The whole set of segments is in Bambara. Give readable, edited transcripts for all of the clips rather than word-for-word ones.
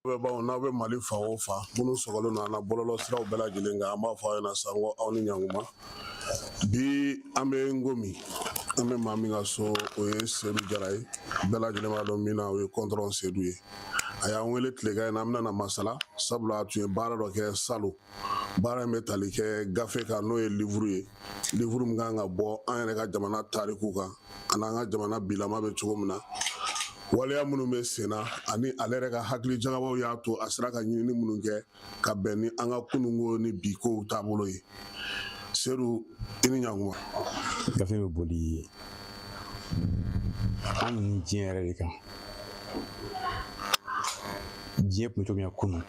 Baw n'aw bɛ Mali fan o fan, minnu sɔgɔlen don an na bɔlɔlɔ siraw bɛɛ lajɛlen kan, an b'a fɔ aw ɲɛna sa ko aw ni ɲankuma. Bi an bɛ Ngomi, an bɛ maa min ka so, o ye Sedu Jara ye. Bɛɛ lajɛlen b'a dɔn min na, o ye kɔntɔrɔn Sedu ye. A y'an wele tilegan in na, an bɛna na masala, sabula a tun ye baara dɔ kɛ salon. Baara in bɛ tali kɛ gafe kan, n'o ye livre ye, livre min kan ka bɔ an yɛrɛ ka jamana tariku kan, ani an ka jamana bilama bɛ cogo min na, waleya minnu bɛ sen na, ani ale yɛrɛ ka hakili jagabɔw y'a to a sera ka ɲinini minnu kɛ ka bɛn ni an ka kununko ni bi kow taabolo ye. Sedu, i ni ɲankuma. Gafe bɛ boli an ni diɲɛ yɛrɛ de kan, diɲɛ tun bɛ cogo min na kunun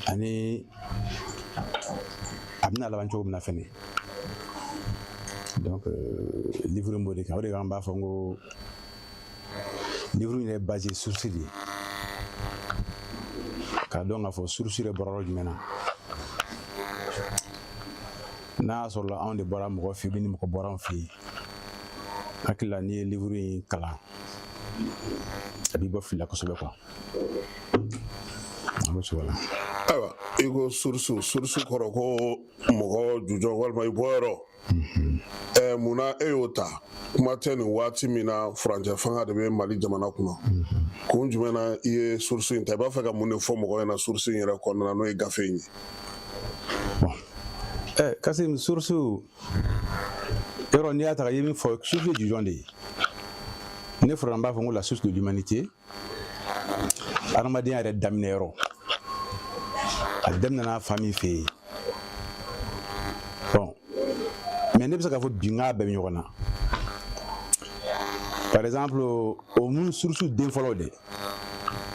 ani a bɛna laban cogo min na fɛnɛ. Donc livre in b'o de kan. O de kan an b'a fɔ n ko livre in yɛrɛ base ye source de ye, k'a dɔn k'a fɔ source yɛrɛ bɔra yɔrɔ jumɛn na. N'a y'a sɔrɔ la anw de bɔra mɔgɔ fɛ yen, ni mɔgɔ bɔra anw fɛ yen, hakili la n'i ye livre in kalan, a b'i bɔ fili la kosɛbɛ quoi. A b'o cogo la. Ayiwa, i ko source, source kɔrɔ ko mɔgɔ jujɔn walima i bɔyɔrɔ. Munna e y'o ta? Kuma tɛ nin waati min na, furancɛ fanga de bɛ Mali jamana kunna. Kun jumɛn na i ye source in ta? I b'a fɛ ka mun de fɔ mɔgɔ ɲɛna source in yɛrɛ kɔnɔna na, n'o ye gafe in ye? Bon, Kasim, source yɔrɔ, n'i y'a ta, i ye min fɔ, source ye jujɔn de ye. Ne fɔra, n b'a fɔ n ko la source de l'humanité, adamadenya yɛrɛ daminɛ yɔrɔ, a daminɛna fa min fɛ yen. Bon, mais ne bɛ se k'a fɔ bi n k'a bɛɛ bɛ ɲɔgɔn na. Par exemple, o mun source den fɔlɔ de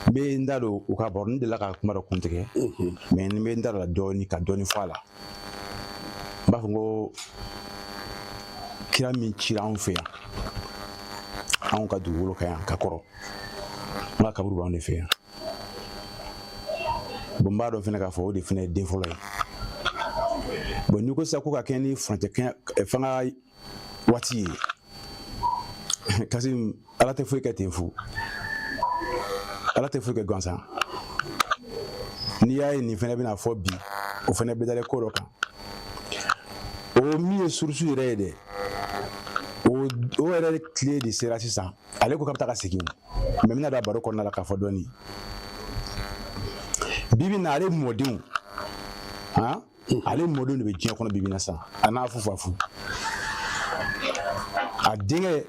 n bɛ n da don u ka baro, n delila ka kuma dɔ kuntigɛ, mais n bɛ n da don a la dɔɔni, ka dɔɔni fɔ a la. N b'a fɔ n ko kira min cira anw fɛ yan, anw ka dugukolo kan yan ka kɔrɔ, n ka kaburu b'anw de fɛ yan. Bon, n b'a dɔn fɛnɛ k'a fɔ o de fɛnɛ ye den fɔlɔ ye. Bon, n'i ko sisan ko ka kɛ ni furancɛ fanga waati ye, Kasim, Ala tɛ foyi kɛ ten fu, Ala tɛ foyi kɛ gansan. N'i y'a ye nin fɛnɛ bɛna fɔ bi, o fɛnɛ bɛ dalen ko dɔ kan. O min ye source yɛrɛ ye dɛ, o yɛrɛ tile de sera sisan. Ale ko k'a bɛ taa ka segin, mais n bɛna don a baro kɔnɔna la k'a fɔ dɔɔni. Bi bi in na, ale mɔdenw, han, ale mɔdenw de bɛ diɲɛ kɔnɔ bi bi in na sisan. A n'a fufafu, a denkɛ,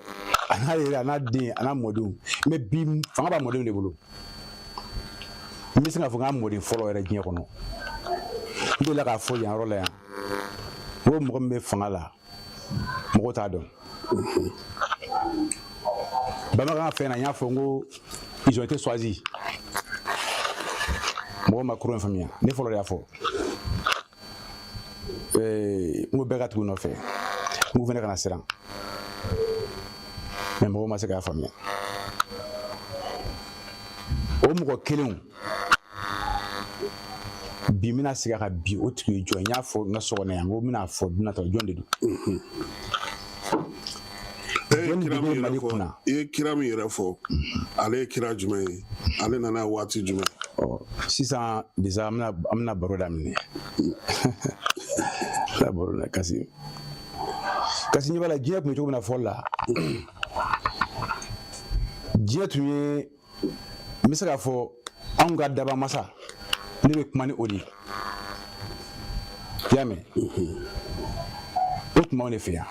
a n'a yɛrɛ, a n'a den, a n'a mɔdenw. Mais bi fanga b'a mɔdenw de bolo. N bɛ se k'a fɔ n k'a mɔden fɔlɔ yɛrɛ diɲɛ kɔnɔ, n delila k'a fɔ yan yɔrɔ la yan, n ko mɔgɔ min bɛ fanga la, mɔgɔw t'a dɔn. Bamanankan fɛn na, n y'a fɔ n ko ils ont été choisis. Mɔgɔw ma kurun faamuya, ne fɔlɔ de y'a fɔ. N ko bɛɛ ka tugu nɔfɛ, n ko fɛnɛ kana siran, mais mɔgɔw ma se k'a faamuya. O mɔgɔ kelenw bi n bɛna segin a kan bi, o tigi ye jɔn? N y'a fɔ n ka so kɔnɔ yan, n ko n bɛna fɔ don nataw, jɔn de don? Jɔn de bɛ Mali kunna? I ye kira min yɛrɛ fɔ, ale ye kira jumɛn ye? Ale nana waati jumɛn? Sisan déjà an bɛna baro daminɛ, bɛna baro la. Kasi kasi, ɲɛ b'a la, diɲɛ tun bɛ cogo min na fɔlɔ la, diɲɛ tun ye, n bɛ se k'a fɔ anw ka daba masa, ne bɛ kuma ni o de ye, i y'a mɛn? O tun b'anw de fɛ yan,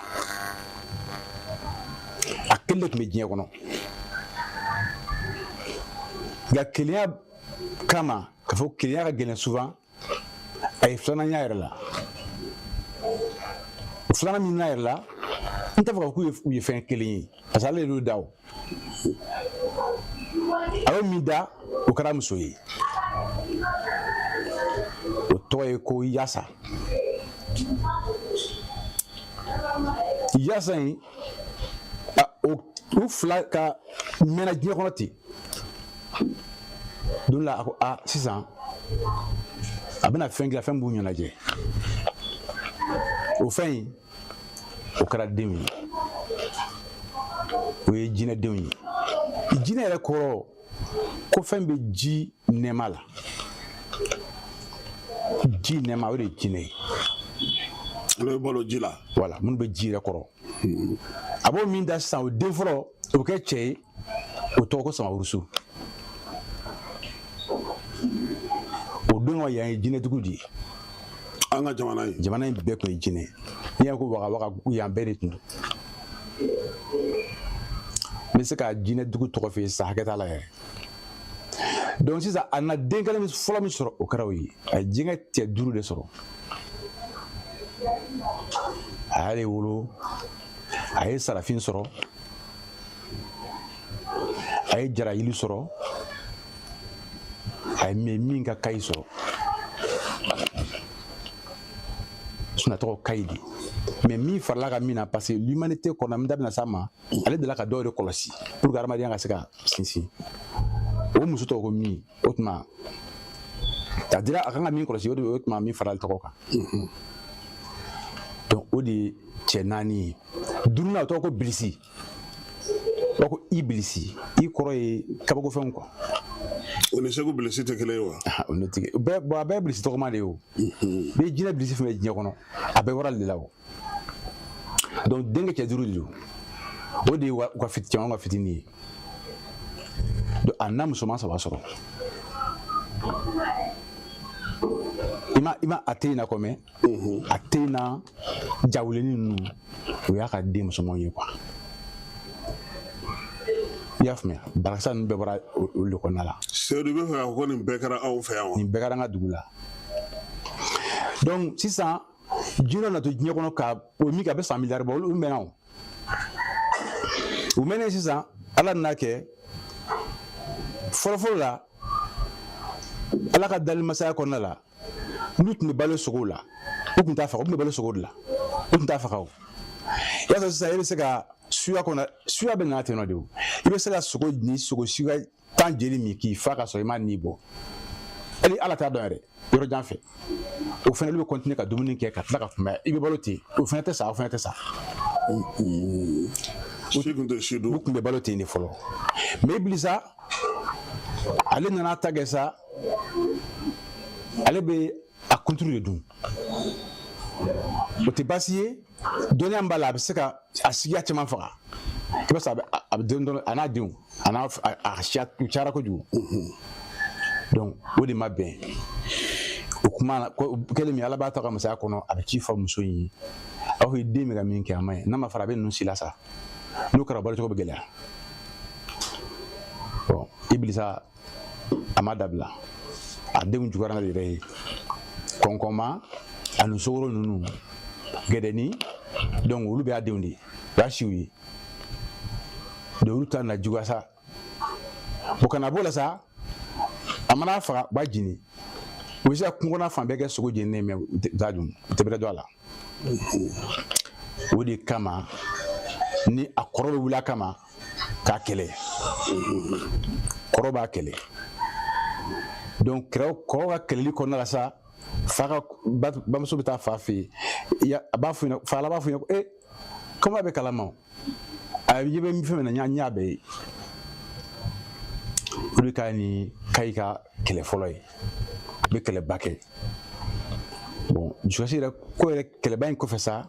a kelen de tun bɛ diɲɛ kɔnɔ. Nka kelenya kama, k'a fɔ kelenya ka gɛlɛn souvent, a ye filanan y'a yɛrɛ la. O filanan min n'a yɛrɛ la, n t'a fɔ k'a fɔ k'u ye fɛn kelen ye, parce que ale de y'o da. O a y'o min da, o kɛra muso ye, o tɔgɔ ye ko Yasa. Yasa in, o fila ka mɛnna diɲɛ kɔnɔ ten. Don la, a ko a sisan a bɛna fɛn dilan, fɛn b'u ɲɛnajɛ. O fɛn in, o kɛra denw ye, o ye jinɛdenw ye. Jinɛ yɛrɛ kɔrɔ Ko fɛn bɛ ji nɛɛma la, ji nɛɛma, o de ye jinɛ ye. Olu bɛ balo ji la. Voilà, minnu bɛ ji yɛrɛ kɔrɔ. A b'o min da sisan, o den fɔlɔ, o bɛ kɛ cɛ ye, o tɔgɔ ko Samawurusu. O don ka yan ye jinɛdugu de ye. An ka jamana in. Jamana in bɛɛ tun ye jinɛ. N'i y'a ko waga waga, yan bɛɛ de tun don. N bɛ se ka jinɛdugu tɔgɔ f'i ye sisan, hakɛ t'a la yɛrɛ. Donc sisan, a nana den kelen fɔlɔ min sɔrɔ, o kɛra o ye. A ye denkɛ cɛ duuru de sɔrɔ. A y'ale wolo, a ye Sarafin sɔrɔ, a ye Jarayili sɔrɔ, a ye min ka Kayi sɔrɔ. Sinon tɔgɔ Kayi de, mais min farala ka min na, parce que l'humanité kɔnɔ, n da bɛna s'a ma, ale delila ka dɔw de kɔlɔsi pour que adamadenya ka se ka sinsin. O muso tɔgɔ ko min, o tuma a dira a kan ka min kɔlɔsi, o de o tuma min farala tɔgɔ kan. Donc o de ye cɛ naani ye. Duurunan, o tɔgɔ ko Bilisi, o ko Ibilisi. I kɔrɔ ye kabakofɛnw quoi. O ni Segu Bilisi tɛ kelen ye wa? O ne tigi bɛɛ, bon, a bɛɛ ye Bilisi tɔgɔma de ye. O ni jinɛ Bilisi fɛn bɛ diɲɛ kɔnɔ, a bɛɛ bɔra ale de la. O donc denkɛ cɛ duuru de don. O de ye u ka fit cɛman ka fitinin ye. Donc a na musoman saba sɔrɔ. I ma a tɛ yen na kɔmɛ, a tɛ yen na jawulenin ninnu, o y'a ka den musomanw ye quoi. I y'a faamuya? Barakasa ninnu bɛɛ bɔra olu de kɔnɔna la. Seyidu, i bɛ fɛ k'a fɔ ko nin bɛɛ kɛra anw fɛ yan wa? Nin bɛɛ kɛra an ka dugu la. Donc sisan, jinɛw na to diɲɛ kɔnɔ ka o min kɛ, a bɛ san miliyari bɔ. Olu mɛnna, o u mɛnnen. Sisan, Ala nana kɛ, fɔlɔfɔlɔ la, Ala ka dali masaya kɔnɔna la, n'u tun bɛ balo sogow la, u tun t'a faga. U tun bɛ balo sogo de la, u tun t'a faga. O i y'a sɔrɔ sisan, e bɛ se ka suya kɔnɔ, suya bɛ nana ten nɔ de. O i bɛ se ka sogo ni sogo suya 10 jeli min k'i fa ka sɔrɔ i ma ni bɔ. Hali Ala t'a dɔn yɛrɛ, yɔrɔ jan fɛ. O fana, olu bɛ continuer ka dumuni kɛ ka tila ka kunbaya. I bɛ balo ten, o fana tɛ sa, o fana tɛ sa. Si tun tɛ si dun. U tun bɛ balo ten de fɔlɔ. Mais Ibilisa, ale nana ta kɛ sa, ale bɛ a kunturu de dun. O tɛ baasi ye, dɔnniya b'a la, a bɛ se ka a sigiya caman faga. I b'a sɔrɔ a bɛ den dɔrɔn, a n'a denw, a n'a a siya, u cayara kojugu. Donc o de ma bɛn o kuma kɛlen min. Ala b'a ta ka masaya kɔnɔ, a bɛ ci fɔ muso in ye, a b'a fɔ i den bɛ ka min kɛ, a ma ɲi. N'a ma fara, a bɛ ninnu si la sa. N'o kɛra, balo cogo bɛ gɛlɛya. Bon, Ibilisa, a ma dabila. A denw juguyara n'ale yɛrɛ ye, kɔnkɔnma ani sogoro ninnu, gɛdɛni. Donc olu bɛ y'a denw de ye, o y'a siw ye. Donc olu ta na juguya sa. Bon, ka na b'o la sa, a mana faga, u b'a jeni. U bɛ se ka kungo kɔnɔ fan bɛɛ kɛ sogo jeninen, mais u t'a dun, u tɛ bɛrɛ dɔn a la. O de kama ni a kɔrɔ bɛ wuli a kama k'a kɛlɛ, kɔrɔ b'a kɛlɛ. Donc kɔrɔ ka kɛlɛli kɔnɔna la sa, fa ka bamuso bɛ taa fa fɛ yen, a b'a f'u ɲɛna, fa la b'a f'u ɲɛna ko e komi a bɛ kalama, o a ɲɛ bɛ fɛn min na, n y'a bɛɛ ye. O de ka ni Kayi ka kɛlɛ fɔlɔ ye. A bɛ kɛlɛba kɛ. Bon, dusukasi yɛrɛ ko yɛrɛ, kɛlɛba in kɔfɛ sa,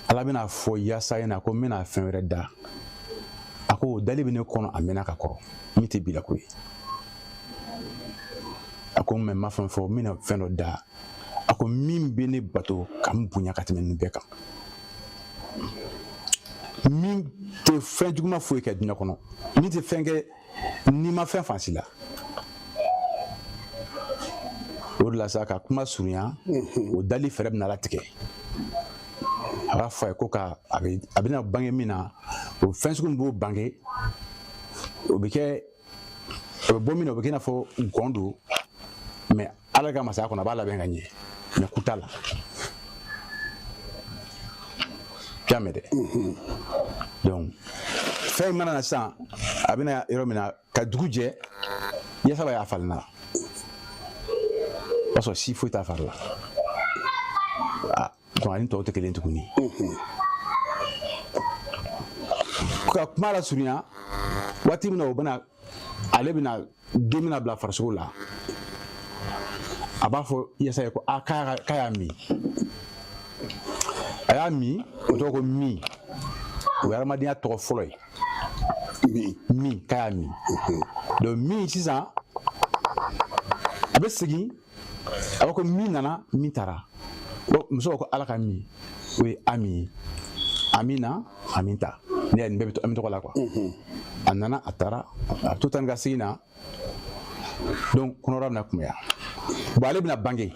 Ala bɛna fɔ yaasa ɲɛna ko n bɛna fɛn wɛrɛ da. A ko o dali bɛ ne kɔnɔ, a mɛnna ka kɔrɔ, min tɛ bi la ko ye. A ko mais n ma fɛn fɔ, n bɛna fɛn dɔ da. A ko min bɛ ne bato ka n bonya ka tɛmɛ ninnu bɛɛ kan, min tɛ fɛn juguman foyi kɛ diɲɛ kɔnɔ, min tɛ fɛn kɛ n'i ma fɛn fansi la. O de la sa, ka kuma surunya, o dali fɛɛrɛ bɛna latigɛ. A b'a fɔ a ye ko ka a bɛna bange min na, o fɛn sugu min b'o bange, o bɛ kɛ, o bɛ bɔ min na, o bɛ kɛ i n'a fɔ gɔn don. Mais Ala ka masaya kɔnɔ, a b'a labɛn ka ɲɛ, mais ku t'a la. I y'a mɛn dɛ? Donc fɛn in mana na sisan, a bɛna yɔrɔ min na, ka dugu jɛ, yasa b'a ye a falenna. O b'a sɔrɔ si foyi t'a fari la. Donc ani tɔw tɛ kelen tuguni. Ka kuma lasurunya, waati min na o bɛna Ale bɛna den bɛna bila farisogo la, a b'a fɔ yasa ye ko a k'a y'a min, a y'a min. O tɔgɔ ko min, o ye hadamadenya tɔgɔ fɔlɔ ye. Min. Min, k'a y'a min. Donc min sisan, a bɛ segin, a b'a ko min nana, min taara. Bon, muso ko ala ka min, o ye ami ye. Amina, aminta, ne nin bɛɛ bɛ ami tɔgɔ la quoi. A nana, a taara, a to tan ni ka segin na. Donc kɔnɔbara bɛna kunbaya. Bon, ale bɛna bange,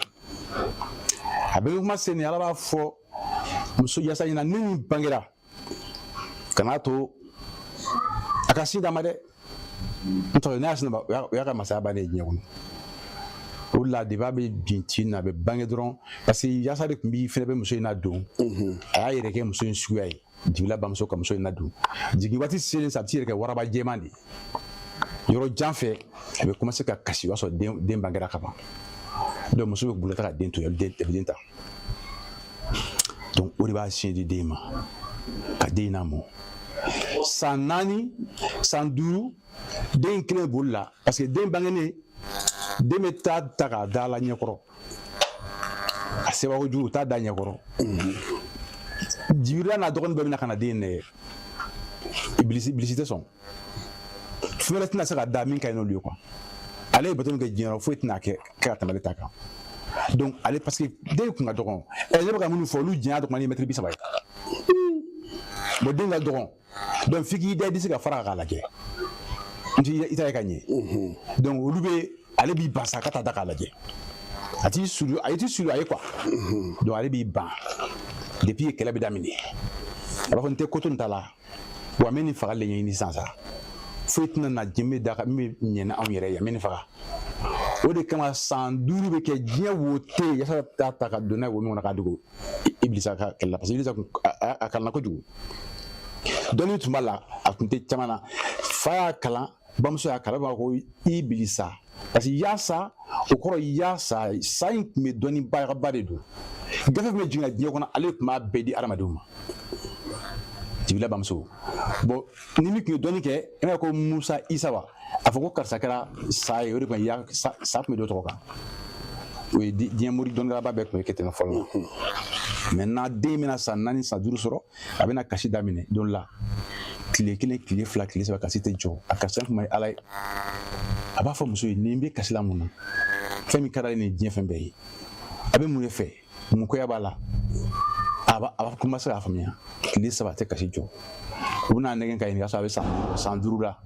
a bɛ kuma sen ni ala b'a fɔ muso yasa ɲɛna: ni nin bangera, kan'a to a ka sin d'a ma dɛ. N tɔgɔ ne y'a sin d'a ma, o y'a ka masaya bannen ye diɲɛ kɔnɔ. O de la, depuis a bɛ bin tin na, a bɛ bange dɔrɔn, parce que yasa de tun b'i fɛnɛ bɛ muso in ladon. A y'a yɛrɛ kɛ muso in suguya ye. Jibila bamuso ka muso in ladon. Jigin waati selen sa, a bɛ t'i yɛrɛ kɛ waraba jɛman de ye yɔrɔ jan fɛ. A bɛ commencer ka kasi, o b'a sɔrɔ den bangera ka ban. Donc muso bɛ bolo ta ka den to yen, a bɛ den ta. Donc o de b'a sin di den ma, ka den lamɔ san 4, san 5. Den kelen boli la, parce que den bangenen, den bɛ taa ta k'a da la ɲɛkɔrɔ. A seba kojugu, u t'a da ɲɛkɔrɔ. Jibirila n'a dɔgɔnin bɛɛ bɛna ka na den nɛgɛ. Ibilisi tɛ sɔn, fɛn wɛrɛ tɛna se ka da min ka ɲi n'olu ye quoi. Ale ye bato min kɛ diɲɛ kɔnɔ, foyi tɛna kɛ ka tɛmɛ ale ta kan. Donc ale, parce que den kun ka dɔgɔn. Ɛ, ne bɛ ka minnu fɔ, olu janya dɔgɔnin ye mɛtiri 30 ye. Bon, den ka dɔgɔn, donc f'i k'i da i disi ka fara k'a lajɛ, n t'i i ta ye ka ɲɛ. Donc olu bɛ, ale b'i ban sa ka taa da k'a lajɛ. A t'i sulu, a t'i sulu a ye quoi. Donc ale b'i ban. Depuis kɛlɛ bɛ daminɛ, a b'a fɔ n tɛ koto nin ta la wa, n bɛ nin fagali de ɲɛɲini sisan sa. Foyi tɛna na diɲɛ bɛ da min bɛ ɲɛ ni anw yɛrɛ ye, n bɛ nin faga. O de kama, san 5 bɛ kɛ, diɲɛ wo tɛ yen yasa taa ta ka don n'a ye wo min kɔnɔ k'a dogo Ibilisa ka kɛlɛ la, parce que Ibilisa kun a kalanna kojugu, dɔnni tun b'a la, a tun tɛ caman na. Fa y'a kalan, bamuso y'a kalan, b'a ko Ibilisa, parce que yaasa o kɔrɔ yaasa sa in tun bɛ dɔnniba de don. Gafe min bɛ jigin diɲɛ kɔnɔ, ale tun b'a bɛɛ di adamadenw ma, Jibila bamuso. Bon, ni min tun ye dɔnni kɛ, i b'a ko Musa, Isa wa, a fɔ ko karisa kɛra sa ye, o de tun ya sa tun bɛ dɔ tɔgɔ kan. O ye diɲɛ mori dɔnnikɛlaba bɛɛ tun bɛ kɛ ten fɔlɔ la. Maintenant, den bɛna san 4, san 5 sɔrɔ, a bɛna kasi daminɛ don la. Tile 1, tile 2, tile 3, kasi tɛ jɔ. A kasi kuma ye ala ye. A b'a fɔ muso ye: nin bɛ kasi la mun na? Fɛn min ka d'ale ni diɲɛ fɛn bɛɛ ye, a bɛ mun de fɛ? Mun koya b'a la? A b'a commencer k'a faamuya. Tile 3, a tɛ kasi jɔ. U bɛna nɛgɛn ka ɲininka sɔrɔ a bɛ san 5 la,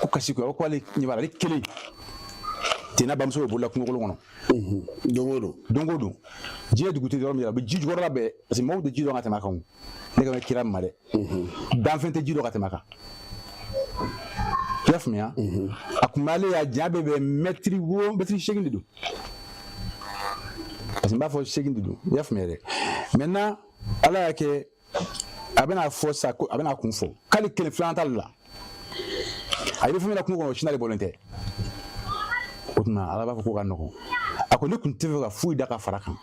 ko kasi ko ale ɲɛ b'a la, ale kelen tenna. Bamuso bɛ bolola kungo kɔnɔ. Don o don. Don o don, diɲɛ dugu tɛ yɔrɔ min na, a bɛ ji jukɔrɔla bɛɛ, parce que mɔgɔw tɛ ji dɔn ka tɛmɛ a kan. Ne ka bɛ kira ma dɛ, danfɛn tɛ ji dɔn ka tɛmɛ a kan. I y'a faamuya? A kun b'ale ya janya bɛ bɛn mɛtiri wo, mɛtiri 8 de don, parce que n b'a fɔ 8 de don. I y'a faamuya dɛ? Maintenant, ala y'a kɛ, a bɛna fɔ sa ko a bɛna kun fɔ k'ale kelen filanan t'ale la. A bɛ fɛn min na kungo kɔnɔ, o sin'ale bɔlen tɛ. O tuma ala b'a fɔ k'o ka nɔgɔn. A ko ne tun tɛ fɛ ka foyi da ka fara kan,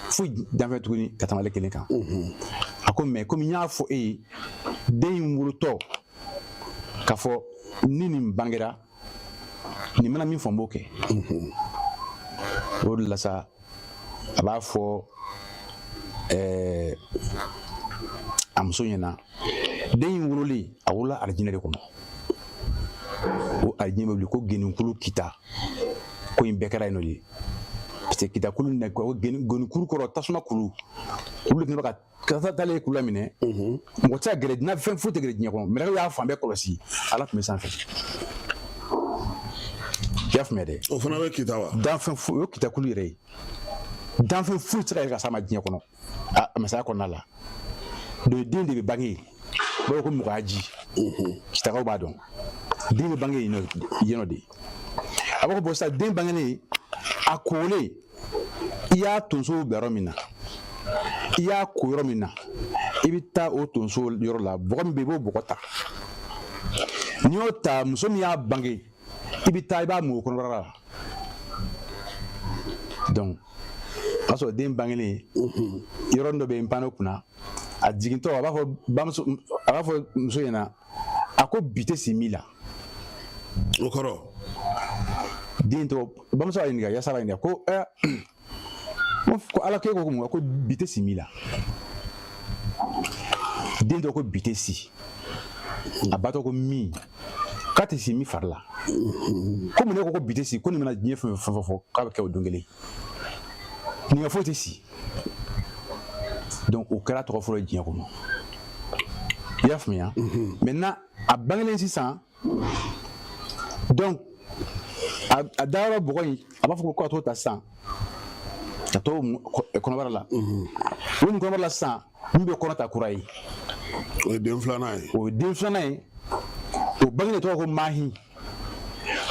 foyi danfɛn tuguni ka tɛmɛ ale kelen kan. A ko mais komi n y'a fɔ e ye den in wolotɔ k'a fɔ ni nin bangera, nin mana min fɔ, n b'o kɛ. O de la sa, a b'a fɔ a muso ɲɛna, den in wololen, a wolola arijinɛ de kɔnɔ. O arijinɛ bɛ wuli ko geninkulu kita. Ko in bɛɛ kɛra yen nɔ de, parce que kita kulu nin ko genikuru kɔrɔ, tasuma kulu, kulu de tun bɛ ka taalen kulu la minɛ. Mɔgɔ tɛ se ka gɛrɛ n'a fɛn foyi tɛ gɛrɛ diɲɛ kɔnɔ. Mɛlɛkɛw y'a fan bɛɛ kɔlɔsi, ala tun bɛ sanfɛ. I y'a faamuya dɛ? O fana bɛ kita wa? Danfɛn foyi, o ye kita kulu yɛrɛ ye. Danfɛn foyi tɛ se ka yɛlɛ ka s'a ma diɲɛ kɔnɔ, a masaya kɔnɔna la. Donc den de bɛ bange yen, u b'a fɔ ko mɔgɔya ji. Kitakaw b'a dɔn, den bɛ bange yen nɔ de. A b'a fɔ bon, sisan den bangenen, a kolen, i y'a tonso bila yɔrɔ min na, i y'a ko yɔrɔ min na, i bɛ taa o tonso yɔrɔ la, bɔgɔ min bɛ yen, i b'o bɔgɔ ta. N'i y'o ta, muso min y'a bange, i bɛ taa i b'a mun o kɔnɔbara la. Donc o y'a sɔrɔ den bangelen, yɔrɔnin dɔ bɛ yen, n panna o kunna. A jigintɔ, a b'a fɔ bamuso, a b'a fɔ muso ɲɛna, a ko bi tɛ si min la. O kɔrɔ? Den tɔgɔ, bamuso y'a ɲininka, yasa b'a ɲininka ko ko ala ko e ko mun ko bi tɛ si min la. Den tɔgɔ ko bi tɛ si, a ba tɔgɔ ko min, k'a tɛ si min fari la. Ko mun ne ko bi tɛ si, ko nin mana diɲɛ fɛn fɛn fɔ k'a bɛ kɛ o don kelen, nin ka foyi tɛ si. Donc o kɛra tɔgɔ fɔlɔ ye diɲɛ kɔnɔ, i y'a faamuya? Maintenant a bangelen sisan, donc a dayɔrɔ bɔgɔ in, a b'a fɔ ko ka t'o ta sisan ka t'o kɔnɔbara la. O nin kɔnɔbara la sisan, min bɛ kɔnɔ ta kura ye. O ye den filanan ye. O ye den filanan ye. O bangelen tɔgɔ ko Mahi,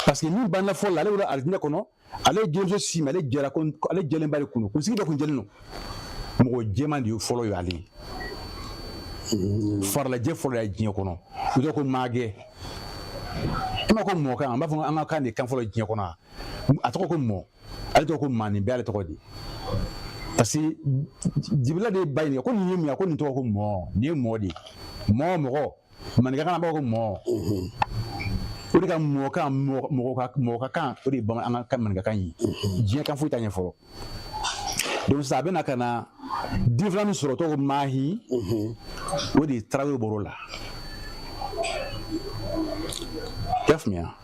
parce que min banna fɔlɔ la, ale wolo alijinɛ kɔnɔ, ale ye jelimuso si mais ale jɛra ko ale jɛlenba de kun don, kunsigi bɛɛ kun jɛlen don. Mɔgɔ jɛman de ye fɔlɔ ye, ale ye farilajɛ fɔlɔ ye diɲɛ kɔnɔ. O tɔgɔ ko Magɛ. I ma ko mɔkan, an b'a fɔ an ka kan de kan fɔlɔ diɲɛ kɔnɔ, a tɔgɔ ko mɔ, ale tɔgɔ ko maa, nin bɛɛ ale tɔgɔ de. Parce que Jibila de ye ba ɲininka ko nin ye mun ye, ko nin tɔgɔ ko mɔ, nin ye mɔ de ye, mɔ mɔgɔ, maninkakan na, an b'a fɔ ko mɔ. O de ka mɔkan, mɔgɔ ka kan, o de ye bamanan an ka maninkakan ye. Diɲɛ kan foyi t'a ɲɛ fɔlɔ. Donc sisan a bɛ na ka na den filanan min sɔrɔ, tɔgɔ ko Mahi, o de ye Tarawele bɔr'o la, i y'a faamuya?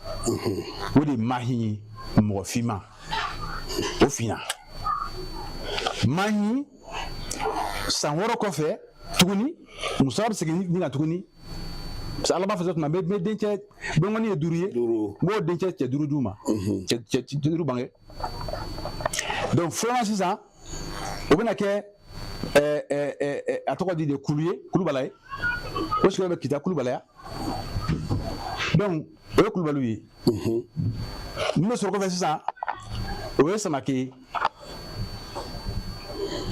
O de ye Mahi ye, mɔgɔ finman, o finna. Mahi san 6 kɔfɛ tuguni, muso bɛ segin ni ka tuguni, parce que ala b'a fɔ tuma n bɛ dencɛ bɛnkɔni ye 5 ye, n b'o dencɛ cɛ 5 d'u ma, cɛ 5 bange. Donc filanan sisan, o bɛna kɛ a tɔgɔ di de kulu ye, kulubala ye, o sigiyɔrɔ bɛ Kita Kulubalaya. Donc o ye kulubaliw ye. Min bɛ sɔrɔ kɔfɛ sisan, o ye Samake ye.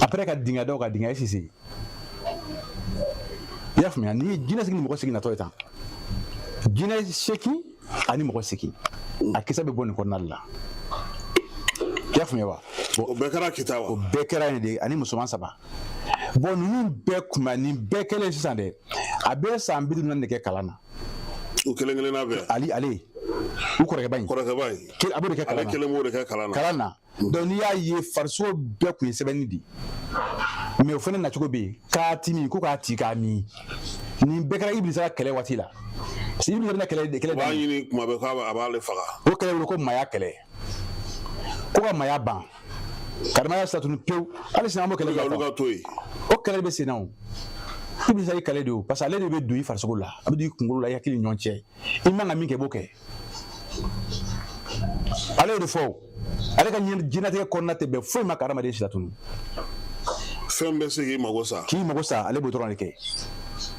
Après ka dingɛ dɔw ka dingɛ Sise, i y'a faamuya? Ni jinɛ sigi ni mɔgɔ sigi natɔ ye tan, jinɛ 8 ani mɔgɔ 8, a kisɛ bɛ bɔ nin kɔnɔna de la, i y'a faamuya wa? O bɛɛ kɛra Kita wa? O bɛɛ kɛra yen de, ani musoman 3. Bon, ninnu bɛɛ kuma nin bɛɛ kɛlen sisan dɛ, a bɛ san 54 de kɛ kalan na. U kelen kelenna bɛɛ? Ale u kɔrɔkɛba in. Kɔrɔkɛba in. A b'o de kɛ kalan na. Ale kelen b'o de kɛ kalan na. Kalan na. Donc n'i y'a ye, farisogo bɛɛ kun ye sɛbɛnni de ye, mais o fana nacogo bɛ yen, k'a ti min ko k'a ti k'a min. Nin bɛɛ kɛra Ibilisa ka kɛlɛ waati la, parce que Ibilisa bɛna kɛlɛ kɛlɛ. U b'a ɲini kuma bɛɛ k'a b'ale faga. O kɛlɛ wele ko maaya kɛlɛ, ko ka maaya ban, ka adamadenya sira tunu pewu. Hali sini an b'o kɛlɛ kɛ. Olu ka to yen. O kɛlɛ bɛ sen na. O Ibilisa ye kɛlɛ de ye o, parce que ale de bɛ don i farisogo la, a bɛ don i kunkolo la, i hakili ni ɲɔgɔn cɛ. I man ka min kɛ, i b'o kɛ. Ale y'o de fɔ o. Ale ka diɲɛlatigɛ kɔnɔna tɛ bɛn foyi ma ka adamaden si latunu. Fɛn bɛ se k'i mago sa. K'i mago sa, ale b'o dɔrɔn de kɛ.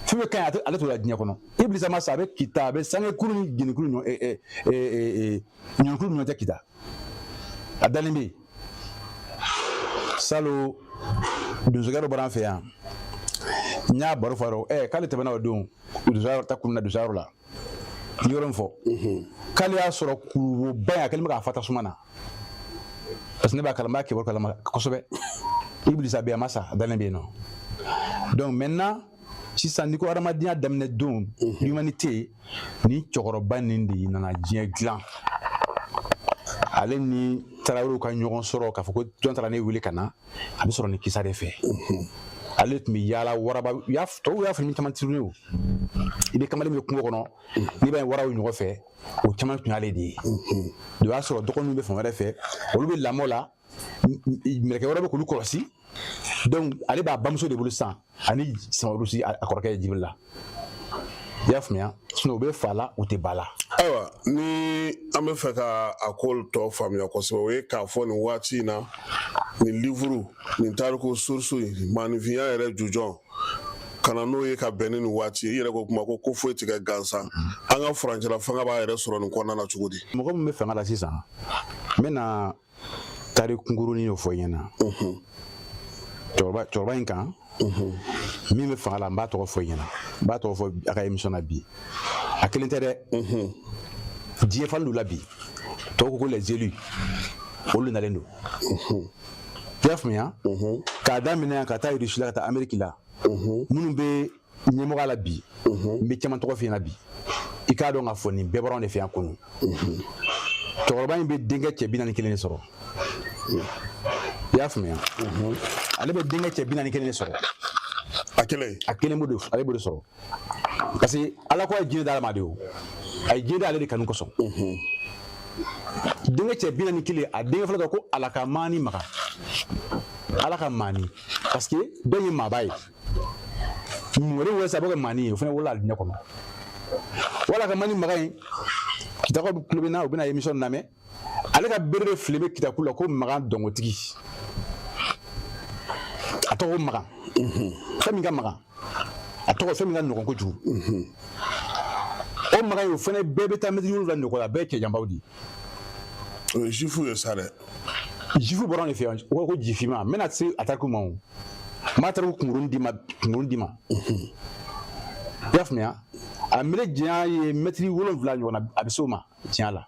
Fɛn bɛ ka ɲi, ale t'o la diɲɛ kɔnɔ. Ibilisa ma sa, a bɛ Kita, a bɛ sangekuru ni jenikuru ɲɔgɔn ɲɔnkuru ɲɔgɔn cɛ Kita. A dalen bɛ yen. Salon donsokɛ dɔ bɔra an fɛ yan, n y'a baro fɔ yɔrɔ k'ale tɛmɛna o don donsoya ta kun na, donsoya yɔrɔ la, n yɔrɔ min fɔ k'ale y'a sɔrɔ kuruwoba in, a kɛlen bɛ k'a fa tasuma na, parce que ne b'a kalama, n b'a kibaru kalama kosɛbɛ. Ibilisa bɛ yen, a ma sa, a dalen bɛ yen nɔ. Donc maintenant sisan, n'i ko adamadenya daminɛ don, l'humanité, ni cɛkɔrɔba nin de nana diɲɛ dilan. Ale ni Tarawelew ka ɲɔgɔn sɔrɔ k'a fɔ ko jɔn taara ne wele ka na, a bɛ sɔrɔ nin kisa de fɛ. Ale tun bɛ yaala waraba, tɔw y'a fɔ caman turunnen o. I bɛ kamalen bɛ kungo kɔnɔ, n'i b'a ye waraw ɲɔgɔn fɛ, o caman tun y'ale de ye. O y'a sɔrɔ dɔgɔninw bɛ fan wɛrɛ fɛ, olu bɛ lamɔ la, mɛlɛkɛ wɛrɛ bɛ k'olu kɔlɔsi. Donc ale b'a bamuso de bolo sisan, ani Samarusi a kɔrɔkɛ ye Jibirila, i y'a faamuya? Sinon u bɛ fa la, u tɛ ba la. Ayiwa, ni an bɛ fɛ ka a ko tɔ faamuya kosɛbɛ, o ye k'a fɔ nin waati in na, nin livuru nin tariku source in, maaninfinya yɛrɛ jujɔn ka na n'o ye ka bɛn ni nin waati ye. I yɛrɛ ko kuma ko foyi tɛ kɛ gansan. An ka furancɛla fanga b'a yɛrɛ sɔrɔ nin kɔnɔna na cogo di? Mɔgɔ min bɛ fanga la sisan, n bɛna tariku kunkurunin dɔ fɔ i ɲɛna cɛkɔrɔba in kan. Min bɛ fanga la, n b'a tɔgɔ fɔ i ɲɛna, n b'a tɔgɔ fɔ a ka émission na bi. A kelen tɛ dɛ, diɲɛ falen don la bi, tɔw ko les élus, olu nalen don, i y'a faamuya? K'a daminɛ yan ka taa Russie la, ka taa Amérique la, minnu bɛ ɲɛmɔgɔya la bi, n bɛ caman tɔgɔ f'i ɲɛna bi. I k'a dɔn k'a fɔ nin bɛɛ bɔra anw de fɛ yan kunun. Cɛkɔrɔba in bɛ denkɛ cɛ 41 de sɔrɔ. I y'a faamuya? Ale bɛ denkɛ cɛ 41 de sɔrɔ. A kelen. A kelen b'o de, ale b'o de sɔrɔ, parce que Ala ko a ye jinɛ d'ale ma de. O a ye jinɛ d'ale de kanu kosɔn. Denkɛ cɛ 41, a denkɛ fɔlɔ tɔgɔ ko Alakamani Maga, Ala ka maani, parce que dɔ ye maaba ye, mɔden wɛrɛ sa bɛ kɛ maani ye, o fana wolola alijinɛ kɔnɔ. Wala ka mani Maga in, Kitakaw tulo bɛ n na, u bɛna émission lamɛn. Ale ka bere de fili bɛ Kitaku la ko Magan dɔnkotigi. A tɔgɔ ko Magan, fɛn min ka magan, a tɔgɔ fɛn min ka nɔgɔn kojugu. O Magan in, o fana bɛɛ bɛ taa mɛtiri 7 ɲɔgɔn la, a bɛɛ ye cɛjanbaw de ye. O ye jufu ye sa dɛ. Jufu bɔra anw de fɛ yan. O ko jifima, n bɛna se a tariku ma. O n b'a tariku kunkurun d'i ma, kunkurun d'i ma. I y'a faamuya? A mele janya ye mɛtiri 7 ɲɔgɔn na, a bɛ se o ma tiɲɛ la.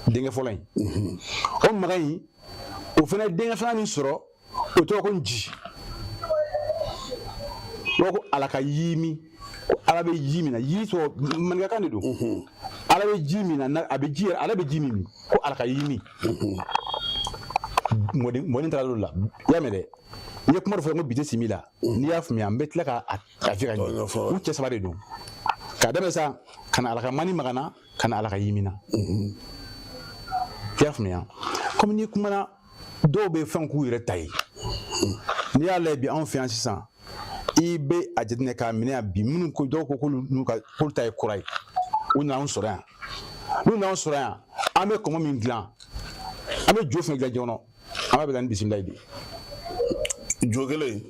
Denkɛ fɔlɔ in, o Magan in, o fana ye denkɛ filanan min sɔrɔ, o tɔgɔ ko Nji. O ko Ala ka yimi, ko Ala bɛ ji min na, yi tɔgɔ maninkakan de don. Ala bɛ ji min na, a bɛ ji yɛrɛ, Ala bɛ ji min, ko Ala ka yimi. Mɔden taara o la. I y'a mɛn dɛ, n ye kuma dɔ fɔ ko bi tɛ simi la. N'i y'a faamuya, n bɛ tila ka a fi ka ɲɛ. U cɛ saba de don, k'a daminɛ sa ka na Ala ka mani Magan na, ka na Ala ka yimi na. I y'a faamuya? Komi n'i kumana, dɔw bɛ fɛn k'u yɛrɛ ta ye. N'i y'a lajɛ bi, anw fɛ yan sisan, i bɛ a jateminɛ k'a minɛ yan bi, minnu ko, dɔw ko k'olu n'u ka k'olu ta ye kura ye, u nana anw sɔrɔ yan. N'u nana anw sɔrɔ yan, an bɛ kɔmɔ min dilan, an bɛ jo fɛn dilan diɲɛ kɔnɔ, an b'a bɛɛ dilan ni bisimilayi de ye. Jo kelen.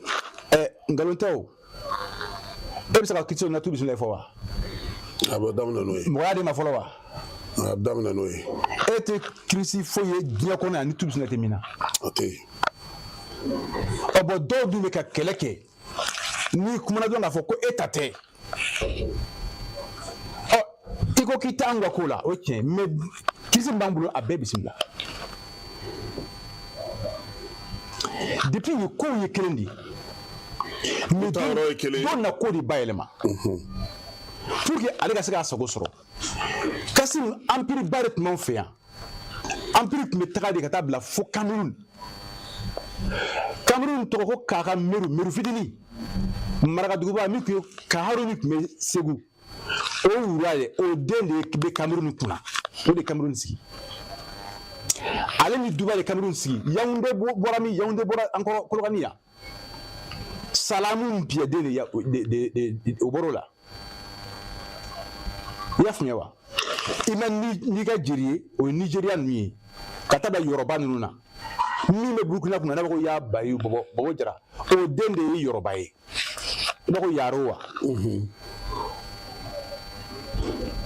Ɛ, nkalon tɛ o. E bɛ se ka kiti na tu bisimilayi fɔ wa? A bɛ daminɛ n'o ye. Mɔgɔ y'a d'e ma fɔlɔ wa? A bɛ daminɛ n'o ye. E tɛ kirisi foyi ye diɲɛ kɔnɔ yan ni tu bisimila tɛ min na. O tɛ yen. Ɔ bɔn, dɔw dun bɛ ka kɛlɛ kɛ. N'i kumana dɔrɔn k'a fɔ ko e ta tɛ, ɔ i ko k'i t'anw ka ko la, o ye tiɲɛ ye, mais kirisi min b'an bolo, a bɛɛ bisimila. Depuis yen, kow ye kelen de ye, mais dɔw na ko de bayɛlɛma pour que ale ka se k'a sago sɔrɔ. Kasimu, empire ba de tun b'anw fɛ yan. Empire tun bɛ taga de ka taa bila fo Cameroun. Cameroun tɔgɔ ko Kaka Meru, Meru fitinin, Marakaduguba min tun ye Kaharu min tun bɛ Segu, o wura ye, o den de bɛ Cameroun kunna, o de ye Cameroun sigi. Ale ni Duba de Cameroun sigi. Yaoundé bɔra min? Yaoundé bɔra an kɔrɔ Kolokani yan. Salamu Npiyɛ den de o bɔr'o la. I y'a faamuya wa? I ma n'i ka jeri ye, o ye Nigéria ninnu ye, ka taa bila Yɔrɔba ninnu na. Min bɛ Burukina kunna, n'a bɛ ko Ya Bayi Bɔbɔ, Bɔbɔ Jara, o den de ye Yɔrɔba ye. I b'a ko Yaro wa?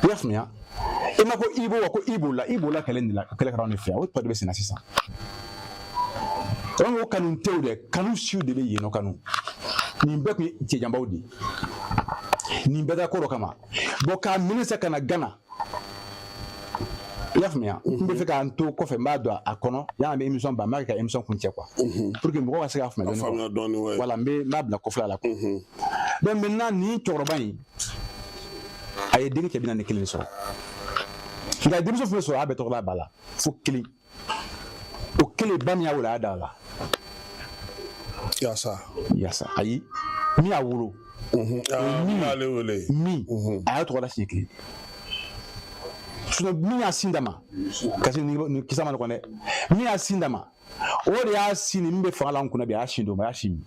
I y'a faamuya? I ma ko Ibo wa? Ko Ibo la, Ibo la kɛlɛ de la, kɛlɛ kɛra anw de fɛ yan. O tɔ de bɛ sen na sisan. Donc o kanu tɛ o dɛ, kanu siw de bɛ yen nɔ. Kanu nin bɛɛ tun ye cɛjanbaw de ye. Nin bɛɛ taa ko dɔ kama. Bon, k'a minɛ sa ka na Gana. I y'a faamuya? N bɛ fɛ k'an to kɔfɛ, n b'a don a kɔnɔ yanni an bɛ émission ban. N b'a kɛ ka émission kuncɛ quoi, pour que mɔgɔw ka se k'a faamuya dɔɔni. Voilà, n b'a bila kɔfɛla la quoi. Donc maintenant, nin cɛkɔrɔba in, a ye denkɛ cɛ 41 sɔrɔ, nka denmuso fɛn sɔrɔ, a bɛɛ tɔgɔ b'a la fo kelen. O kelen, ba min y'a wolo, a y'a da a la. Yasa. Yasa, ayi, min y'a wolo. Min y'ale wele. Min a y'a tɔgɔ da siɲɛ kelen. Sinon min y'a sin d'a ma, kasi nin kisa ma nɔgɔn dɛ. Min y'a sin d'a ma, o de y'a sin ni min bɛ fanga la an kunna bi, a y'a sin d'o ma, a y'a sin min.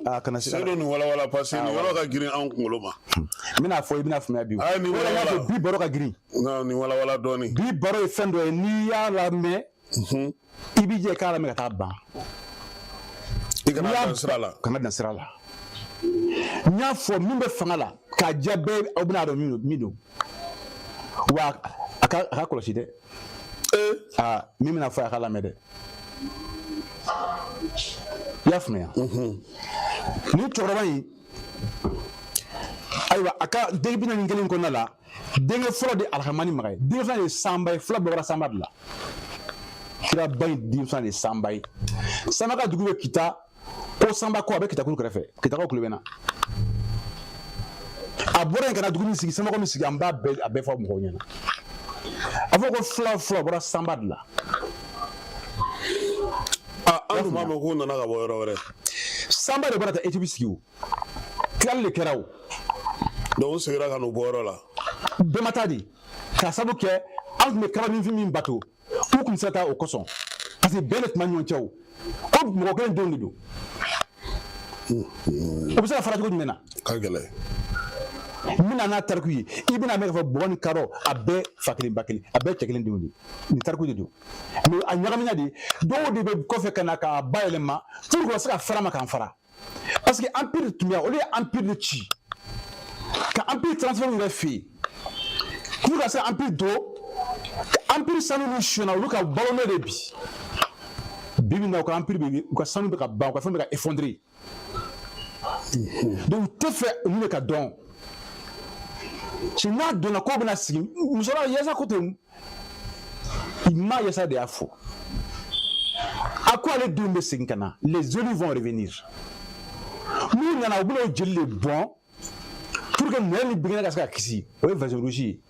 Aa, kana se. Seydou, nin walawala, parce que nin yɔrɔ ka girin anw kunkolo ma. N bɛna fɔ, i bɛna faamuya bi. Ayi, nin walawala. Bi baro ka girin. Non, nin walawala dɔɔni. Bi baro ye fɛn dɔ ye, n'i y'a lamɛn, i b'i jɛ k'a lamɛn ka taa ban. I kana dan sira la. Kana dan sira la. N y'a fɔ, min bɛ fanga la k'a diya bɛɛ, aw bɛna dɔn min don wa. A ka kɔlɔsi dɛ. Aa, min bɛna fɔ, a ka lamɛn dɛ. I y'a faamuya? Ni cɛkɔrɔba in, ayiwa, a ka den 41 kɔnɔna la, denkɛ fɔlɔ de Alihamani Maga ye, denkɛ filanan de ye Sanba ye. Fila bɛɛ bɔra Sanba de la. Kiraba in den filanan de ye Sanba ye. Sanba ka dugu bɛ Kita, ko Sanba ko a bɛ Kitakulu kɛrɛfɛ. Kitakaw kulo bɛ na. A bɔra yen ka na dugu min sigi, Samakɔ min sigi, an b'a bɛɛ a bɛɛ fɔ mɔgɔw ɲɛna. A fɔ ko fila bɔra Sanba de la. Aa, an tun b'a mɛn k'u nana ka bɔ yɔrɔ wɛrɛ. Sanba de bɔra ka Ethiopie sigi o. Tilali de kɛra o. Donc u seginna ka n'u bɔ yɔrɔ la. Bɛɛ ma taa de. K'a sabu kɛ an tun bɛ kabaninfin min bato, k'u tun tɛ se ka taa o kosɔn. Parce que bɛn de tun b'an ni ɲɔgɔn cɛ o. Ko mɔgɔ kelen denw de don. O bɛ se ka fara cogo jumɛn na? Ka gɛlɛn. N bɛna n'a tariku ye, i bɛna mɛn k'a fɔ bɔgɔ ni kadɔ a bɛɛ fa kelen ba kelen, a bɛɛ cɛ kelen denw de. Nin tariku de don. Mais a ɲagamina de, dɔw de bɛ kɔfɛ ka na k'a bayɛlɛma pour que ka se ka fara ma k'an fara. Parce que empire tun bɛ yan, olu ye empire de ci. Ka empire transfert yɛrɛ fɛ yen. Pour ka se ka empire don, ka empire sanu min sonyana olu ka balo n'o de bi. Bi bi in na u ka empire bɛ, u ka sanu bɛ ka ban, u ka fɛn bɛ ka effondrer. Donc u tɛ fɛ olu de ka dɔn. Si n'a donna ko bɛna sigi musokɔrɔba yasa ko ten, ma yasa de y'a fɔ. A ko ale denw bɛ segin ka na, les élus vont revenir. N'u nana u bɛna o jeli de bɔn pour que nɛrɛ ni binkɛnɛ ka se ka kisi. O ye version rouge ye.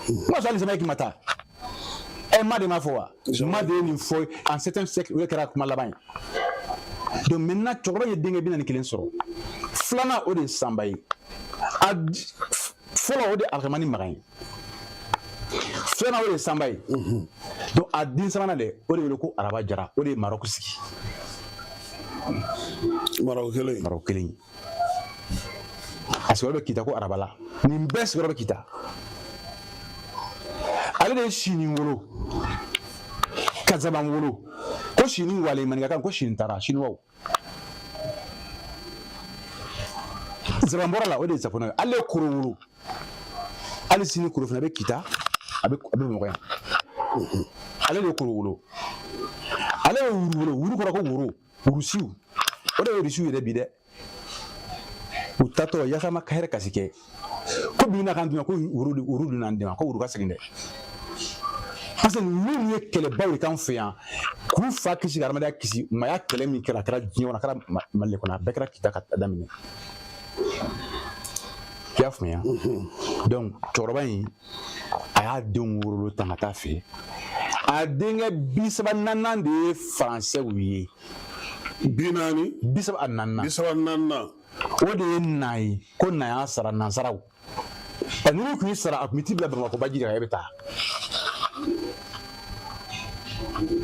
Kuma sɔrɔ hali sama k'i ma taa. Ɛ ma de m'a fɔ wa? Ma de ye nin fɔ en septième siècle, o de kɛra kuma laban ye. Donc maintenant cɛkɔrɔba ye denkɛ 41 sɔrɔ. Filanan o de ye Sanba ye. A fɔlɔ o de ye Arakamani Makan ye. Filanan o de ye Sanba ye. Donc a den sabanan dɛ, o de wele ko Araba Jara, o de ye Marɔku sigi. Marɔku kelen. Marɔku kelen. A sigiyɔrɔ bɛ Kita ko Arabala. Nin bɛɛ sigiyɔrɔ bɛ Kita. Ale de ye Sini wolo ka Zaban wolo. Ko Sini wale maninkakan ko Sini taara Siniwaw. Zaban bɔra la o de ye Japonais ye. Ale ye Koro wolo. Hali sini Koro fana bɛ Kita, a bɛ Bamakɔ yan. Ale de ye Koro wolo. Ale ye Wuru wolo. Wuru kɔrɔ ko woro. Wurusiw. O de ye Rusiw yɛrɛ bi dɛ. U tatɔ yasa ma hɛrɛ kasi kɛ. Ko bi na kan dun ko wuru dun n'an dɛmɛ ko wuru ka segin dɛ. Parce que ninnu ye kɛlɛbaw de k'an fɛ yan k'u fa kisi ka adamadenya kisi. Maaya kɛlɛ min kɛra, a kɛra diɲɛ kɔnɔ, a kɛra Mali kɔnɔ, a bɛɛ kɛra Kita ka daminɛ. I y'a faamuya? Donc cɛkɔrɔba in a y'a denw wolo tan ka taa fɛ. A denkɛ 34nan de ye faransɛw ye. 40. 34nan. 34nan. O de ye na ye ko na y'a sara nansaraw. Ɛ n'u tun y'i sara a tun bɛ t'i bila Bamakɔ baji de kan e bɛ taa.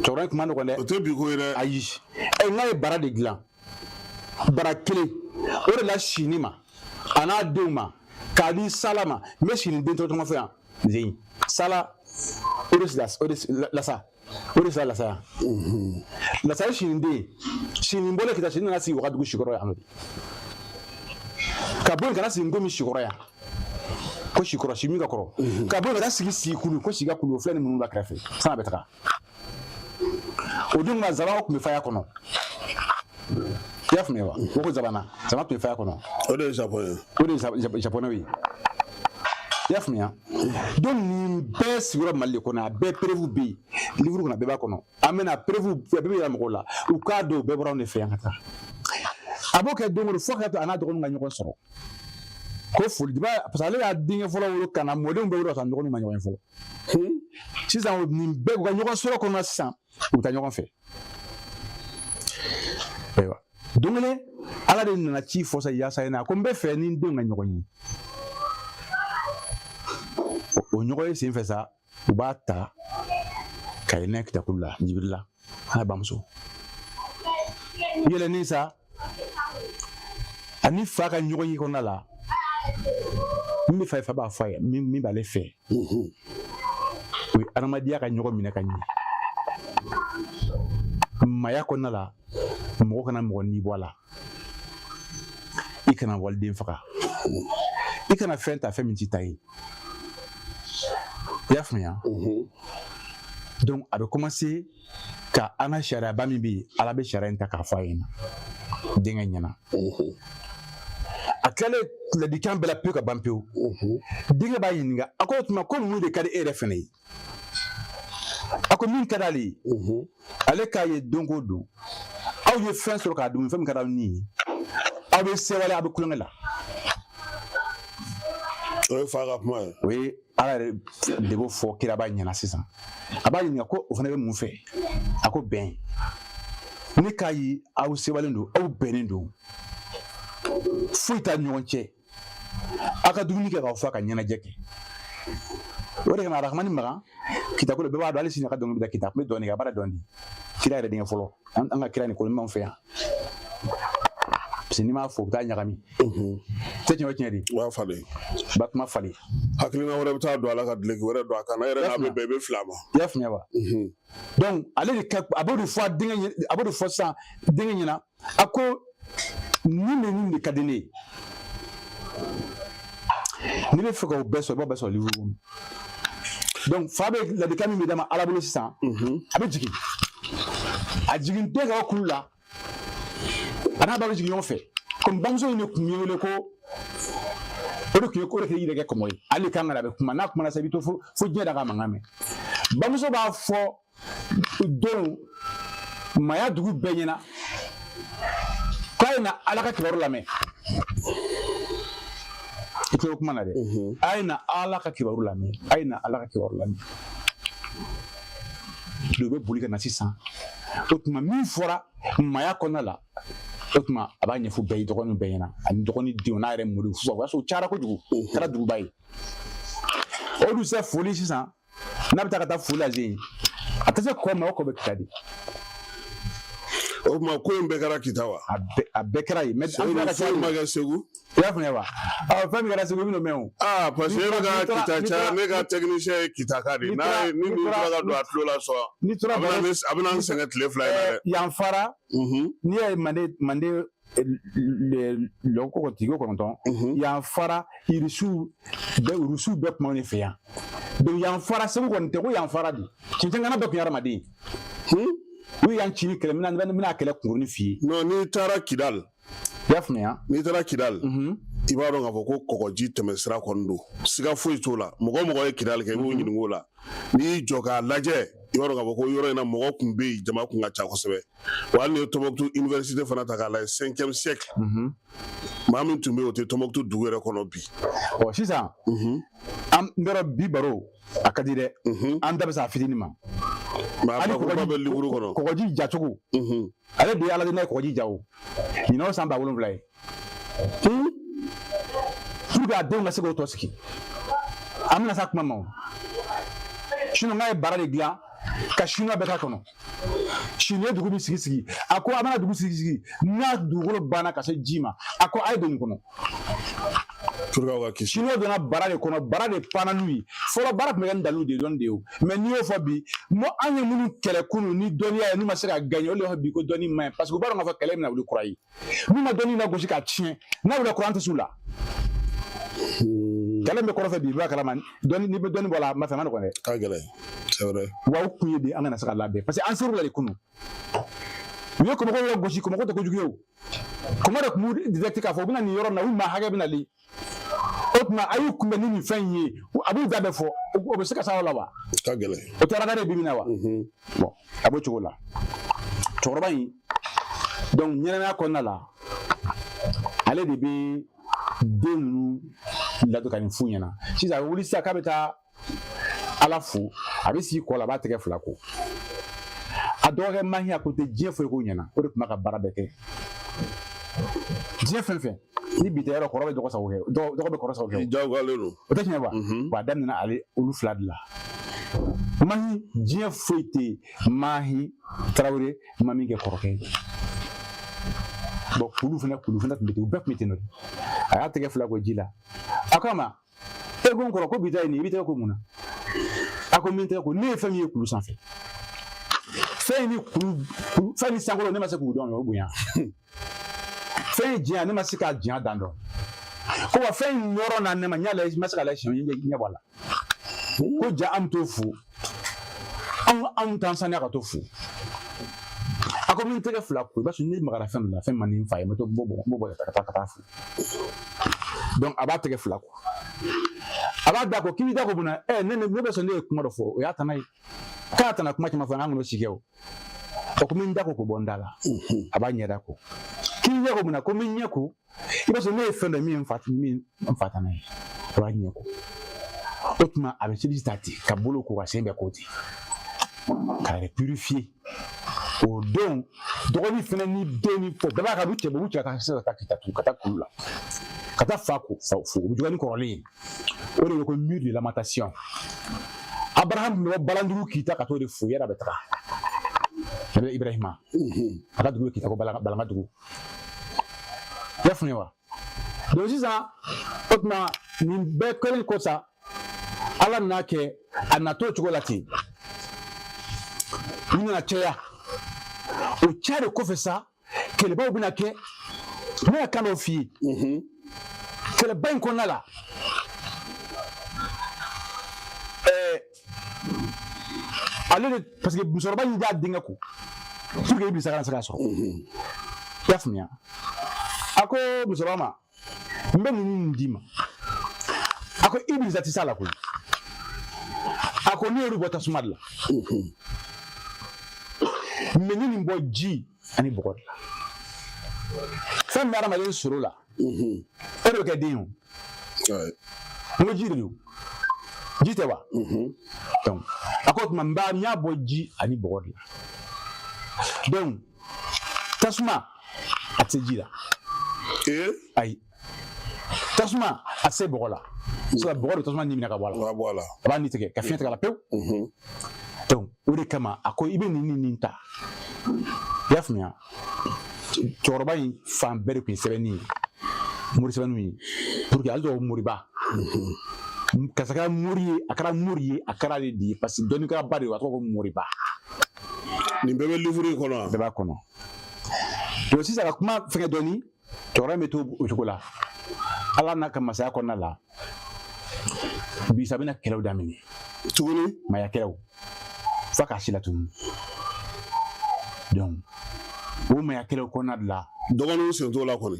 Cɛkɔrɔba in tun man nɔgɔn dɛ. O tɛ bi ko ye dɛ. Ayi. Ɛ n'a ye bara de dilan. Bara kelen o de la Sini ma a n'a denw ma k'a di Sala ma. N bɛ Sini den tɔgɔ fɔ yan zen Sala o de o de Lasa o de sera Lasa yan. Lasa ye Sini den ye. Sini bɔlen Kita, Sini nana sigi Wagadugu Sikɔrɔ yan nɔ de. Ka bɔ yen ka na sigi Nkomi Sikɔrɔ yan ko Sikɔrɔ si min ka kɔrɔ. Ka bɔ yen ka taa sigi Sikulu ko si ka kulu o filɛ nin minnu la kɛrɛfɛ san'a bɛ taga. O dun ka zaban tun bɛ faya kɔnɔ. I y'a faamuya wa? O ko zabana zaban tun bɛ faya kɔnɔ. O de ye Japon ye. O de ye japonais ye. I y'a faamuya? Donc nin bɛɛ sigiyɔrɔ Mali de kɔnɔ, a bɛɛ preuve bɛ yen. Livre kɔnɔ a bɛɛ b'a kɔnɔ. An bɛna preuve bɛɛ bɛ yira mɔgɔw la. U k'a dɔn u bɛɛ bɔra anw de fɛ yan ka taa. A b'o kɛ don o don fo ka to a n'a dɔgɔninw ka ɲɔgɔn sɔrɔ. Ko foli parce que ale y'a denkɛ fɔlɔ wolo ka na mɔdenw bɛɛ wolo ka sɔrɔ dɔgɔninw ma ɲɔgɔn ye fɔlɔ. Sisan nin bɛɛ u ka ɲɔgɔn sɔrɔ kɔnɔ sisan u bɛ taa ɲɔgɔn fɛ. Ayiwa don kelen Ala de nana ci fɔ sa yaasa ɲɛna ko n bɛ fɛ ni n denw ka ɲɔgɔn ye. O ɲɔgɔn ye sen fɛ sa u b'a ta ka yɛlɛ kitakulu la Jibirila a n'a bamuso. Yɛlɛnni sa ani fa ka ɲɔgɔn ye kɔnɔna la min bɛ fa ye fa b'a fɔ a ye min b'ale fɛ. O ye adamadenya ka ɲɔgɔn minɛ ka ɲɛ. Maaya kɔnɔna la mɔgɔ kana mɔgɔ ni bɔ a la. I kana waliden faga. I kana fɛn ta fɛn min t'i ta ye. I y'a faamuya? Donc a bɛ commencer ka an ka sariyaba min bɛ yen, Ala bɛ sariya in ta k'a fɔ a ɲɛna denkɛ ɲɛna. A tilalen ladilikan bɛɛ la pewu ka ban pewu. Denkɛ b'a ɲininka a ko o tuma ko mun de ka di e yɛrɛ fɛnɛ ye? A ko min ka d'ale ye, ale k'a ye don o don aw ye fɛn sɔrɔ k'a dun fɛn min ka d'aw ni ye, aw bɛ sewale, aw bɛ kulonkɛ la. O ye fa ka kuma ye. O ye Ala yɛrɛ de b'o fɔ kiraba ɲɛna sisan. A b'a ɲininka ko o fana bɛ mun fɛ? A ko bɛn. Ne k'a ye aw sewalen don, aw bɛnnen don, foyi t'a ɲɔgɔn cɛ, aw ka dumuni kɛ k'aw fa ka ɲɛnajɛ kɛ. O de kama Arahamani Magan Kita ko bɛɛ b'a dɔn, hali sini a ka dɔnkili bɛ da Kita, a tun bɛ dɔɔnin kɛ, a b'a dɔn di kira yɛrɛ denkɛ fɔlɔ, an ka kira nin ko b'anw fɛ yan, parce que n'i m'a fɔ u bɛ taa ɲagami. Tɛ tiɲɛ o tiɲɛ de. U b'a falen. U b'a kuma falen. Hakilina wɛrɛ bɛ taa don a la ka duloki wɛrɛ don a kan na, e yɛrɛ n'a bɛ bɛn, i bɛ fili a ma. I y'a faamuya wa? Donc ale de ka a b'o de fɔ a denkɛ, a b'o de fɔ sisan denkɛ ɲɛna, a ko nin de nin de ka di ne ye. N'i bɛ fɛ k'o bɛɛ sɔrɔ, i b'o bɛɛ sɔrɔ livre kɔnɔ. Donc fa bɛ ladilikan min bɛ d'a ma Ala bolo sisan, a bɛ jigin, a jigin tɛ ka bɔ kulu la, a n'a ba bɛ jigin ɲɔgɔn fɛ. Komi bamuso in de tun ye wele ko o de tun ye ko de k'i yɛrɛ kɛ kɔmɔ ye, ale kan ka na, a bɛ kuma, n'a kumana sisan i bɛ to fo diɲɛ da ka mankan mɛn. Bamuso b'a fɔ don Maya dugu bɛɛ ɲɛna k'a ye na Ala ka kibaru lamɛn. I tulo kuma na dɛ. A ye na Ala ka kibaru lamɛn, a ye na Ala ka kibaru lamɛn. U bɛ boli ka na sisan. O tuma min fɔra Maya kɔnɔna la, o tuma a b'a ɲɛfɔ bɛɛ ye, dɔgɔninw bɛɛ ɲɛna, ani dɔgɔnin denw n'a yɛrɛ mɔdenw. Sisan o y'a sɔrɔ o cayara kojugu, kɛra duguba ye. O dun sera foli sisan, n'a bɛ taa ka taa foli lase yen, a tɛ se kɔ ma, o kɔ bɛ Kita de. O tuma ko in bɛɛ kɛra Kita wa? A bɛɛ kɛra yen, mais an filɛ ka foyi ma kɛ Segu. I y'a faamuya wa? Ɔ, fɛn min kɛra Segu, i bɛn'o mɛn o. Aa, parce que e bɛ ka Kita caya, ne ka technicien ye Kita ka de ye, n'a ye ni nin tora ka don a tulo la sɔn. N'i tora a bɛna n sɛgɛn tile 2 in na dɛ. Yan fara, n'i y'a ye Mande lɔgɔ tigo 9, yan fara irisiw bɛɛ, irisiw bɛɛ kuma ne fɛ yan. Donc yan fara Segu kɔni tɛ ko yan fara de, cɛncɛn bɛɛ tun ye hadamaden ye. U y'an ci ni kɛlɛ, n bɛna kɛlɛ kunkurunin f'i ye. Non, n'i taara Kidali. I y'a faamuya? N'i taara Kidali, i b'a dɔn k'a fɔ ko kɔgɔji tɛmɛ sira kɔni don, siga foyi t'o la. Mɔgɔ mɔgɔ ye Kidali kɛ, i b'o ɲininka o la. N'i y'i jɔ k'a lajɛ, i b'a dɔn k'a fɔ ko yɔrɔ in na mɔgɔ tun bɛ yen, jama tun ka ca kosɛbɛ. Wa hali n'i ye Tɔnbɔkutu université fana ta k'a lajɛ, 5e siècle, maa min tun bɛ yen, o tɛ Tɔnbɔkutu dugu yɛrɛ kɔnɔ bi. Ɔ, sisan an yɔrɔ bi baro a ka di dɛ, an da bɛ se a fitinin ma. Mais a bakuruba bɛ livre kɔnɔ. Kɔgɔji jacogo, ale de ye Ala n'a ye kɔgɔji ja o ɲinan o san 7000 ye, pour que a denw ka se k'o tɔ sigi. An bɛna s'a kuma ma o. Sinon n'a ye bara de dilan ka chinois bɛɛ k'a kɔnɔ, chinois dugu bɛ sigi sigi, a ko a mana dugu sigi sigi, n'a dugukolo banna ka se ji ma, a ko a ye don nin kɔnɔ. Pour que aw ka kisi. Chinois donna bara de kɔnɔ, bara de panna n'u ye. Fɔlɔ bara tun bɛ kɛ ni dalilu de ye, dɔnni de ye o. Mais n'i y'o fɔ bi, mɔ an ye minnu kɛlɛ kunun ni dɔnniya ye, n'u ma se ka gagner, olu de b'a fɔ bi ko dɔnni man ɲi, parce que u b'a dɔn k'a fɔ kɛlɛ bɛna wuli kura ye. N'u ma dɔnni lagosi k'a tiɲɛ, n'a wulila kura, an tɛ s'u la. Kɛlɛ bɛ kɔrɔfɛ bi, i b'a kalama dɔnni, n'i bɛ dɔnni bɔ a la, a ma fɛn ma nɔgɔn dɛ. Ka gɛlɛn, c'est vrai. Wa o kun ye de an kana se ka labɛn, parce que an ser'u la de kunun. U ye kɔmɔkɔw lagosi, kɔmɔkɔ tɛ kojugu ye o. Kɔmɔ de tun b'u détecter k'a fɔ u bɛna nin yɔrɔ in na, u maa hakɛ bɛna le. O tuma a y'u kunbɛn ni nin fɛn in ye, a b'u da bɛɛ fɔ, o bɛ se ka s'a la wa? Ka gɛlɛn. O tɛ radar ye bi min na wa? Bon, a b'o cogo la. Cɛkɔrɔba in donc ɲɛnamaya kɔnɔna la, ale de bɛ den ninnu ladon ka nin f'u ɲɛna. Sisan a bɛ wuli sisan k'a bɛ taa Ala fo, a bɛ sigi kɔ la, a b'a tɛgɛ fila ko. A dɔgɔkɛ Mahiya ko tɛ diɲɛ foyi k'o ɲɛna, o de tun b'a ka baara bɛɛ kɛ. Diɲɛ fɛn fɛn ni bi tɛ, yɔrɔ kɔrɔ bɛ dɔgɔ sago kɛ, dɔgɔ bɛ kɔrɔ sago kɛ. Jagoyalen don. O tɛ tiɲɛ wa? Wa a daminɛna ale olu fila de la. Mahi, diɲɛ foyi tɛ yen Mahi Tarawele ma min kɛ kɔrɔkɛ ye. Bon, kulu fana tun bɛ ten, u bɛɛ tun bɛ ten nɔ de. A y'a tɛgɛ fila ko ji la, a ko a ma, e ko n kɔrɔ ko bi ta ye nin ye, i bɛ tɛgɛ ko mun na? A ko n bɛ n tɛgɛ ko, ne ye fɛn min ye kulu sanfɛ, fɛn ni kulu, fɛn ni sankolo, ne ma se k'u dɔn, o bonya. Fɛn ye diɲɛ, ne ma se k'a diɲɛ dan dɔn. Ko wa fɛn in yɔrɔ na ne ma ɲɛ lajɛ, n ma se k'a lajɛ siɲɛ ɲɛ bɔ a la. Ko ja an bɛ t'o fo, anw t'an saniya ka t'o fo. A ko n bɛ n tɛgɛ fila ko, i b'a sɔrɔ ne magara fɛn dɔ la, fɛn man di n fa ye, n bɛ to bɔ bɔ bɔ ka taa fo. Donc a b'a tɛgɛ fila ko, a b'a da ko, k'i b'i da ko mun na? Ɛ, ne bɛ sɔn, ne ye kuma dɔ fɔ, o y'a tana ye, k'a tana kuma caman fɔ, an k'o si kɛ o. O ko n bɛ n da ko k'o bɔ n da la. A b'a ɲɛda ko, k'i ɲɛ ko mun na? Ko n bɛ ɲɛ ko, i b'a sɔrɔ ne ye fɛn dɔ min fa tana ye. A b'a ɲɛ ko. O tuma a bɛ seliji ta ten ka bolo ko ka sen bɛɛ ko ten k'a yɛrɛ purifier. O don dɔgɔnin fana ni den ni fɔ bɛɛ b'a ka du cɛ bɔ u cɛ ka se ka taa Kita tugun ka taa kulu la ka taa fa ko fa fo o bɛ juguya ni kɔrɔlen ye. O de bɛ ko mur de lamentation. Abraham tun bɛ bɔ Balandugu Kita ka t'o de fo yɛrɛ a bɛ taga. A bɛ Ibrahima. A ka dugu bɛ Kita ko Balanga dugu. I y'a faamuya wa? Donc sisan o tuma nin bɛɛ kɛlen kɔ sa, Ala nana kɛ a na t'o cogo la ten. U nana caya. O caya de kɔfɛ sa, kɛlɛbaw bɛna kɛ. Ne ka kan dɔ f'i ye. Kɛlɛba in kɔnɔna la, ale de parce que musokɔrɔba in y'a denkɛ ko pour que Ibilisa kana se k'a sɔrɔ. I y'a faamuya? A ko musokɔrɔba ma, n bɛ ninnu d'i ma. A ko Ibilisa tɛ s'a la koyi. A ko ne y'olu bɔ tasuma de la. Mais ne nin bɔ ji ani bɔgɔ de la. Fɛn min bɛ adamaden sɔrɔ la, o de bɛ kɛ den ye o. N ko ji de don. Ji tɛ wa? Donc a ko o tuma n b'a n y'a bɔ ji ani bɔgɔ de la. Donc tasuma a tɛ se ji la. Ayi. Tasuma a tɛ se bɔgɔ la. Parce que bɔgɔ de tasuma ni minɛ ka bɔ a la. A bɔ a la. A b'a ni tigɛ ka fiɲɛ tigɛ a la pewu. Donc o de kama a ko i bɛ nin ni nin ta. I y'a faamuya? Cɛkɔrɔba in fan bɛɛ de tun ye sɛbɛnni ye. Mori sɛbɛnniw ye. Pour que ale tɔgɔ Moriba. Karisa kɛra mori ye, a kɛra mori ye, a kɛra ale de ye parce que dɔnnikɛlaba de don, a tɔgɔ ko Moriba. Nin bɛɛ bɛ livre in kɔnɔ wa? Bɛɛ b'a kɔnɔ. Donc sisan ka kuma fɛngɛ dɔɔni, cɛkɔrɔba in bɛ to o cogo la. Ala n'a ka masaya kɔnɔna la, Ibilisa bɛna kɛlɛw daminɛ. Tuguni? Maya kɛlɛw. F'a k'a si latunu. Donc o maya kɛlɛw kɔnɔna de la. Dɔgɔninw sen t'o la kɔni.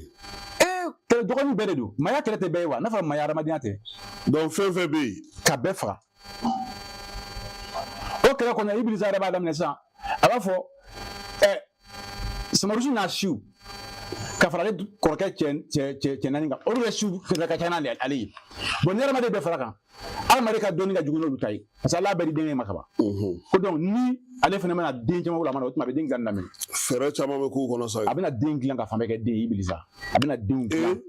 Kɛlɛ dɔgɔnin bɛɛ de don. Maya kɛlɛ tɛ bɛɛ ye wa? N'a fɔra maya adamadenya tɛ. Donc fɛn fɛn bɛ yen. Ka bɛɛ faga. O kɛlɛ kɔnɔna Ibilisa yɛrɛ b'a daminɛ sisan. A b'a fɔ Samarusi n'a siw ka fara ale kɔrɔkɛ cɛ naani kan, olu bɛ siw ka ca n'ale ale ye. Bon ni adamaden bɛɛ fara kan, adamaden ka dɔnni ka jugu n'olu ta ye parce que Ala bɛɛ di denkɛ ma kaban. Ko donc ni ale fana bɛna den caman wolo a ma na, o tuma a bɛ den dilan daminɛ. Fɛɛrɛ caman bɛ k'u kɔnɔ sa. A bɛna den dilan ka fan bɛɛ kɛ den ye Ibilisa. A bɛna denw dilan.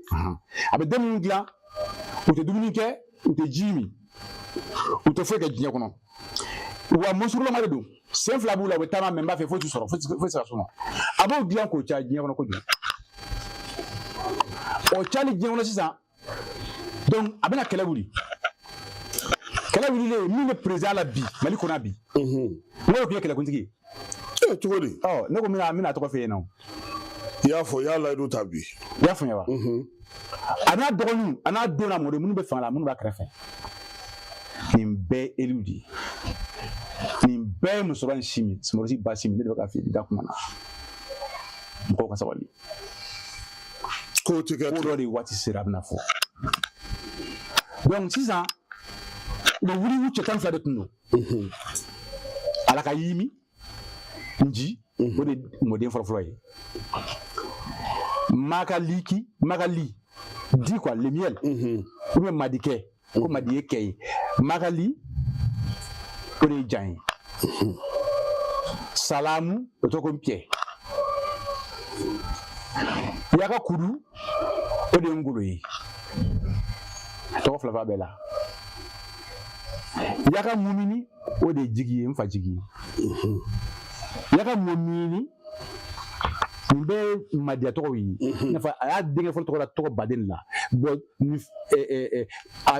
A bɛ den minnu dilan, u tɛ dumuni kɛ, u tɛ ji min, u tɛ foyi kɛ diɲɛ kɔnɔ. Wa mɔsurulama de don. Sen fila b'u la, u bɛ taama mɛ n b'a fɛ foyi t'u sɔrɔ, foyi tɛ se ka s'u ma. A b'o dilan k'o caya diɲɛ kɔnɔ kojugu. O cayali diɲɛ kɔnɔ sisan, donc a bɛna kɛlɛ wuli. Kɛlɛ wulilen min bɛ président la bi Mali kɔnɔ bi. N ko o tun ye kɛlɛkuntigi ye. Cogo di? Ɔ ne ko n bɛna tɔgɔ f'e ɲɛna o. I y'a fɔ, i y'a layidu ta bi. I y'a faamuya wa? A n'a dɔgɔninw, a n'a denw n'a mɔdenw minnu bɛ fanga la, minnu b'a kɛrɛfɛ. Nin bɛɛ ye éluw de ye. Nin bɛɛ ye musokɔrɔba in si min, Samarusi ba si min, ne de bɛ k'a f'i ye da kuma na. Mɔgɔw ka sabali. Kow tɛ kɛ Ko dɔ de waati sera a bɛna fɔ. Donc sisan, u bɛ wuli, u cɛ 12 de tun don. Ala ka yimi, nji, o de mɔden fɔlɔfɔlɔ ye. Makaliki, Makali, di quoi, le miel. Ou bien Madikɛ, ko Madi ye kɛ ye. Makali, o de ye jan ye. Salamu, o tɔgɔ ko npiyɛ. Yaka kudu, o de ye ngolo ye. Tɔgɔ fila b'a bɛɛ la. Yaka mumini, o de ye jigi ye, n fa jigi ye. Yaka mumini, nin bɛɛ ye madiya tɔgɔw ye. I n'a fɔ a y'a denkɛ fɔlɔ tɔgɔ la tɔgɔ baden de la. Bon ni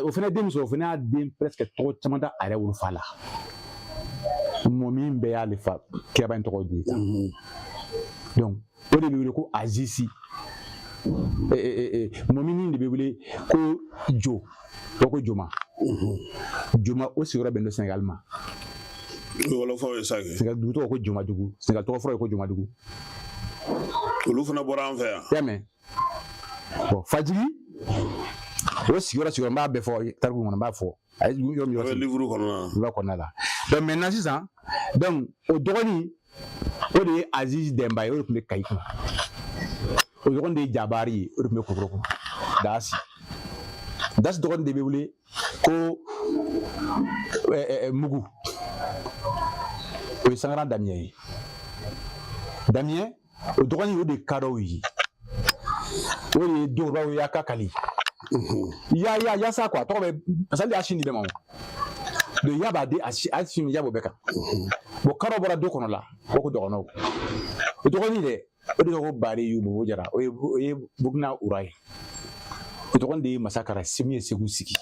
o fana den min sɔrɔ, o fana y'a den presque tɔgɔ caman da a yɛrɛ wolofa la. Mɔmin bɛɛ y'ale fa kiraba in tɔgɔ de ye. Donc o de bɛ wele ko Azisi. Mɔmini de bɛ wele ko Jo, o ko Joma. Joma o sigiyɔrɔ bɛnnen don Senegal ma. Wɔlɔfɔw ye sa kɛ. Senegal dugu tɔgɔ ko Jomadugu, Senegal tɔgɔ fɔlɔ ye ko Jomadugu. Olu fana bɔra an fɛ yan. I y'a mɛn? Bon Fajigi o sigiyɔrɔ n b'a bɛɛ fɔ tariku kɔnɔ, n b'a fɔ. A ye yɔrɔ min yɔrɔ livre kɔnɔna na. Livre kɔnɔna la. Donc maintenant sisan, donc o dɔgɔnin o de ye Aziz Dɛnba ye, o de tun bɛ Kayi kunna. O dɔgɔnin de ye Jabari ye, o de tun bɛ Kulukɔrɔ kunna. Daasi. Dasi dɔgɔnin de bɛ wele ko Mugu, o ye Sankaran Damiyɛ ye. Damiyɛ o dɔgɔnin, o de ye kadɔw ye, o de ye dɔgɔbaw y'a ka kali ya ya yasa quoi. A tɔgɔ bɛ parce que ale y'a sin di bɛɛ ma, o donc ya b'a di a si a sin ya b'o bɛɛ kan. Bon, kadɔ bɔra du kɔnɔ la, o ko dɔgɔnɔw, o dɔgɔnin dɛ, o de ko Bari y'u Bobo Jara, o ye Burukina ura ye. O dɔgɔnin de ye Masakara min ye Segu sigi,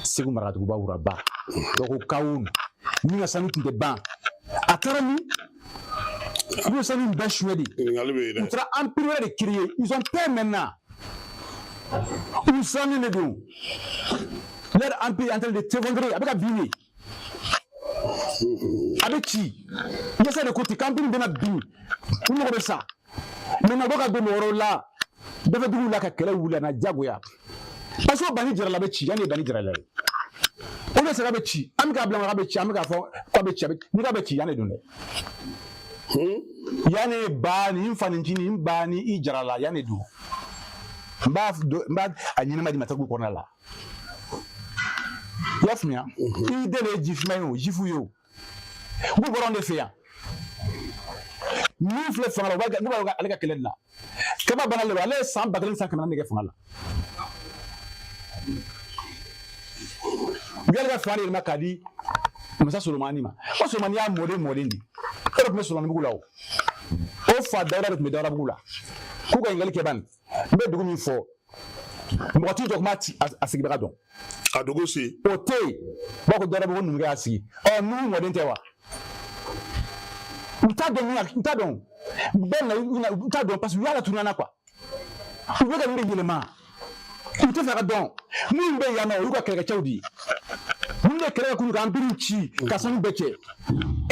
Segu marakaduguba wuraba. Donc ko Kawun min ka sanu tun tɛ ban, a taara min, u ye sanu bɛɛ suɲɛ de. Ɲininkali bɛ yen U dɛ. taara empire wɛrɛ de créer. Ils ont peur maintenant, u sirannen de don. Leur empire est en train de s'effondrer, a bɛ ka bin de, a bɛ ci yasa de ko ten k'empire bɛna bin, u mago bɛ sa. Maintenant u bɛ ka don mɔgɔ wɛrɛw la dafɛduguw la ka kɛlɛ wuli a na diyagoya, parce que Bani Jarala bɛ ci, yanni ye Bani Jarala ye, o de sara bɛ ci. An bɛ k'a bila k'a bɛ ci, an bɛ k'a fɔ k'a bɛ ci, a bɛ n'i k'a bɛ ci, yanni dun dɛ, yanni ba ni n fa nicinin, n ba ni i Jarala, yanni dun. N b'a a ɲɛnɛma di ma tariku kɔnɔna la, i y'a faamuya? I den de ye jifinma ye, o jifu ye, o u bɔra anw de fɛ yan. Min filɛ fanga la, u b'a ne b'a ale ka kɛlɛ de la. Kaba bana le, ale ye san 1000 san 400 de kɛ fanga la. U y'ale ka fanga de yɛlɛma k'a di masa Solomani ma. O Solomani y'a mɔden mɔden de, e de tun bɛ Solomanibugu la. O fa Dawuda de tun bɛ Dawudabugu la. K'u ka ɲininkali kɛ bani, n bɛ dugu min fɔ, mɔgɔ t'i jɔ kuma a sigibaga dɔn. A dugu si. O tɛ yen. U b'a fɔ ko Dawudabugu numukɛ y'a sigi. Ɔ, nuhu mɔden tɛ wa? U t'a dɔn min, u t'a dɔn bɛɛ na, u t'a dɔn parce que u y'a latunu na quoi. U bɛ ka nin de yɛlɛma, u tɛ fɛ ka dɔn. Minnu bɛ yan nɔ, o y'u ka kɛlɛkɛcɛw de ye, minnu ye kɛlɛ kɛ kunun k'an biriw ci ka sanu bɛɛ cɛ.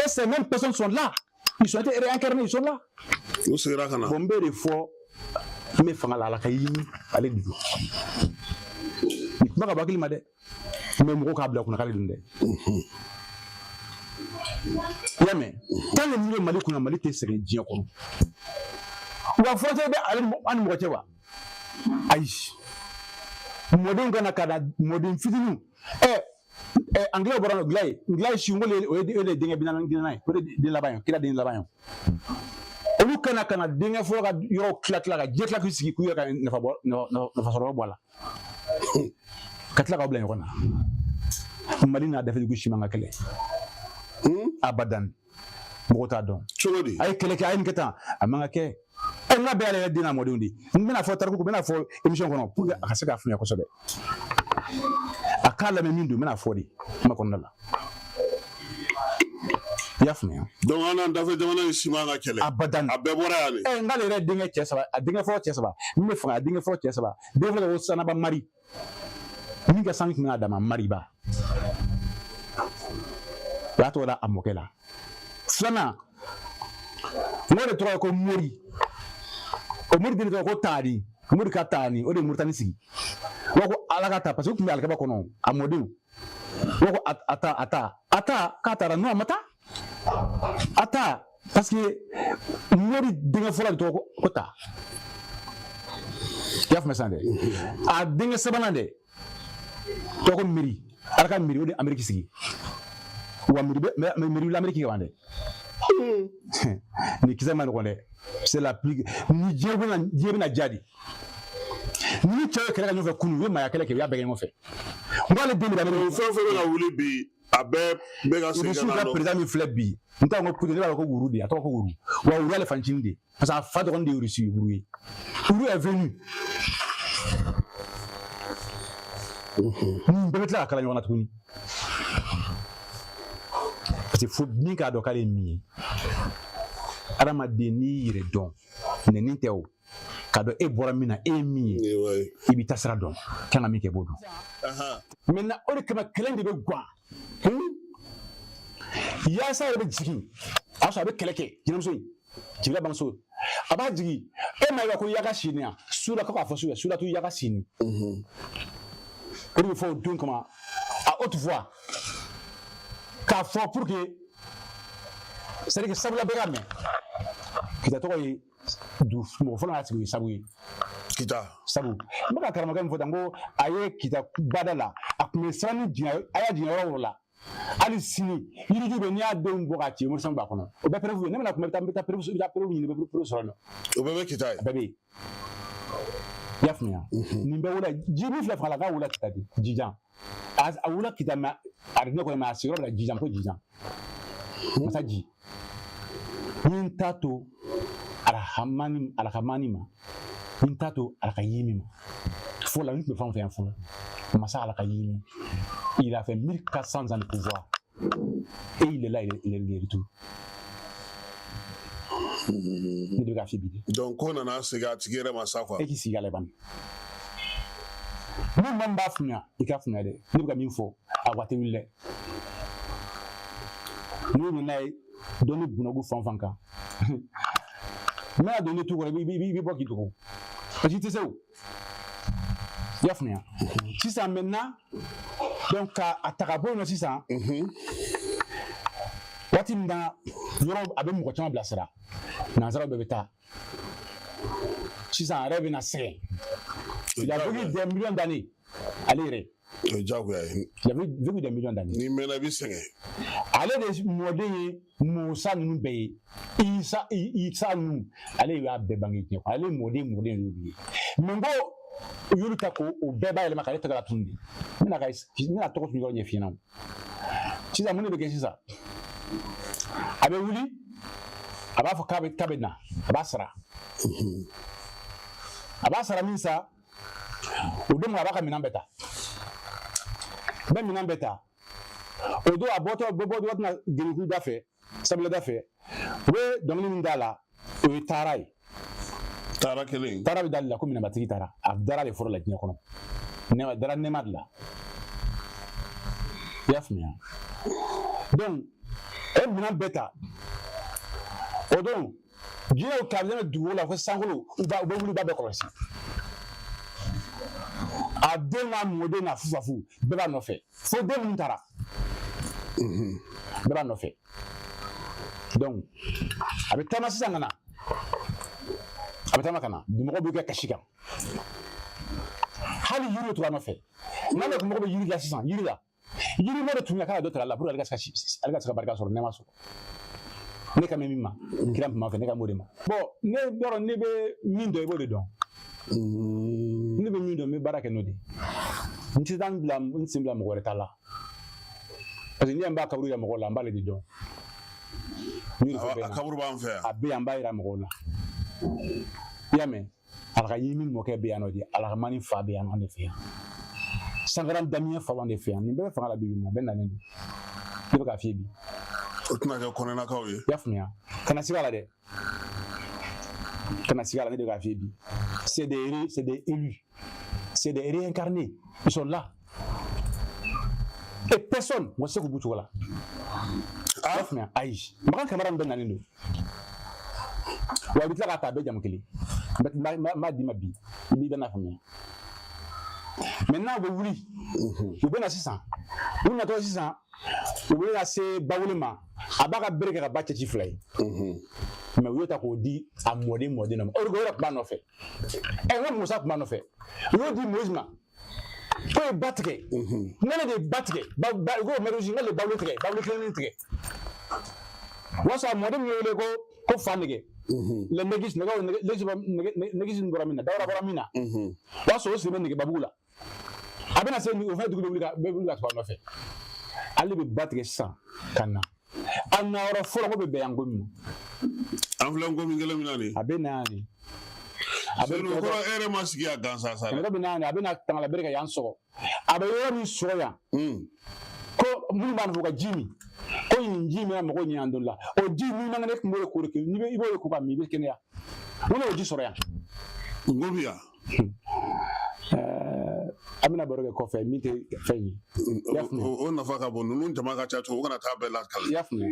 Et ces mêmes personnes sont là, ils ont été réincarnés, ils sont là. U seginna ka na. Bon, n bɛ de fɔ, n bɛ fanga la, ala ka ɲini ale de don. Nin kuma ka bɔ hakili ma dɛ, mais mɔgɔw k'a bila kunna k'ale dun dɛ. I y'a mɛn? Tant que ninnu bɛ Mali kunna, Mali tɛ sɛgɛn diɲɛ kɔnɔ. Wa frontière bɛ ale ni an ni mɔgɔ cɛ wa? Ayi, mɔdenw ka na ka na mɔden fitininw. Ɛ ɛ, anglais bɔra Ngilaye, Ngilaye si, n ko o ye o de ye denkɛ 40 ye, o de ye den laban ye, kira den laban ye. Olu kana ka na denkɛ fɔlɔ ka yɔrɔ tila tila ka diɲɛ tila k'u sigi k'u yɛrɛ ka nafa bɔ, nafa sɔrɔ bɔ a la, ka tila k'aw bila ɲɔgɔn na. Mali n'a dafɛdugu si man ka kɛlɛ abadan, mɔgɔ t'a dɔn. Cogo di? A ye kɛlɛ kɛ, a ye nin kɛ tan, a man ka kɛ. Ɛ, n ka bɛɛ y'ale yɛrɛ den n'a mɔdenw de ye. N bɛna fɔ tariku, n bɛna fɔ émission kɔnɔ pour que a ka se k'a faamuya kosɛbɛ, a k'a lamɛn min don, n bɛna fɔ de kuma kɔnɔna la, i y'a faamuya? Donc an n'an dafɛ jamana in si man ka kɛlɛ. Abadan. A bɛɛ bɔra yan de. Ɛ, n k'ale yɛrɛ denkɛ cɛ saba, a denkɛ fɔlɔ cɛ saba min bɛ fanga, a denkɛ fɔlɔ cɛ saba, denkɛ fɔlɔ ko Sanaba Mari, min ka sanu tun bɛna d'a ma, Mariba, o y'a tɔgɔ da a mɔkɛ la. Filanan, n ko de tɔgɔ ye ko Mori. O Mori den tɔgɔ ko Taani, Mori ka Taani, o de ye Moritani sigi. U b'a ko Ala ka ta, parce que u tun bɛ alikaba kɔnɔ, a mɔdenw. U b'a ko a ta, a ta, a ta, k'a taara non, a ma taa, a ta, parce que Mori denkɛ fɔlɔ de tɔgɔ ko Ta. I y'a faamuya sisan dɛ? A denkɛ sabanan dɛ tɔgɔ ko Miri, Ala ka Miri, o de ye Ameriki sigi. Wa Miri bɛ Miri bɛ Ameriki kan dɛ. Nin kisɛ ma nɔgɔn dɛ, c'est la plus ni diɲɛ bɛna diya de. Ni cɛw ye kɛlɛ kɛ ɲɔgɔn fɛ kunun, u ye maaya kɛlɛ kɛ, u y'a bɛɛ kɛ ɲɔgɔn fɛ. N ko ale den de bɛ Ameriki. Fɛn o fɛn bɛ ka wuli bi, a bɛɛ bɛ ka segin Rusiw ka ka na nɔ. président min filɛ bi, n t'a dɔn ko Putin, ne b'a dɔn ko Wuru de, a tɔgɔ ko Wuru. Wa Wuru y'ale fancinin de, parce que a fa dɔgɔnin de ye Rusi ye, Wuru ye. Wuru est venu. Nin bɛɛ bɛ tila ka kala ɲɔgɔn na tuguni, parce que fo min k'a dɔn k'ale ye min ye. Adamaden, n'i y'i yɛrɛ dɔn, nɛni tɛ o, k'a dɔn e bɔra min na, e ye min ye, i b'i taasira dɔn, kan ka min kɛ, i b'o dɔn. Maintenant, o de kama kɛlɛ de bɛ gan yaasa yɛrɛ bɛ jigin, a y'a sɔrɔ a bɛ kɛlɛ kɛ. Jinɛmuso in, Jibila bamuso, a b'a jigin e ma ye ko yaga sini yan su la, ko k'a fɔ su la, su la tu yaga sini. O de bɛ fɔ o don kama à haute voix k'a fɔ pour que, c'est à dire que sabula bɛɛ ka mɛn. Kita tɔgɔ ye du mɔgɔ fɔlɔ y'a sigi, o ye sabu ye. Kita. Sabu n bɛ ka karamɔgɔkɛ min fɔ tan, ko a ye Kita bada la, a tun bɛ siran ni jigin, a y'a jigin yɔrɔ o yɔrɔ la, hali sini yiriju bɛ, n'i y'a denw bɔ k'a ci, morisɛn b'a kɔnɔ. O bɛɛ preuve ye. Ne bɛna kuma, i bɛ taa preuve, i bɛ taa preuve ɲini, i bɛ preuve sɔrɔ yen nɔ. O bɛɛ bɛ Kita ye. A bɛɛ bɛ yen, i y'a faamuya? Nin bɛɛ wula ji min filɛ fanga la, k'a wula Kita de Jijan. A wula Kita, mais a ne kɔni, mais a sigiyɔrɔ la Jijan, ko Jijan masa ji. Ni n t'a to arahamani alakamani ma, ni n t'a to alakayimi ma, fɔlɔ la n tun bɛ fɛn o fɛn yan fɔlɔ, masa alakayimi, il a fait 1400 ans de pouvoir et il est là, il est de retour. Ne de bɛ k'a f'i bi de. Donc ko nana segin a tigi yɛrɛ ma sa quoi. E k'i sigi a la bani. Ni maa min b'a faamuya, i k'a faamuya dɛ. Ne bɛ ka min fɔ, a waati wuli dɛ. N'u nana ye dɔnni bunako fan o fan kan, n bɛna don ne tu kɔrɔ, i bɛ bɔ k'i dogo parce que i tɛ se o. I y'a faamuya? Sisan maintenant, donc ka a ta ka bɔ yen nɔ sisan, waati min na yɔrɔ a bɛ mɔgɔ caman bilasira, nansaraw bɛɛ bɛ taa sisan, a yɛrɛ bɛna sɛgɛn. Il a vécu des millions d'années, ale yɛrɛ. O ye diyagoya ye. Il a vécu des millions d'années. N'i mɛnna, i bɛ sɛgɛn. Ale de mɔden ye Musa ninnu bɛɛ ye, Isa, Isa ninnu, ale y'a bɛɛ bange diɲɛ kɔnɔ. Ale mɔden y'olu ye. Mais n ko u y'olu ta k'o o bɛɛ bayɛlɛma k'ale tɔgɔ la tunu de. N bɛna tɔgɔ tun yɔrɔ ɲɛf'i ɲɛna. Sisan mun de bɛ kɛ sisan? A bɛ wuli, a b'a fɔ k'a bɛ na, a b'a sara. A b'a sara min sa, o don a b'a ka minɛn bɛɛ ta, a bɛ minɛn bɛɛ ta. O don a bɔtɔ bɛ bɔ waati na Gereku da fɛ, Sabula da fɛ, u bɛ dɔnkili min d'a la, o ye taara ye. Taara kelen. Taara bɛ d'ale la ko minɛnbatigi taara. A dara de fɔlɔ la diɲɛ kɔnɔ, nɛma dara, nɛma de la. I y'a faamuya? Donc e minɛn bɛɛ ta, o don jinɛw k'a bɛ dugu la fo sankolo, u bɛ wuli, u b'a bɛɛ kɔlɔsi. A den n'a mɔden n'a fufafu bɛɛ b'a nɔfɛ, fo den minnu taara, bɛɛ b'a nɔfɛ. Donc a bɛ taama sisan ka na, a bɛ taama ka na, mɔgɔw bɛ kɛ kasi kan, hali yiri tora a nɔfɛ. N'ale tun mago bɛ yiri la sisan, yiri la, yiri mɔ de tun ka kan ka dɔ ta a la pour ale ka se ka barika sɔrɔ, nɛɛma sɔrɔ. Ne ka mɛn min ma, kira tun b'a fɛ, ne ka m'o de ma. Bon, ne yɔrɔ ne bɛ min dɔn, i b'o de dɔn. Ne bɛ min dɔn, n bɛ baara kɛ n'o de ye. N tɛ taa n bila n sen bila mɔgɔ wɛrɛ ta la, parce que n'i ye n b'a kaburu yira mɔgɔw la, n b'ale de dɔn. N y'o de fɔ bɛɛ A ɲɛna. kaburu b'an fɛ yan. A bɛ yan, n b'a yira mɔgɔw la. I y'a mɛn? Alakayimi mɔkɛ bɛ yan nɔ de, Alakamani fa bɛ yan nɔ, an de fɛ yan. Sankaran Damiyɛn fa b'an de fɛ yan. Nin bɛɛ bɛ fanga la bi bi in na, a bɛɛ nalen don. Ne bɛ k'a f'i ye bi. O tɛna kɛ kɔnɛnakaw ye. I y'a faamuya? Kana siga a la dɛ, kana siga a la. Ne de bɛ k'a f'i ye bi, c'est des élus, c'est des réincarnés, ils sont là et personne mɔgɔ tɛ se k'u b'u cogo la. I y'a faamuya? Ayi, Makan Kamara min bɛɛ nalen don wa, i bɛ tila k'a ta a bɛɛ jamu kelen. N b'a d'i ma bi, i b'i bɛna faamuya. Maintenant u bɛ wuli, u bɛ na sisan, u natɔ sisan, u bɛ na se Bawule ma, a b'a ka bere kɛ ka ba cɛci fila ye. Mais u y'o ta k'o di a mɔden dɔ ma. O de o yɛrɛ tun b'a nɔfɛ. Ɛ, n ko Musa tun b'a nɔfɛ. U y'o di Moïse ma k'o ye ba tigɛ. Ne de ye ba tigɛ, ba ba ko Mɛrusi, ne de ye Bawule tigɛ, Bawule kelen tigɛ. O y'a sɔrɔ a mɔden min wele ko fa nɛgɛ, le negis, nɛgɛ nɛgɛ negis bɔra min na, Dawuda bɔra min na, o y'a sɔrɔ o siri bɛ nɛgɛbabugu la. A bɛna se o fɛnɛ, dugu bɛ wuli ka tugu a nɔfɛ. Ale bɛ ba tigɛ sisan ka na. A na yɔrɔ fɔlɔ ko bɛ bɛn yan ko min ma. An filɛ ko min kelen min na nin. A bɛ na yan de, a bɛ Seydou, o kɔrɔ e yɛrɛ ma sigi yan gansan sa dɛ. Nɛgɛ bɛ na yan de, a bɛ na tangala bere ka yan sɔgɔ. A bɛ yɔrɔ min sɔgɔ yan, ko minnu b'a nɔfɛ, u ka ji min, ko nin ji min na mɔgɔw ɲɛ yan don la, o ji n'i man kɛnɛ, e tun b'o de ko de kɛ, n'i bɛ i b'o de ko ka min, i bɛ kɛnɛya. Mun de y'o ji sɔrɔ yan? Ngo bi yan. An bɛna baro kɛ kɔfɛ min tɛ fɛn ye. I y'a faamuya? O nafa ka bon, ninnu jama ka ca cogo, u kana taa bɛɛ lakali. I y'a faamuya?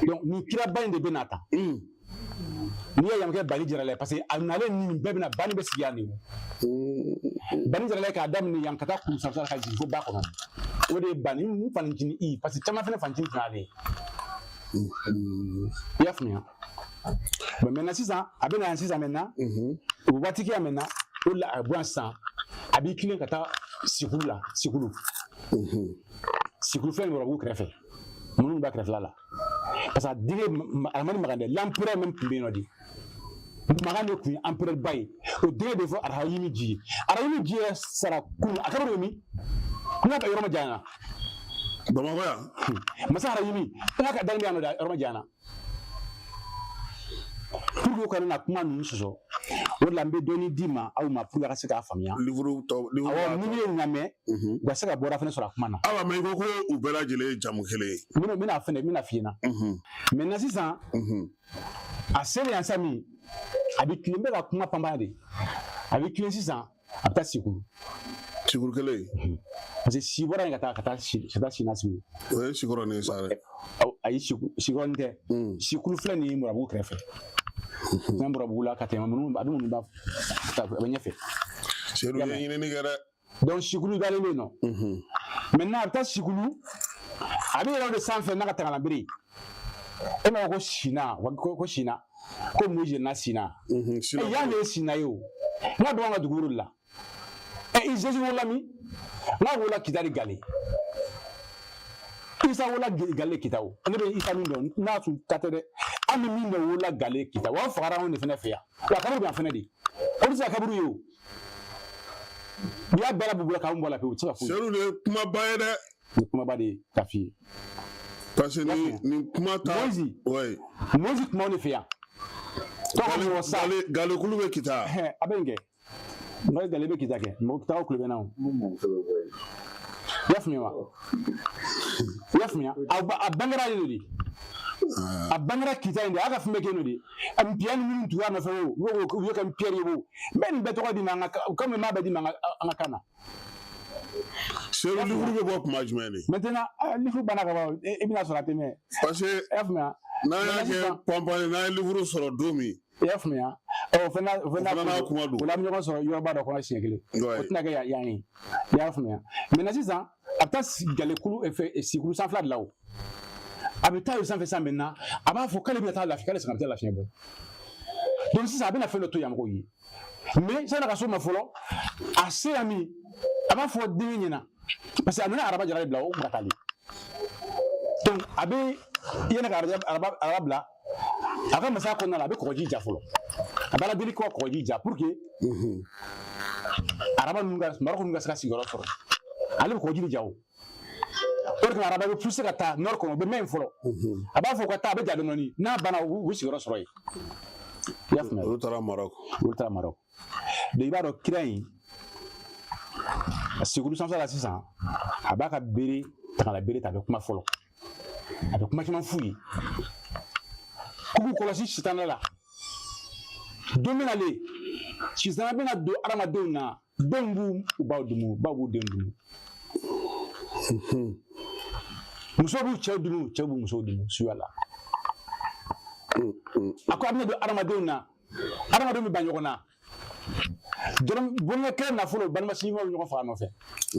Donc nin kiraba in de bɛ na tan. N'i ye yan kɛ Bani Jarala ye, parce que a nalen ni nin bɛɛ bɛna, Bani bɛ sigi yan de. O Bani Jarala ye k'a daminɛ yan ka taa kulu sanfɛla ka jigin fo ba kɔnɔ, o de ye Bani n fanicinin i, parce que caman fana fanicinin tun y'ale ye. I y'a faamuya? Bon, maintenant sisan a bɛ na yan sisan maintenant. O bɛ waati kɛ yan maintenant, o de la a bɛ bɔ yan sisan, a b'i tilen ka taa Sikulu la. Sikulu, Sikulu filɛ nin Warabugu kɛrɛfɛ, minnu b'a kɛrɛfɛla la, parce que a denkɛ Aramani Magan dɛ, l'empereur même tun bɛ yen nɔ de. Magan de tun ye empereur ba ye. O denkɛ de fɔ Arahimi Ji ye. Arahimi Ji yɛrɛ sara kunun, a kaburu bɛ min? N'a ka yɔrɔ ma janya. Bamakɔ yan. Masa Arahimi n'a ka dalen bɛ yan nɔ dɛ, yɔrɔ ma janya. Pour que u kana na kuma ninnu sɔsɔ, o de la n bɛ dɔɔni di ma aw ma pour que a ka se k'a faamuya. Livre tɔ, livre. Awɔ, ni ye lamɛn, u ka se ka bɔra fana sɔrɔ a kuma na. Awa, mais i ko ko u bɛɛ lajɛlen ye jamu kelen ye. N bɛna fɛnɛ, n bɛna f'i ɲɛna. Maintenant sisan, a selen yan sisan min, a bɛ tilen bɛ ka kuma panpan de, a bɛ tilen sisan, a bɛ taa Sikulu. Sikulu kelen. Parce que si bɔra yen ka taa Sina Segu. O ye Sikɔrɔni ye sa dɛ. Ayi, Sikɔrɔni tɛ. Sikulu filɛ nin ye Murabugu kɛrɛfɛ. N'a Murabugu la ka tɛmɛ minnu, a bɛ minnu ba, a bɛ ɲɛfɛ. Sedu ye ɲinini kɛ dɛ. Donc Sikulu dalen bɛ yen nɔ. Maintenant a bɛ taa Sikulu, a bɛ yɛlɛ o de sanfɛ n'a ka tangalanbere. E m'a fɔ ko Sina, ko Sina, ko mun na Sina? Sina. Yan de ye Sina ye o. N ka dɔgɔ an ka dugukolo de la. I Jésus wolola min? N'a wolola Kita de Gale. Isa wolola Gale Kita o. Ne bɛ Isa min dɔn, n'a tun ta tɛ dɛ. An bɛ min dɔn, wolola Gale Kita. Wa an fagara anw de fana fɛ yan. Wa kaburu bɛ yan fana de. O tɛ se ka kaburu ye o. N'i y'a bɛɛ la bugula k'anw bɔ a la pewu, o tɛ se ka foyi. Sedu de ye kumaba ye dɛ. Nin kumaba de ye ka f'i ye. Parce que nin kuma ta. Moïse. Oui. Moïse tun b'anw de fɛ yan. Tɔgɔ mɔgɔ sa. Galekulu bɛ Kita. A bɛ nin kɛ. Mɔgɔ Gale bɛ Kita kɛ. Mɔgɔ Kitakaw kulo bɛ n na o. I y'a faamuya wa? I y'a faamuya? A bangera yen de. A bangera Kita yen de. A ka fɛn bɛɛ kɛ yen de. Npiya ni minnu tugura a nɔfɛ o, u y'o kɛ npiyɛri ye o. N bɛ nin bɛɛ tɔgɔ di ma an ka, komi n m'a bɛɛ di ma an ka kan na. Sedu, livre bɛ bɔ kuma jumɛn de? Maintenant, livre banna ka ban, i bɛna sɔrɔ a tɛ mɛn. Parce que I y'a faamuya? n'an y'a kɛ panpan, n'an ye livre sɔrɔ don min. I y'a faamuya? O fana, o fana O fana n'a kuma don. O la an bɛ ɲɔgɔn sɔrɔ yɔrɔba dɔ kɔnɔ siɲɛ kelen. O tɛna kɛ yan ye. I y'a faamuya? Maintenant sisan, a bɛ taa Galekulu fɛ, Sikulu sanfɛla de la o. A bɛ taa o sanfɛ sisan maintenant, a b'a fɔ k'ale bɛna taa lafiya, k'ale sɛgɛn, a bɛ taa lafiya bɔ. Donc sisan a bɛna fɛn dɔ to yan mɔgɔw ye. Mais sani a ka s'o ma fɔlɔ, a se yan min, a b'a fɔ den ɲɛna. Parce que a nana Araba Jara de bila o kun ka taa le. Donc a bɛ yanni ka araba bila a ka masaya kɔnɔna la, a bɛ kɔgɔji ja fɔlɔ. A bɛ ala deli ko ka kɔgɔji ja pour que araba ninnu ka, Marɔku ninnu ka se ka sigiyɔrɔ sɔrɔ. Ale bɛ kɔgɔji de ja o. O de kama araba bɛ pousser ka taa nord kɔnɔ, u bɛ mɛn yen fɔlɔ. A b'a fɔ ka taa, a bɛ ja dɔɔni, n'a banna, u bɛ sigiyɔrɔ sɔrɔ yen. I y'a faamuya? Olu taara Marɔku. Olu taara Marɔku. Donc i b'a dɔn kira in, Sikulu sanfɛla la sisan, a b'a ka bere tangala bere ta, a bɛ kuma fɔlɔ. A bɛ kuma caman f'u ye. K'u k'u kɔlɔsi sitanɛ la. Don bɛna le, sitanɛ bɛna don adamadenw na, denw b'u baw dumu, baw b'u denw dumu. Musow b'u cɛw dumu, cɛw b'u musow dumu suya la. A ko a bɛna don adamadenw na, adamadenw bɛ ban ɲɔgɔn na. Dɔrɔn bolola kelen nafolo, balima sinjimaw bɛ ɲɔgɔn faga nɔfɛ.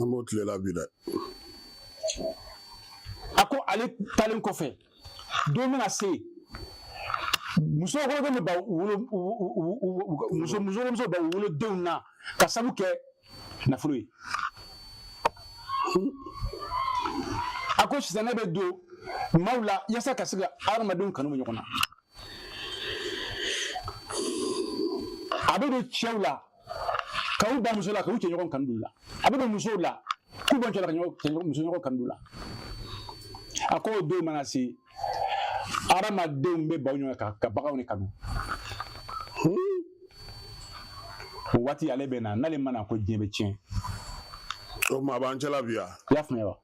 An b'o tile la bi dɛ. A ko ale taalen kɔfɛ, don bɛna se, muso wolodenw bɛ ban wolo, muso ban wolodenw na ka sabu kɛ nafolo ye. A ko sitanɛ bɛ don maaw la yaasa ka se ka adamadenw kanu bɔ ɲɔgɔn na. A bɛ don cɛw la ka u ban muso la, ka u cɛ ɲɔgɔn kanu don u la. A bɛ don musow la k'u ban cɛ la, ka muso ɲɔgɔn kanu don u la. A ko o don mana se, adamadenw bɛ baw ɲɔgɔn kan ka baganw de kanu. O waati ale bɛ na, n'ale ma na ko diɲɛ bɛ tiɲɛ. O tuma a b'an cɛla bi yan. I y'a faamuya wa?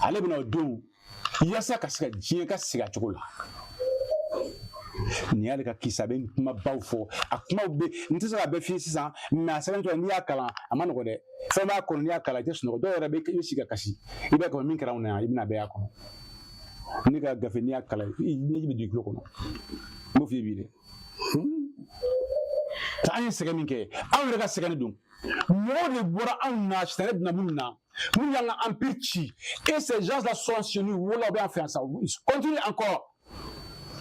Ale bɛna o don yaasa ka se ka diɲɛ ka sigi a cogo la. Nin y'ale ka kisa, a bɛ kumabaw fɔ, a kumaw bɛ, n tɛ se ka bɛɛ f'i ye sisan, mais a sɛbɛntɔ, n'i y'a kalan, a ma nɔgɔ dɛ. Fɛn b'a kɔnɔ, n'i y'a kalan i tɛ sunɔgɔ. Dɔw yɛrɛ bɛ, i bɛ sigi ka kasi, i b'a kɔnɔ min kɛra anw na yan, i bɛna bɛɛ y'a kɔnɔ. Ne ka gafe, n'i y'a kalan, i ɲɛji bɛ don i tulo kɔnɔ. N b'o f'i ye bi dɛ. An ye sɛgɛn min kɛ, anw yɛrɛ ka sɛgɛn de don. Mɔgɔw de bɔra anw na, sitanɛ donna minnu na, minnu y'an ka empire ci. Et ces gens-là sont chez nous, wolola, u bɛ an fɛ yan sa, ils continuent encore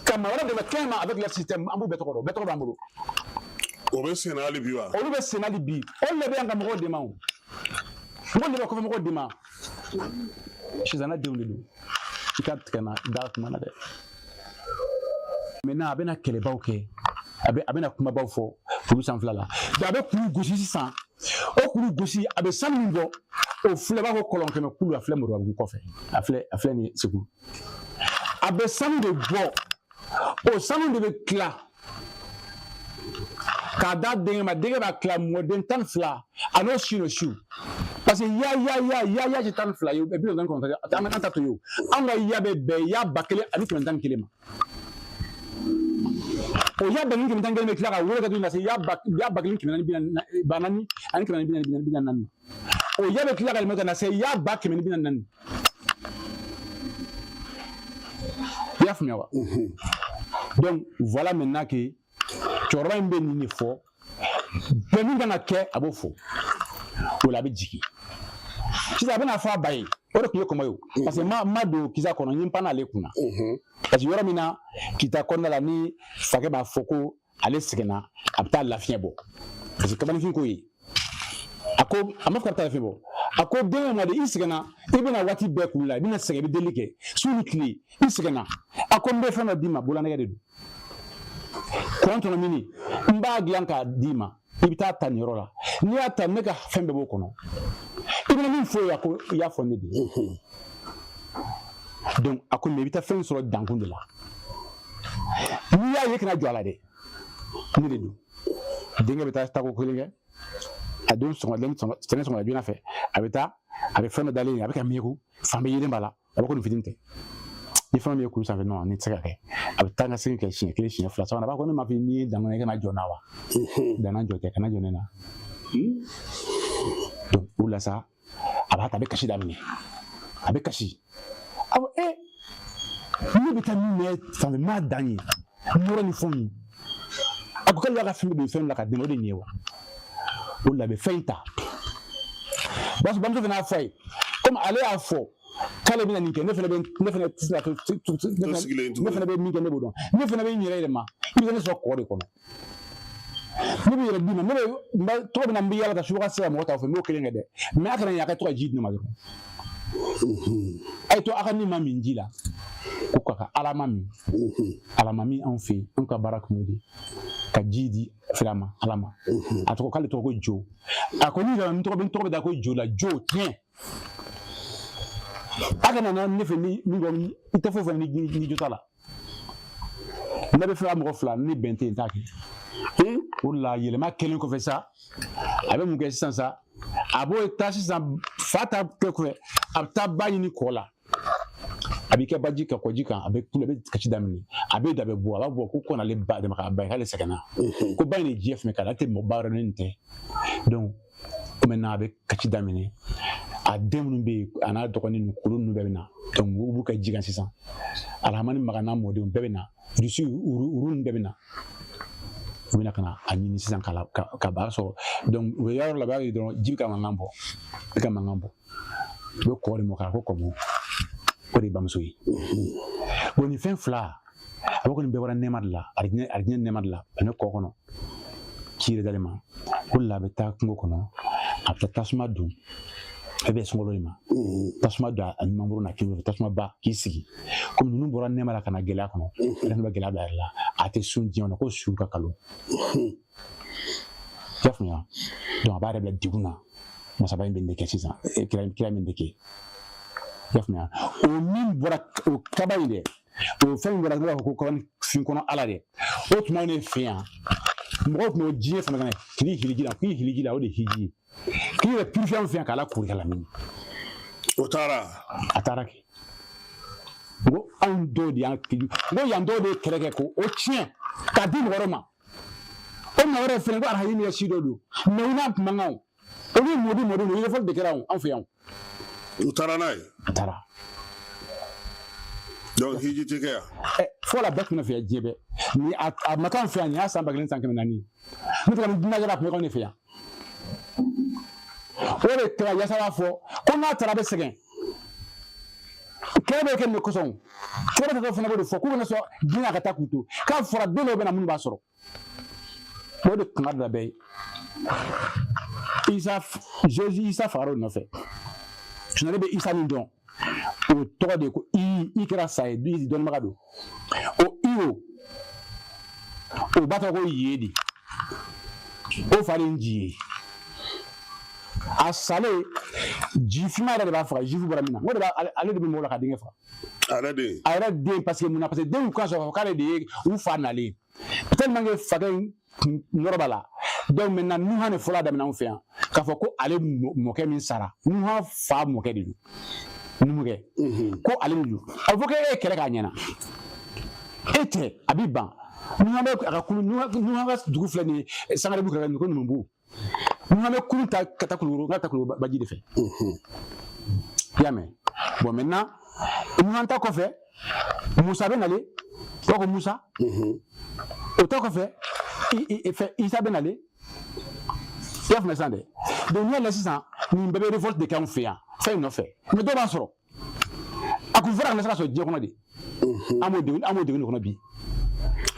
ka maa wɛrɛ dɛmɛ kɛnɛ ma avec leur système. An b'u bɛɛ tɔgɔ dɔn, bɛɛ tɔgɔ b'an bolo. O bɛ sen na hali bi wa? Olu bɛ sen na hali bi. Olu de bɛ yan ka mɔgɔw dɛmɛ, o mɔgɔ de bɛ kɔfɛ mɔgɔw dɛmɛ. Sizana denw de don. I ka tigɛ na da kuma na dɛ. Maintenant, a bɛna kɛlɛbaw kɛ, a bɛna kumabaw fɔ kulu sanfɛla la. Donc a bɛ kulu gosi sisan, o kulu gosi, a bɛ sanu min bɔ, o filɛ, b'a fɔ kɔlɔn kɛmɛ kulu, a filɛ Moribabugu kɔfɛ, a filɛ nin Segu. A bɛ sanu de bɔ, o sanu de bɛ tila k'a d'a denkɛ ma. Denkɛ b'a tila mɔden 12, a n'o si n'o siw, parce que ya ya ya ya ya tɛ 12 ye, 99, an ta to ye o. An ka ya bɛ bɛn ya 1111 ma. O ya 1111 bɛ tila ka wele ka tuguni ka se ya ba kelen kɛmɛ naani bi naani ba naani ani kɛmɛ naani bi naani bi naani ma. O ya bɛ tila ka yɛlɛma ka na se ya 144. I y'a faamuya wa? Donc voilà, maintenant que cɛkɔrɔba in bɛ nin de fɔ bɛɛ, min kan ka kɛ, a b'o fɔ. O la a bɛ jigin sisan, a bɛna fɔ a ba ye. O de tun ye kɔmɔ ye o, parce que ma don kisa kɔnɔ, n ye n pan ale kunna, parce que yɔrɔ min na kita kɔnɔna la, ni fakɛ b'a fɔ ko ale sɛgɛnna, a bɛ taa lafiɲɛ bɔ, parce que kabanifin ko ye, a ko a ma fɔ k'a bɛ taa lafiɲɛ bɔ, a ko denkɛ ma de, i sɛgɛnna, i bɛna waati bɛɛ kulu la, i bɛna sɛgɛn, i bɛ deli kɛ su ni tile, i sɛgɛnna. A ko n bɛ fɛn dɔ d'i ma, bololanɛgɛ de don, kɔn tɔnɔ mini, n b'a dilan k'a d'i ma, i bɛ taa ta nin yɔrɔ la, n'i y'a ta, ne ka fɛn bɛɛ b'o kɔnɔ, i bɛna min fɔ ye, a ko i y'a fɔ ne de ye. Donc a ko mais i bɛ taa fɛn sɔrɔ dankun de la, n'i y'a ye, kana jɔ a la dɛ, ne de don. Denkɛ bɛ taa tako kelen kɛ, a don sɔgɔma sɛnɛ sɔgɔma joona fɛ, a bɛ taa, a bɛ fɛn dɔ dalen ye, a bɛ ka miiri, fan bɛɛ yelen b'a la. A b'a ko nin fitini tɛ ni fɛn min ye kulu sanfɛ, non, nin tɛ se ka kɛ. A bɛ taa ka segin kɛ siɲɛ kelen, siɲɛ fila, sabanan, a b'a fɔ ne ma f'i n'i ye dan i kana jɔ n na wa? Danna jɔ tɛ, kana jɔ ne na. Donc o la sa, a b'a ta, a bɛ kasi daminɛ, a bɛ kasi, a ko e ne bɛ taa min mɛn sanfɛ, n m'a dan ye nɔrɔ ni fɛnw ye. A ko k'ale b'a ka fɛn bɛɛ don fɛn la ka d'i ma, o de ye nin ye wa? O la a bɛ fɛn in ta. O b'a sɔrɔ bamuso fana y'a fɔ a ye, komi ale y'a fɔ k'ale bɛna nin kɛ, ne fana bɛ, ne fana tɛ se ka to, ne fana bɛ min kɛ, ne b'o dɔn, ne fana bɛ n yɛrɛ yɛlɛma, i bɛ ne sɔrɔ kɔ de kɔnɔ, ne bɛ yɛrɛ d'i ma, ne bɛ tɔgɔ bɛ na, n bɛ yaala ka subaga se ka mɔgɔ ta fɛ, n b'o kelen kɛ dɛ, mais a kana ɲɛ, a ka to ka ji di ne ma dɔrɔn. A ye to a ka min ma min ji la, ko ka ala ma min, ala ma min. Anw fɛ yen, anw ka baara kun y'o de ye, ka ji di fila ma, ala ma. A tɔgɔ k'ale tɔgɔ ko jo. A ko ni n tɔgɔ bɛ, n tɔgɔ bɛ da ko jo la, jo tiɲɛ. A kana na ne fɛ ni min i tɛ foyi fɔ ni jo t'a la. Ne bɛ fɛ ka mɔgɔ fila ni bɛn tɛ yen, n t'a kɛ. O de la yɛlɛma kɛlen kɔfɛ sa, a bɛ mun kɛ sisan sa? A b'o taa sisan, fa ta kɛ kɔfɛ, a bɛ taa ba ɲini kɔ la, a b'i kɛ baji kan, kɔji kan, a bɛ kule, a bɛ kasi daminɛ, a bɛ da bɛ bɔ, a b'a bɔ ko kɔn'ale ba dɛmɛ k'a ba ye, k'ale sɛgɛnna, ko ba in de diɲɛ fɛn k'a la, tɛ mɔgɔ ba wɛrɛ ni nin tɛ. Donc maintenant a bɛ kasi daminɛ, a den minnu bɛ yen, a n'a dɔgɔnin ninnu, kolo ninnu bɛɛ bɛ na. Donc u b'u kɛ ji kan sisan, Arahamani Maga n'a mɔdenw bɛɛ bɛ na, Rusi uru ninnu bɛɛ bɛ na, u bɛna ka na a ɲini sisan ka ba sɔrɔ. Donc u bɛ yɔrɔ la, u b'a ye dɔrɔn ji bɛ ka mankan bɔ, bɛ ka mankan bɔ, u bɛ kɔ de mɔ k'a ko kɔmɔ, o de ye bamuso ye. Bon, nin fɛn fila, a b'a ko nin bɛɛ bɔra nɛɛma de la, arijinɛ nɛɛma de la, ani kɔ kɔnɔ ci yɛrɛ dalen ma. O de la a bɛ taa kungo kɔnɔ, a bɛ taa tasuma don, a bɛ sunkalo in ma, tasuma don a ɲumanbolo n'a kini fɛ, tasuma ba k'i sigi. Komi ninnu bɔra nɛɛma la ka na gɛlɛya kɔnɔ, ale fana bɛ gɛlɛya bila a yɛrɛ la, a tɛ sun diɲɛ kɔnɔ, ko su ka kalo. I y'a faamuya? Donc a b'a yɛrɛ bila degun na. Masaba in bɛ nin de kɛ sisan, kira min de kɛ, i y'a faamuya? O min bɔra o kaba in dɛ, o fɛn min bɔra, ne b'a fɔ ko kaba fin kɔnɔ ala dɛ, o tuma ne fɛ yan, mɔgɔw tun b'o diɲɛ fana kan k'i hiliji la, k'i hiliji la, o de ye hiji ye, k'i yɛrɛ purifiye an fɛ yan k'ala kori ka lamini. O taara. A taara kɛ. N ko anw dɔw de y'an kili, n ko yan dɔw de ye kɛlɛ kɛ ko o tiɲɛ k'a di mɔgɔ wɛrɛ ma. O maa wɛrɛ fɛnɛ ko arahayi ya si dɔ don, mais u n'a tun man kan o, olu mɔdi mɔdi ninnu, yɛrɛfɔli de kɛra anw fɛ yan. U taara n'a ye. A taara. Donc hiji tɛ kɛ yan. Fɔlɔ la bɛɛ tun bɛ fɛ yan, diɲɛ bɛɛ ni a ma k'an fɛ yan, nin y'a san 1000 san 400. Ne tɛ ka nin dunan kɛra, a tun bɛ k'anw de fɛ yan. O de kɛra yasa b'a fɔ ko n'a taara a bɛ sɛgɛn. Kɛlɛ bɛ kɛ nin de kosɔn. Kɛlɛ bɛ fana b'o de fɔ k'u kana sɔn diinɛ ka taa k'u to, k'a fɔra don dɔw bɛ na minnu b'a sɔrɔ. O de kangari da bɛɛ ye. Isa, Jésus, Isa fagara o nɔfɛ. Sinon ne bɛ Isa min dɔn, o tɔgɔ de ye ko i i kɛra sa ye, i dɔnnibaga don. O i o ba tɔgɔ ko ye de, o fa de ye nji ye. A salen, ji finma yɛrɛ de b'a faga. Juif bɔra min na, o de b'a ale de bɛ mɔgɔ la ka denkɛ faga. A yɛrɛ den. A yɛrɛ den, parce que mun na? Parce que denw ka sɔrɔ k'ale de ye u fa nalen, tellement que fakɛ in nɔrɔ b'a la. Donc maintenant, Nuhan de fɔlɔ daminɛ anw fɛ yan k'a fɔ ko ale mɔkɛ min sara, Nuhan fa mɔkɛ de don, numukɛ ko ale de don. A bɛ fɔ k'e ye kɛlɛ k'a ɲɛna, e tɛ, a b'i ban. Nuhan bɛ a ka kulu, Nuhan ka dugu filɛ nin ye, Sangarebu kɛrɛfɛ ko Numubugu. Nuhan bɛ kulu ta ka taa Kulukoro, ka taa Kulukoro baji de fɛ. I y'a mɛn? Bon, maintenant, Nuhan ta kɔfɛ, Musa bɛ nalen, u b'a ko Musa. O ta kɔfɛ, fɛn Isa bɛ nalen. I y'a faamuya sisan dɛ? Donc n'i y'a lajɛ sisan, nin bɛɛ bɛ révolte de kɛ anw fɛ yan fɛn in nɔfɛ. Mais dɔw b'a sɔrɔ a kun fɔra ka na se ka sɔrɔ diɲɛ kɔnɔ de. An b'o degun de kɔnɔ bi.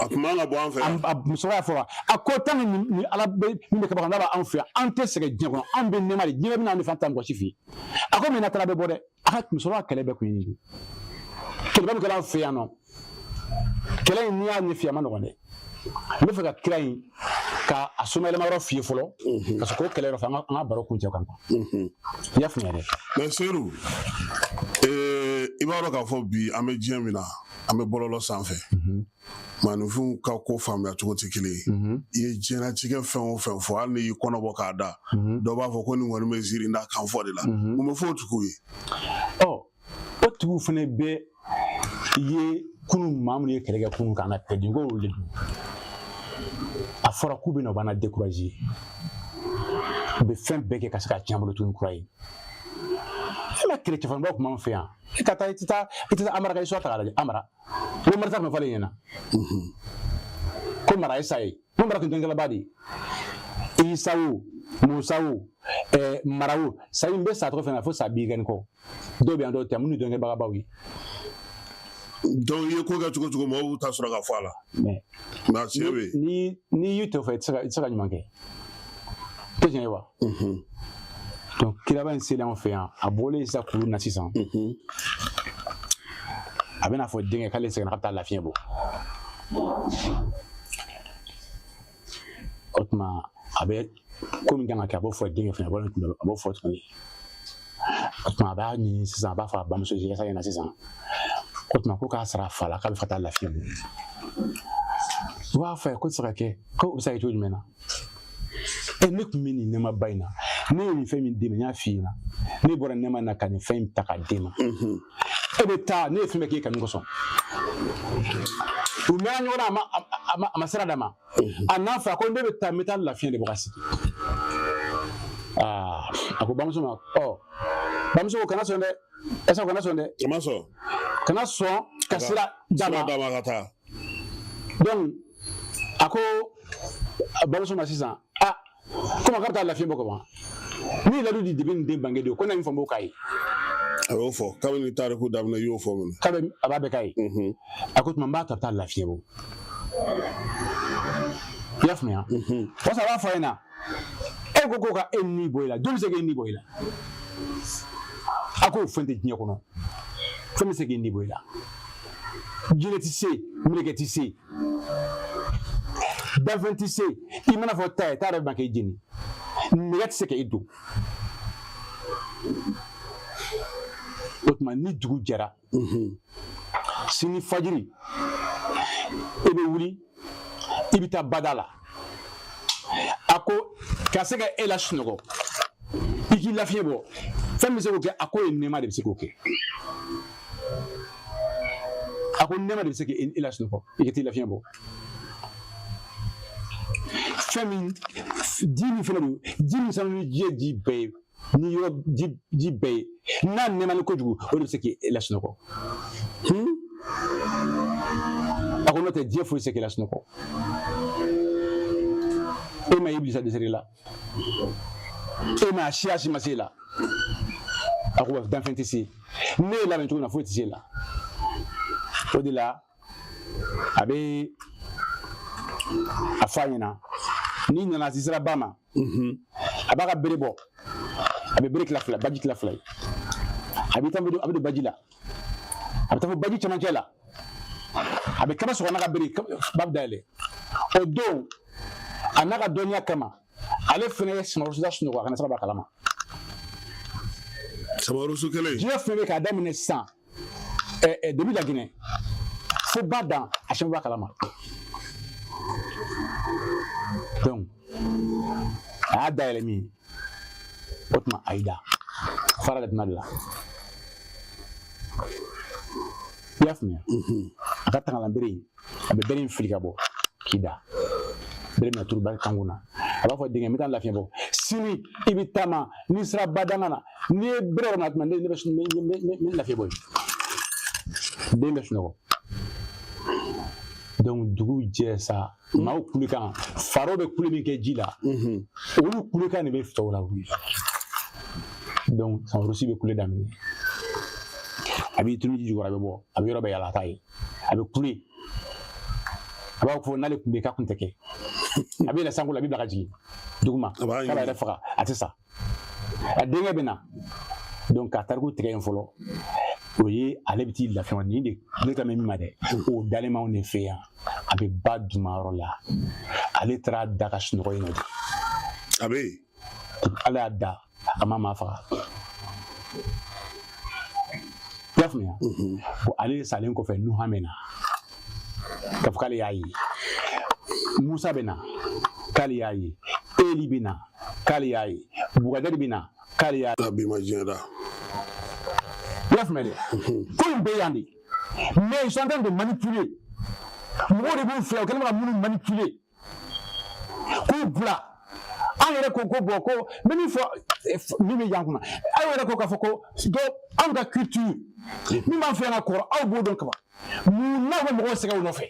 A tun man ka bɔ an fɛ yan. A musokɔrɔba y'a fɔ, a ko tant que nin Ala bɛ min bɛ kaba n'a b'anw fɛ yan, an tɛ sɛgɛn diɲɛ kɔnɔ, an bɛ nɛɛma de, diɲɛ bɛ na an de fɛ, an tɛ taa mɔgɔ si fɛ yen. A ko min taara bɛ bɔ dɛ. A ka musokɔrɔba kɛlɛ bɛɛ kun ye nin de ye. Kɛlɛba min kɛra an fɛ yan nɔ, kɛlɛ in, n'i y'a ɲɛf'i ye, a ma nɔgɔn dɛ. N bɛ fɛ ka kira in ka a somayɛlɛma yɔrɔ f'i ye fɔlɔ, ka sɔrɔ k'o kɛlɛ yɔrɔ fɔ, an ka baro kuncɛ kan. I y'a faamuya dɛ? Mais Seydou, i b'a dɔn k'a fɔ bi an bɛ diɲɛ min na, an bɛ bɔlɔlɔ sanfɛ, maaninfinw ka ko faamuya cogo tɛ kelen ye. I ye diɲɛlatigɛ fɛn o fɛn fɔ, hali n'i y'i kɔnɔ bɔ k'a da, dɔ b'a fɔ ko nin kɔni bɛ ziiri da kan fɔ de la. Mun bɛ fɔ o tigiw ye? Ɔ, o tigiw fana bɛ ye kunun maa minnu ye kɛlɛ kɛ kunun k'an ka pɛrɛdi ko olu de don. A fɔra k'u bɛ na, u b'an na décourager, u bɛ fɛn bɛɛ kɛ ka se ka tiɲɛ an bolo tuguni kura ye. E ma kɛlɛ cɛfarinbaw tun b'an fɛ yan. E ka taa, i tɛ taa Amara ka histoire ta k'a lajɛ. Amara ko Marita tun bɛ fɔlen ɲɛna ko Mara ye sa ye, ko Mara tun dɔnnikɛlaba de ye. Isa o, Musa o, Mara o, sayi n bɛ sa tɔgɔ fɛn na fo sa 40 kɔ. Dɔw bɛ yan, dɔw tɛ yan, minnu ye dɔnnikɛbagabaw ye. Donc i ye ko kɛ cogo cogo, mɔgɔw b'u ta sɔrɔ ka fɔ a la. Mais mais a tiɲɛ bɛ yen. N'i y'i to fɛ, i tɛ se ka ɲuman kɛ, tɛ tiɲɛ ye wa? Donc kiraba in selen anw fɛ yan, a bɔlen sisan kulu na sisan, a bɛna fɔ denkɛ k'ale sɛgɛnna, k'a bɛ taa lafiɲɛ bɔ. O tuma a bɛ ko min kan ka kɛ, a b'o fɔ denkɛ fana, a b'o fɔ tuguni. O tuma a b'a ɲini sisan, a b'a fɔ a bamuso ye ɲɛna sisan, o tuma ko k'a sara a fa la, k'a bɛ fɛ ka taa lafiɲɛ bɔ. U b'a fɔ a ye ko tɛ se ka kɛ, ko o bɛ se ka kɛ cogo jumɛn na? E, ne tun bɛ nin nɛɛmaba in na, ne ye nin fɛn min d'e ma, n y'a f'i ɲɛna, ne bɔra nɛɛma in na ka nin fɛn in ta k'a d'e ma. E bɛ taa, ne ye fɛn bɛɛ k'e kanu kosɔn. U mɛnna ɲɔgɔn na, a ma sira d'a ma. A n'a fɔ a ko ne bɛ taa, n bɛ taa lafiɲɛ de bɔ ka sigi. Aa, a ko bamuso ma, ɔ bamuso ko kana sɔn dɛ, ɛsɛ kana sɔn dɛ. A ma sɔn. Kana sɔn ka sira d'a ma. Sira d'a ma ka taa. Donc a ko bamuso ma sisan, a komi a k'a bɛ taa lafiɲɛ bɔ ka ban, ne ye layidu di depuis nin den bange don, ko n'a ye min fɔ n b'o k'a ye. A y'o fɔ kabini tariku daminɛ, i y'o fɔ minɛ. K'a bɛ, a b'a bɛɛ k'a ye. A ko tuma n b'a ta, a bɛ taa lafiɲɛ bɔ. I y'a faamuya? Wasa a b'a fɔ a ɲɛna, e ko ka e ni bɔ i la, jɔn bɛ se k'e ni bɔ i la? A ko fɛn tɛ diɲɛ kɔnɔ, fɛn bɛ se k'e ni bɔ i la. Jinɛ tɛ se, mɛlɛkɛ tɛ se, danfɛn tɛ se. I mana fɔ ta ye, ta yɛrɛ bɛ ban k'e jeni. Nɛgɛ tɛ se k'e don. O tuma ni dugu jɛra, sini fajiri, e bɛ wuli, i bɛ taa bada la. A ko ka se ka e lasunɔgɔ, i k'i lafiɲɛ bɔ, fɛn min bɛ se k'o kɛ, a k'o ye nɛɛma de bɛ se k'o kɛ. A ko nɛɛma de bɛ se k'e lasunɔgɔ, i ka t'i lafiɲɛ bɔ. Fɛn min, ji min fɛnɛ don, ji min sanu ni diɲɛ ji bɛɛ ye, ni yɔrɔ ji bɛɛ ye, n'a nɛɛmani kojugu, o de bɛ se k'e lasunɔgɔ. A ko n'o tɛ, diɲɛ foyi tɛ se k'e lasunɔgɔ. E ma Ibilisa dɛsɛr'i la, e ma a si ma se e la. A ko danfɛn tɛ se ne ye labɛn cogo min na, foyi tɛ se e la. O de la a bɛ a fɔ a ɲɛna N'i nana s'i sera ba ma, a b'a ka bere bɔ, a bɛ bere tila fila, baji tila fila ye. A bɛ taa, a bɛ don baji la, a bɛ taa fo baji cɛmancɛ la, a bɛ kaba sɔgɔ n'a ka bere, ba bɛ dayɛlɛ. O don, a n'a ka dɔnniya kama, ale fana ye Samarusu da sunɔgɔ, a kana se ka bɔ a kalama. Samarusu kelen. Diɲɛ fɛn bɛ k'a daminɛ sisan depuis Laginɛ fo ba dan, a siɲɛ b'a kalama. Donc a y'a dayɛlɛ min, o tuma a y'i da fara de tuma de la. I y'a faamuya? A ka tangalan bere in, a bɛ bere in fili ka bɔ k'i da. Bere bɛna turu ba kankun na. A b'a fɔ denkɛ, n bɛ taa lafiɲɛ bɔ. Sini i bɛ taama, n'i sera badanga na, n'i ye bere yɔrɔ min na tuma, ne bɛ n bɛ lafiɲɛ bɔ yen. Den bɛ sunɔgɔ. Donc dugu jɛ sa, maaw kulekan, faro bɛ kule min kɛ ji la, olu kulekan de bɛ tɔw lawuli. Donc Samarusi bɛ kule daminɛ, a b'i tunu ji jukɔrɔ, a bɛ bɔ, a bɛ yɔrɔ bɛɛ yala a t'a ye, a bɛ kule, a b'a fɔ n'ale tun bɛ yen k'a tun tɛ kɛ. A bɛ yɛlɛ sanko la, a bɛ bila ka jigin duguma, k'a b'a yɛrɛ faga, a tɛ sa. A denkɛ bɛ na, donc ka tariku tigɛ yen fɔlɔ, o ye ale bɛ t'i lafiya. Nin de ne ka mɛn min ma dɛ, o dalen b'anw de fɛ yan. A bɛ ba duma yɔrɔ la, ale taara da ka sunɔgɔ yen nɔ de. A bɛ yen. Ala y'a da, a ma maa faga. I y'a faamuya? Bon, ale salen kɔfɛ, Nuha bɛ na k'a fɔ k'ale y'a ye, Musa bɛ na k'ale y'a ye, Eli bɛ na k'ale y'a ye, Bugadɛri bɛ na k'ale y'a ye. A b'i ma diɲɛ da. I y'a faamuya dɛ? Ko in bɛ yan de, mais ils sont en train de manipuler. Mɔgɔw de b'u fɛ, u kɛlen bɛ ka minnu manipuler k'u bila. An yɛrɛ ko ko bon, ko n bɛ min fɔ, min bɛ yan kunna, aw yɛrɛ ko k'a fɔ ko dɔ anw ka culture min b'an fɛ yan ka kɔrɔ, aw b'o dɔn kaban. Mun na u bɛ mɔgɔw sɛgɛn u nɔfɛ?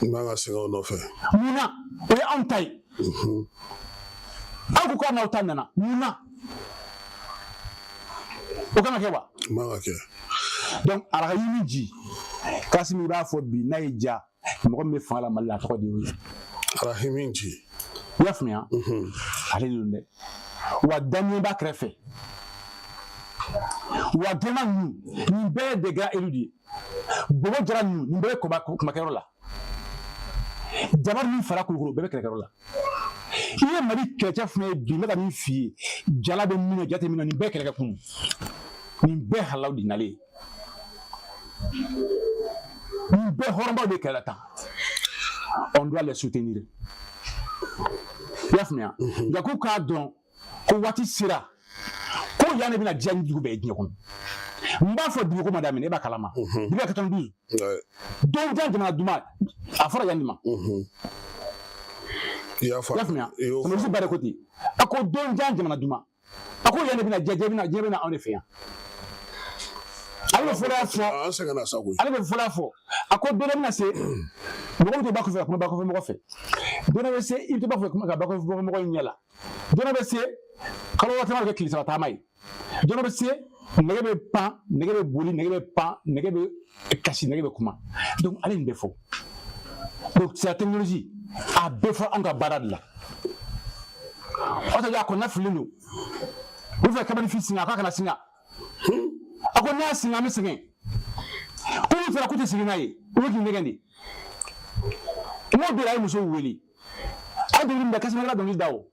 N b'an ka sɛgɛn o nɔfɛ. Mun na? O ye anw ta ye. Aw ko k'aw n'aw ta nana, mun na? O kan ka kɛ wa? N man ka kɛ. Donc Arahimi Nji Kasimi, i b'a fɔ bi n'a y'i diya, mɔgɔ min bɛ fanga la Mali la, a tɔgɔ de y'o ye. Arahimi Nji. I y'a faamuya? Ale de don dɛ. Wa Damien b'a kɛrɛfɛ. Wa Gɛnba ninnu, nin bɛɛ ye des grands élus de ye. Bobo Jara ninnu, nin bɛɛ bɛ kɔba kumakɛyɔrɔ la. Jabari min fara Kulukoro, bɛɛ bɛ kɛlɛkɛyɔrɔ la. I ye Mali kɛlɛcɛ fɛn ye bi, n bɛ ka min f'i ye, jala bɛ min na, ja tɛ min na, nin bɛɛ kɛlɛkɛ kun. Nin bɛɛ halaw de nalen ye. Nin bɛɛ hɔrɔnbaw de kɛlɛ la tan. On doit les soutenir. I y'a faamuya? Nka k'u k'a dɔn ko waati sera ko yan de bɛna diya ni dugu bɛɛ ye diɲɛ kɔnɔ. N b'a fɔ dugu ko ma daminɛ, e b'a kalama. Depuis 92. Don jan jamana duman, a fɔra yan de ma. I y'a fɔ. I y'a faamuya? Samarusi ba de ko ten. A ko don jan jamana duman. A ko yan de bɛna diya, diɲɛ bɛna anw de fɛ yan. Ale bɛ fɔlɔ y'a fɔ. An sɛgɛnna sa koyi. Ale bɛ fɔlɔ y'a fɔ. A ko don dɔ bɛna se, mɔgɔ bɛ to ba kɔfɛ ka kuma ba kɔfɛ mɔgɔ fɛ. Don dɔ bɛ se, i bɛ to ba kɔfɛ ka ba kɔfɛ mɔgɔ in ɲɛ la. Don dɔ bɛ se, kalo wɔɔrɔ taama bɛ kɛ tile saba taama ye. Don dɔ bɛ se, nɛgɛ bɛ pan, nɛgɛ bɛ boli, nɛgɛ bɛ pan, nɛgɛ bɛ kasi, nɛgɛ bɛ kuma. Donc ale nin bɛ fɔ. Donc c'est la technologie. A bɛɛ fɔ anw ka baara de la. O tɛ a kɔnɔna fililen don. U fɛ kabanifin singa, a k'a kana singa. A ko n'a singa, an bɛ sɛgɛn. Ko n'u taara k'u tɛ segin n'a ye, u bɛ k'i nɛgɛn de. N'o donna, a ye musow wele. A ye dɔnkili min da, Kasimi ka dɔnkili da o.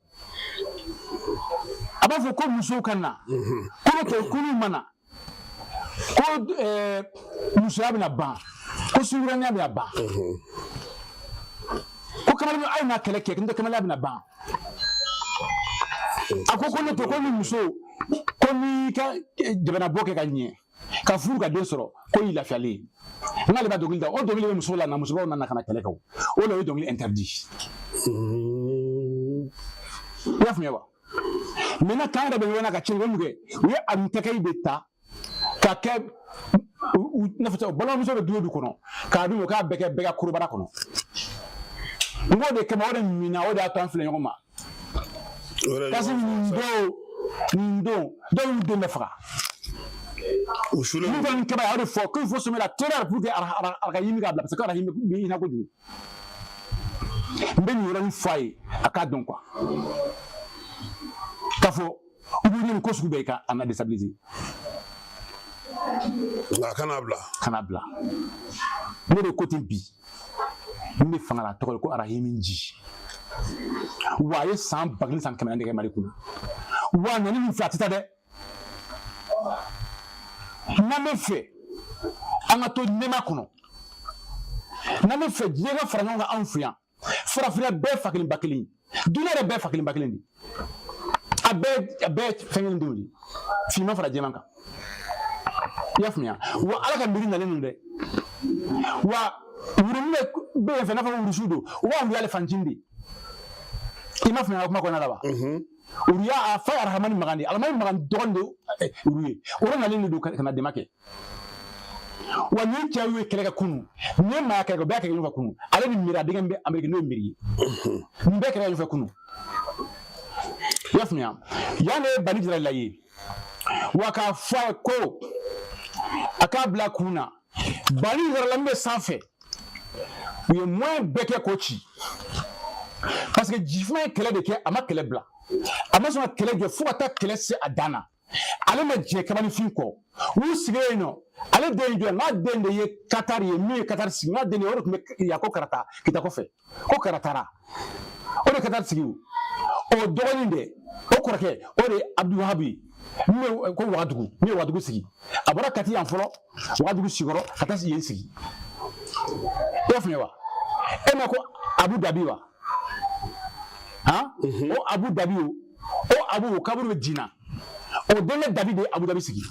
A b'a fɔ ko musow ka na. Ko n'o tɛ, ko n'u ma na, ko musoya bɛna ban, ko sunkurunya bɛna ban. Ko kamalen a ye na kɛlɛ kɛ, n'o tɛ kamalenya bɛna ban. A ko ko n'o tɛ, ko ni muso, ko n'i ka jamana bɔ kɛ ka ɲɛ, ka furu ka den sɔrɔ, ko y'i lafiyalen ye. N'ale b'a dɔnkili da, o dɔnkili bɛ musow la na, musobaw nana ka na kɛlɛ kɛ o. O la o ye dɔnkili interdit. I y'a faamuya wa? Maintenant k'an yɛrɛ bɛ ɲɔgɔn na ka tiɲɛ mun kɛ, u ye a tɛgɛ de ta ka kɛ n'a fɔ balimamuso bɛ du o du kɔnɔ k'a dun, k'a bɛɛ kɛ bɛɛ ka korobara kɔnɔ. N k'o de kama, o de minna, o de y'a to an filɛ ɲɔgɔn ma. Kasi nin don dɔw y'u den bɛɛ faga. Min kɔni kaba, a y'o de fɔ qu'il faut semer la terreur pour que Arahimi k'a bila, parce que Arahimi bɛ hinɛ kojugu. N bɛ nin yɔrɔnin fɔ a ye, a k'a dɔn quoi, k'a fɔ u b'u ɲini ko sugu bɛɛ ka an na déstabiliser. Nka a kana bila. Kana bila. Ne de ko ten bi, n bɛ fanga la, tɔgɔ ye ko Arahimi Nji. Wa a ye san 1000 san 400 de kɛ Mali kunna. Wa nani min filɛ, a tɛ taa dɛ. N'an bɛ fɛ an ka to nɛɛma kɔnɔ, n'an bɛ fɛ diɲɛ ka fara ɲɔgɔn kan anw fɛ yan, farafinna bɛɛ fa kelen ba kelen, dunuya yɛrɛ bɛɛ fa kelen ba kelen de, a bɛɛ fɛn kelen denw de, finman fara jɛman kan, i y'a faamuya? Wa Ala ka miiri nalen don dɛ. Wa wuru min bɛ yen fɛ, n'a fɔ ko wurusiw don, u b'a wuli ale fancini de. I m'a faamuya kuma kɔnɔna la wa? Uruya a fa ye Arahamani Magan de ye. Arahamani Magan dɔgɔnin de uru ye. O de nalen de don ka na dɛmɛ kɛ. Wa nin cɛw ye kɛlɛ kɛ kunun, nin ye maaya kɛlɛ kɛ, u bɛɛ kɛlɛ ɲɔgɔn fɛ kunun. Ale ni Miiri, a denkɛ bɛ Ameriki, n'o ye Miiri ye, nin bɛɛ kɛlɛ ɲɔgɔn fɛ kunun, i y'a faamuya? Yan de ye Bani Jarala ye. Wa k'a fɔ a ye ko a k'a bila kun na, Bani Jarala min bɛ sanfɛ, u ye moyen bɛɛ kɛ k'o ci, parce que Jifuma ye kɛlɛ de kɛ, a ma kɛlɛ bila, a ma sɔn ka kɛlɛ jɔ fo ka taa kɛlɛ se a dan na. Ale ma jɛ kabanifin kɔ. U sigilen yen nɔ, ale den ye jɔn? N'a den de ye Katari ye, min ye Katari sigi, n'a den de ye, o de tun bɛ yan ko Karata Kita kɔfɛ, ko Karatara, o de Katari sigi. O dɔgɔnin de, o kɔrɔkɛ, o de ye Abdulwahabu ye, min bɛ ko Wagadugu, min ye Wagadugu sigi. A bɔra Kati yan fɔlɔ, Wagadugu sigiyɔrɔ, ka taa yen sigi, i y'a faamuya wa? E ma ko Abu Dabi wa? Han, o Abu Dabi, o Abu, o kaburu bɛ Jina. O denkɛ Dabi de ye Abu Dabi sigi.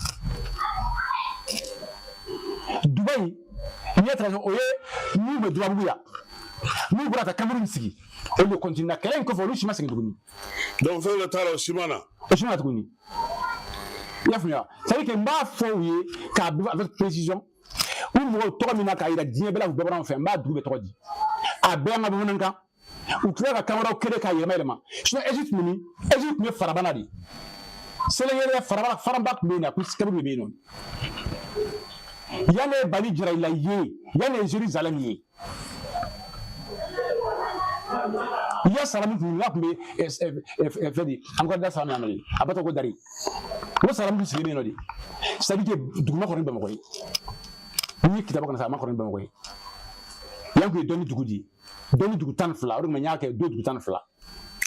Dubayi ɲɛ taara, o ye min bɛ Dubabugu yan, n'u bɔra ka Cameroun sigi, olu de continue na kɛlɛ in kɔfɛ, olu si ma segin tuguni. Donc fɛn dɔ taara, o si ma na. O si ma na tuguni, i y'a faamuya? C'est à dire que n b'a fɔ u ye k'a avec précision, u mɔgɔw tɔgɔ min na k'a yira diɲɛ bɛɛ la, u bɛɛ bɔra anw fɛ. N b'a dugu bɛɛ tɔgɔ di, a bɛɛ an ka bamanankan. U tila ka kan wɛrɛw kere k'a yɛlɛma yɛlɛma. Sinon Égypte tun bɛ min? Égypte tun bɛ farabana de, Selengere farabana, faranba tun bɛ yen, a kun kaburu de bɛ yen nɔ. Yan de ye Bani Jarayila ye, yan de ye Jérusalem ye. Ya salamu tun n'a tun bɛ fɛn di an ka da salamu yan nɔ de, a b'a tɔgɔ ko Dari. O salamu tun sigilen bɛ yen nɔ de. C'est à dire que duguma kɔrɔ ni Bamakɔ ye, n'i ye Kitaba kɔnɔ sa, a ma kɔrɔ ni Bamakɔ ye. Yan tun ye dɔnni dugu de ye, dɔnni dugu 12. O de tuma n y'a kɛ do dugu 12.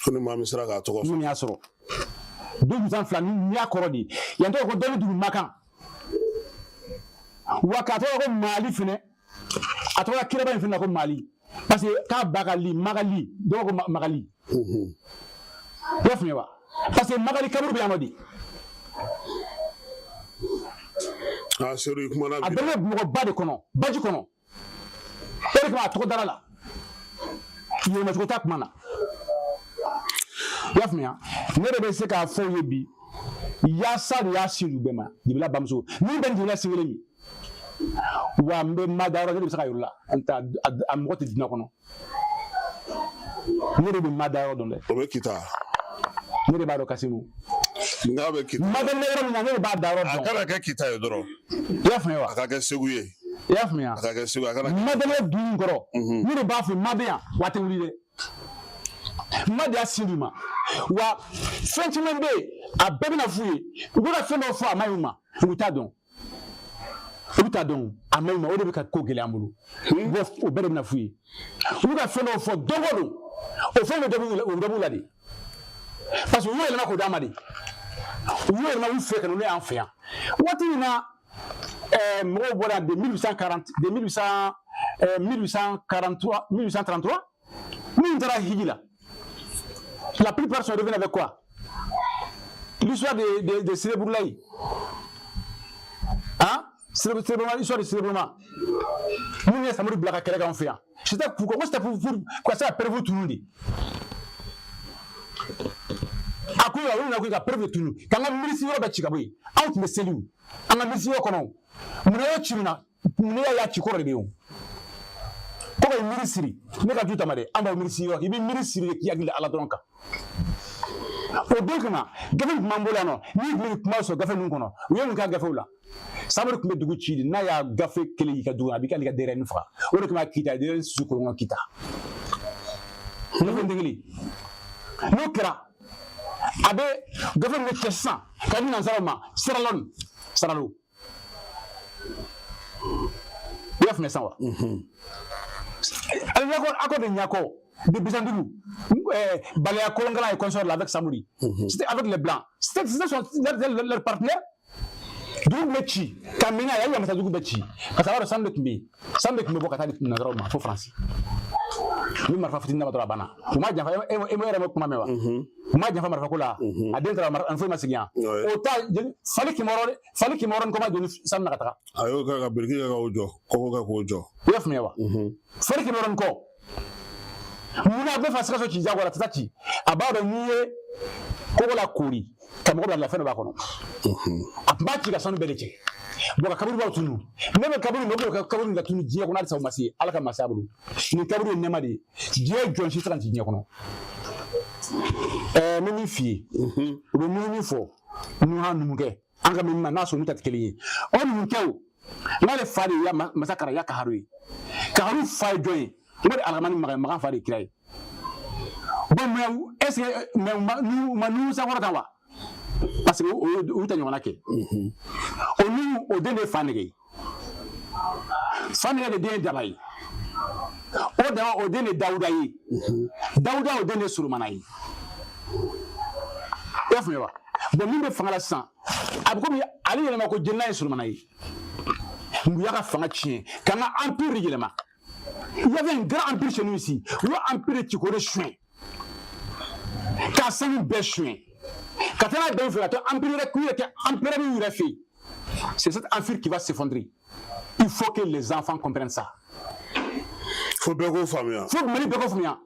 Ko ni maa min sera k'a tɔgɔ fɔ. Min y'a sɔrɔ do dugu 12, ni y'a kɔrɔ di, yan tɔgɔ ko dɔnni dugu Makan. Wa k'a tɔgɔ ko Mali fɛnɛ, a tɔgɔ kiraba in fɛnɛ ko Mali, parce que k'a ba ka li Magali, dɔw ko Magali, i y'a faamuya wa? Parce que Magali kaburu bɛ yan nɔ de. A Sedu, i kumana. A bɛɛ bɛ mɔgɔba de kɔnɔ, baji kɔnɔ. O de kama a tɔgɔ dara la, yɛlɛmacogo t'a kuma na, i y'a faamuya? Ne de bɛ se k'a fɔ u ye bi, yaasa de y'a sin u bɛɛ ma. Jibila bamuso min bɛ Jibila sin kelen min wa, n bɛ ma da yɔrɔ, ne de bɛ se ka yir'u la. N t'a a mɔgɔ tɛ diinɛ kɔnɔ, ne de bɛ ma da yɔrɔ dɔn dɛ. O bɛ Kita. Ne de b'a dɔn, Kasimu. N'a bɛ Kita. Ma bɛ ne yɔrɔ min na, ne de b'a da yɔrɔ dɔn. A kana kɛ Kita ye dɔrɔn. I y'a faamuya wa? A ka kɛ Segu ye. I y'a faamuya? A ka kɛ Segu, a kana. Ma bɛ ne dugu in kɔrɔ. Ne de b'a fɔ ma bɛ yan wa, a tɛ wuli dɛ. Ma de y'a sin d'u ma. Wa fɛn caman bɛ yen, a bɛɛ bɛna f'u ye. U bɛ ka fɛn dɔw fɔ, a ma ɲi u ma, u t'a dɔn. Olu t'a dɔn, a ma ɲi ma, o de bɛ ka ko gɛlɛya an bolo. O bɛɛ de bɛna f'u ye. U bɛ ka fɛn dɔw fɔ, dɔnko don, o fɛn bɛ dɔ b'u la, o dɔ b'u la de, parce que u y'o yɛlɛma k'o d'a ma de. U y'o yɛlɛma u fɛ ka na n'o y'an fɛ yan. Waati min na mɔgɔw bɔra de 1840, de 1800, 1843, 1833, minnu taara hiji la, la plupart sont revenus avec quoi? L'histoire de Sérébroulaye. Hein? Sérébrouma, histoire de Sérébrouma. Minnu ye Samori bila ka kɛlɛ k'anw fɛ yan. C'était pourquoi? Ko c'était pour ka se ka preuve tunu de. A ko olu nana ko ka preuve tunu, k'an ka milisi yɔrɔ bɛɛ ci ka bɔ yen. Anw tun bɛ seli o. An ka milisi yɔrɔ kɔnɔ. Munna y'o ci mun na? Mun y'a ci kɔrɔ de bɛ yen o. Ko ka miiri siri, ne ka du ta ma dɛ, an b'aw miiri siri yɔrɔ, i bɛ miiri siri k'i hakili Ala dɔrɔn kan. O don kama gafe tun b'an bolo yan nɔ, n'i tun bɛ kuma sɔrɔ gafe ninnu kɔnɔ, u ye mun k'a gafew la? Samori tun bɛ dugu ci de, n'a y'a gafe kelen y'i ka dugu, a b'i ka denyɛrɛnin faga. O de kama Kita denyɛrɛnin susu kolon kɔnɔ Kita. Gafe den kelen n'o kɛra, a bɛ gafe min bɛ cɛ sisan ka di nansaraw ma, Sierra Leone, Saralo. I y'a faamuya sisan wa? Accord de Niako de Bisandugu, Baleya Kolonkala et consort là avec Samori. C'était avec les Blancs. C'était leur partenaire. Dugu bɛ ci ka minɛ, a y'a yamasa dugu bɛ ci ka sɔrɔ a sanu de tun bɛ yen, sanu de tun bɛ bɔ ka taa di nansaraw ma fo Faransi. U bɛ marifa fitinin d'a ma dɔrɔn, a banna. U ma janfa, e yɛrɛ ma kuma mɛn wa? U ma janfa marifa ko la, a den taara, a foyi ma sigi yan. O ta fali 600, fali 600 ni kɔ ma joli sanu na ka taga. A y'o kɛ ka biriki kɛ k'o jɔ, kɔkɔ kɛ k'o jɔ. I y'a faamuya wa? Fali 600 ni kɔ. Munna a bɛ fa Sikaso ci jagoya la, a tɛ taa ci? A b'a dɔn n'i ye koko la koori ka mɔgɔ bila fɛn dɔ b'a kɔnɔ. A tun b'a ci ka sanu bɛɛ de cɛ. Bon, ka kaburubaw tunu. Ne bɛ kaburu, ne bɛ kaburu la tunu diɲɛ kɔnɔ halisa, o ma se Ala ka masaya bolo. Nin kaburu ye nɛɛma de ye. Diɲɛ jɔn si tɛ se ka ci diɲɛ kɔnɔ. N bɛ min f'i ye, u bɛ min fɔ Nuhan numukɛ, an ka min ma n'a sɔrɔ olu ta tɛ kelen ye. O numukɛw n'ale fa de ye masa Karaya Kaharu ye. Kaharu fa ye jɔn ye? O de Arahamani Magan, Magan fa de ye kira ye. Bon, mais est ce que mais u ma Nuhu sankɔrɔ tan wa? Parce que o ta ɲɔgɔnna kɛ. O Nuhu, o den de ye fa nɛgɛ ye. Fa nɛgɛ de den ye Daba ye. O Daba, o den de ye Dawuda ye. Dawuda, o den de ye Solomana ye. I y'a faamuya wa? Bon, min bɛ fanga la sisan, a bɛ komi ale yɛlɛma ko jɛnina ye Solomana ye. U y'a ka fanga tiɲɛ k'an ka empire de yɛlɛma. Il y avait un grand empire chez nous ici. U y'o empire ci k'o de suɲɛ. K'a sanu bɛɛ suɲɛ. Ka taa n'a bɛɛ fɛ ka to empire yɛrɛ k'u yɛrɛ kɛ empereur y'u yɛrɛ fɛ yen. C'est cet empire qui va s'effondrer. Il faut que les enfants comprennent ça. Fo bɛɛ k'o faamuya. Fo Mali bɛɛ k'o faamuya.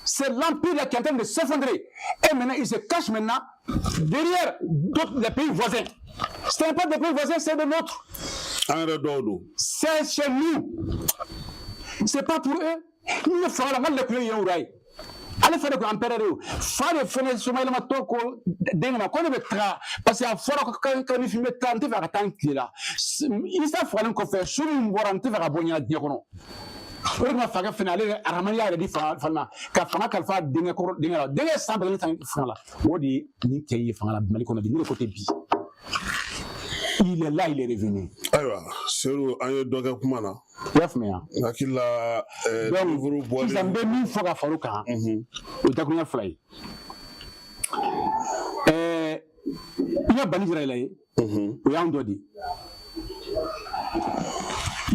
C'est l'empire là qui est en train de s'effondrer. Et maintenant, il se cache maintenant derrière d'autres, les pays voisins. Ce n'est pas des pays voisins, c'est de nôtres. An yɛrɛ dɔw don. C'est chez nous. C'est pas pour eux. N'u ye fanga la, n ka lɛkulu ye yen ye. Ale fa de kun empereur ye o. Fa de fɛnɛ somayɛlɛmatɔ ko den ma ko ne bɛ taga, parce que a fɔra ko ni fin bɛ taa, n tɛ fɛ a ka taa n tile la. Isa fagalen kɔfɛ, su min bɔra, n tɛ fɛ ka bɔ ɲɛna diɲɛ kɔnɔ. O de kama fakɛ fɛnɛ, ale yɛrɛ Arahamani y'a yɛrɛ di fanga ma, ka fanga kalifa denkɛ kɔrɔ, denkɛ la. Denkɛ san 1000 san fanga la. O de ye nin cɛ ye fanga la Mali kɔnɔ bi. Ne de ko tɛ bi. Il est là, il est revenu. Ayiwa Seydou, an ye dɔ kɛ kuma na. I y'a faamuya? N hakili la Donc sisan, n bɛ min fɔ ka far'o kan, o ye dakuruɲɛ fila ye. I ka Bani Israɛla ye, o y'an dɔ de ye.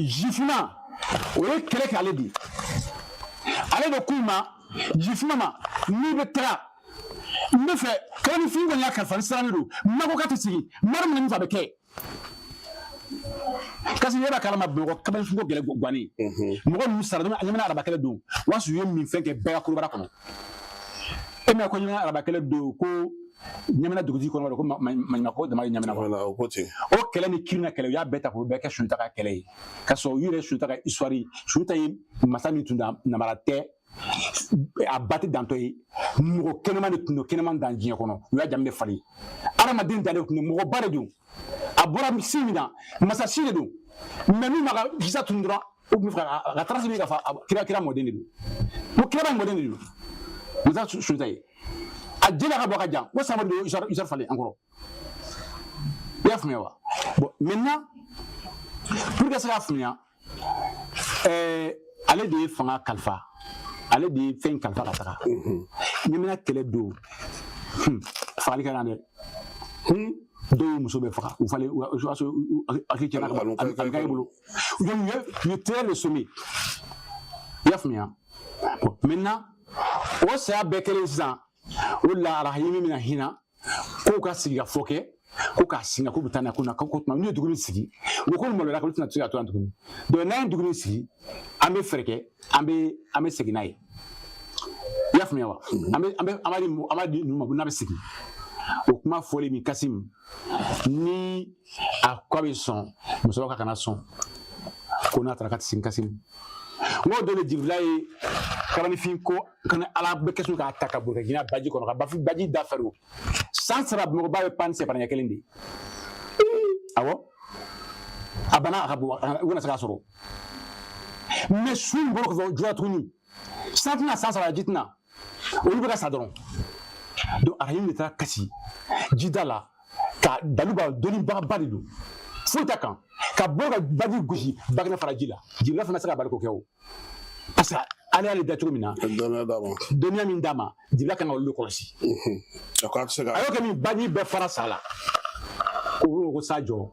Jifina, o ye kɛlɛ kɛ ale de ye. Ale de k'u ma, Jifina ma, n'i bɛ taga, n bɛ fɛ kɛlɛ kɔni y'a kalifa ni siran de don. Ma ko k'a tɛ segin, mara min fɛ a bɛ kɛ. Kasi yɛrɛ kalama Bamakɔ kabafinko gɛlɛ guwanen. Mɔgɔ ninnu sara ɲamina araba kɛlɛ don. O y'a sɔrɔ u ye min fɛn kɛ bɛɛ ka korobara kɔnɔ. E m'a ye ko ɲamina araba kɛlɛ don, ko ɲamina dugutigi kɔnɔ ko maɲumako dama ye ɲamina kɔnɔ. O ko ten. O kɛlɛ ni kirina kɛlɛ, u y'a bɛɛ ta k'o bɛɛ kɛ Sunjata ka kɛlɛ ye. Ka sɔrɔ u yɛrɛ Sunjata ka histoire, Sunjata ye masa min tun da namara tɛ, a ba tɛ dantɔ ye. Mɔgɔ kɛnɛman de tun don, kɛnɛman dan diɲɛ kɔnɔ. U y'a jamu de falen. Adamaden dalen tun don, mɔgɔba de don. A bɔra si min na, masa si de don. Mais n'u ma ka kisa tun dɔrɔn, u tun bɛ fɛ a ka trace min ka fa kira, kira mɔden de don. Ko kira mɔden de don. Masa Sunjata ye a jeli ka bɔ ka jan ko Samadu de histoire falen an kɔrɔ. I y'a faamuya wa? Bon, maintenant, pour que se k'a faamuya, ale de ye fanga kalifa, ale de ye fɛn kalifa ka taga. Ɲamina kɛlɛ don, fagali kɛra dɛ. Dɔw ye muso bɛɛ faga, u falen, u y'a sɔrɔ hakili tiɲɛna ka bɔ a bolo. U ye terreur de semer. I y'a faamuya? Bon, maintenant, o saya bɛɛ kɛlen sisan, o de la Arahimi bɛna hinɛ k'o ka sigi ka fɔ kɛ ko k'a singa k'u bɛ taa n'a ye, ko na ko tuma n'u ye dugu min sigi, u ko maloya k'olu tɛna se ka to yan tuguni. Donc n'an ye dugu min sigi, an bɛ fɛɛrɛ kɛ, an bɛ segin n'a ye. I y'a faamuya wa? An bɛ an bɛ an b'a di an b'a di ninnu ma n'a bɛ segin. O kuma fɔlen min Kasim ni a ko a bɛ sɔn, musokɔrɔba ka kana sɔn ko n'a taara k'a tɛ segin. Kasim, n k'o don de Jibirila ye kalanifin ko kana Ala bɛ kɛsu k'a ta ka boli ka jinɛ baji kɔnɔ ka baji da fɛrɛ san saba. Bamakɔ ba bɛ pan ni sɛfara ɲɛ kelen de ye. Awɔ, a banna a ka bɔ, u kana se k'a sɔrɔ. Mais su in bɔra kɔfɛ jura tuguni. San tɛna san 3 ji tɛna, olu bɛ ka sa dɔrɔn. Donc Arahimi de taara kasi jida la ka daluba dɔnnibagaba de don, foyi t'a kan, ka bɔ ka baji gosi, bakɛnɛ fara ji la. Jibirila fana se ka bali k'o kɛ o, parce que Ala y'ale da cogo min na, dɔnniya d'a ma, dɔnniya min d'a ma, Jibirila kan ka olu de kɔlɔsi. A ko a tɛ se ka A y'o kɛ min, baji bɛɛ fara sa la, ko sa jɔ,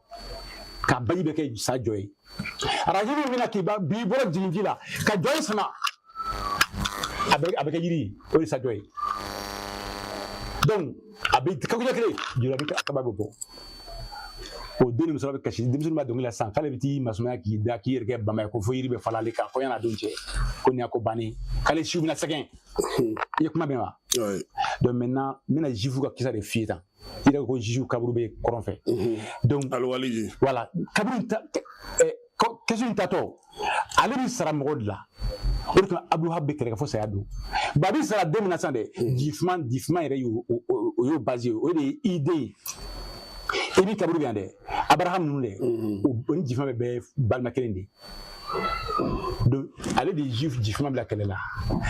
ka baji bɛ kɛ sa jɔ ye. Arahimi bɛna k'i ba b'i bolo jigin ji la ka jɔ in sama, a bɛ kɛ yiri ye, o ye sa jɔ ye. Donc a bɛ kakuja kelen, joli bɛ kaba bɛ bɔ. O den ni muso bɛ kasi, denmisɛnnin b'a dɔnkili la sisan k'ale bɛ t'i masumaya k'i da k'i yɛrɛ kɛ bama ye, ko fo yiri bɛ falen ale kan, ko yan'a don cɛ ko nin y'a ko bannen, k'ale siw bɛna sɛgɛn. I ye kuma mɛn wa? Oui. Donc maintenant n bɛna juif ka kisa de f'i ye tan. I yɛrɛ ko juif kaburu bɛ kɔrɔn fɛ, donc Aliwaliji. Voilà, kaburu in ta kɛsu in tatɔ, ale bɛ sara mɔgɔw de la. O de kama Abdulwahab bɛ kɛlɛ kɛ fo saya don. Ba bɛ sara den min na sisan dɛ, jifinman yɛrɛ y'o o y'o base ye, o de ye i den ye. I ni kaburu bɛ yan dɛ, Abraham ninnu dɛ, o ni jifinman bɛ bɛɛ balima kelen de ye. Donc ale de ye juif jifinman bila kɛlɛ la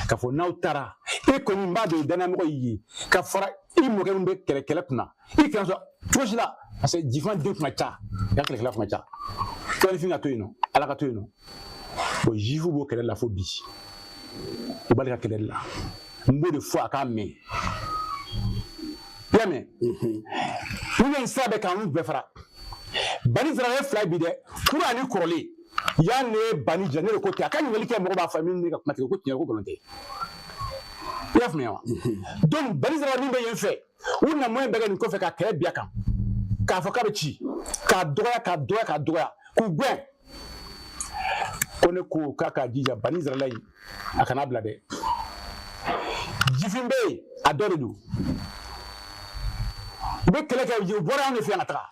k'a fɔ n'aw taara, e kɔni b'a dɔn danayamɔgɔ y'i ye ka fara i mɔkɛ min bɛ kɛlɛ kunna, i kana sɔn cogo si la, parce que jifinman den kun ka ca, i ka kɛlɛkɛla kun ka ca. Kɛlɛfin ka to yen nɔ, Ala ka to yen nɔ. Bon, juif b'o kɛlɛ la fo bi, u b'ale ka kɛlɛ de la. N b'o de fɔ a k'a mɛn, i y'a mɛn? N'u ye sira bɛɛ k'an bɛɛ fara Bani Israël fila bi dɛ, kura ani kɔrɔlen. Yan ne Bani jira ne de ko ten, a ka ɲininkali kɛ, mɔgɔ b'a fɔ min ne ka kuma tigɛ ko tiɲɛ ko nkalon tɛ. I y'a faamuya wa? Donc Bani Israël min bɛ yen fɛ, u na moyen bɛɛ kɛ nin kɔfɛ ka kɛlɛ bin a kan, k'a fɔ k'a bɛ ci, k'a dɔgɔya, k'a dɔgɔya, k'a dɔgɔya, k'u gɛn. Ko ne ko k'a k'a jija Bani Israël in, a kana bila dɛ. Jifin bɛ yen, a dɔ de don, u bɛ kɛlɛ kɛ, u bɔra anw de fɛ yan ka taga.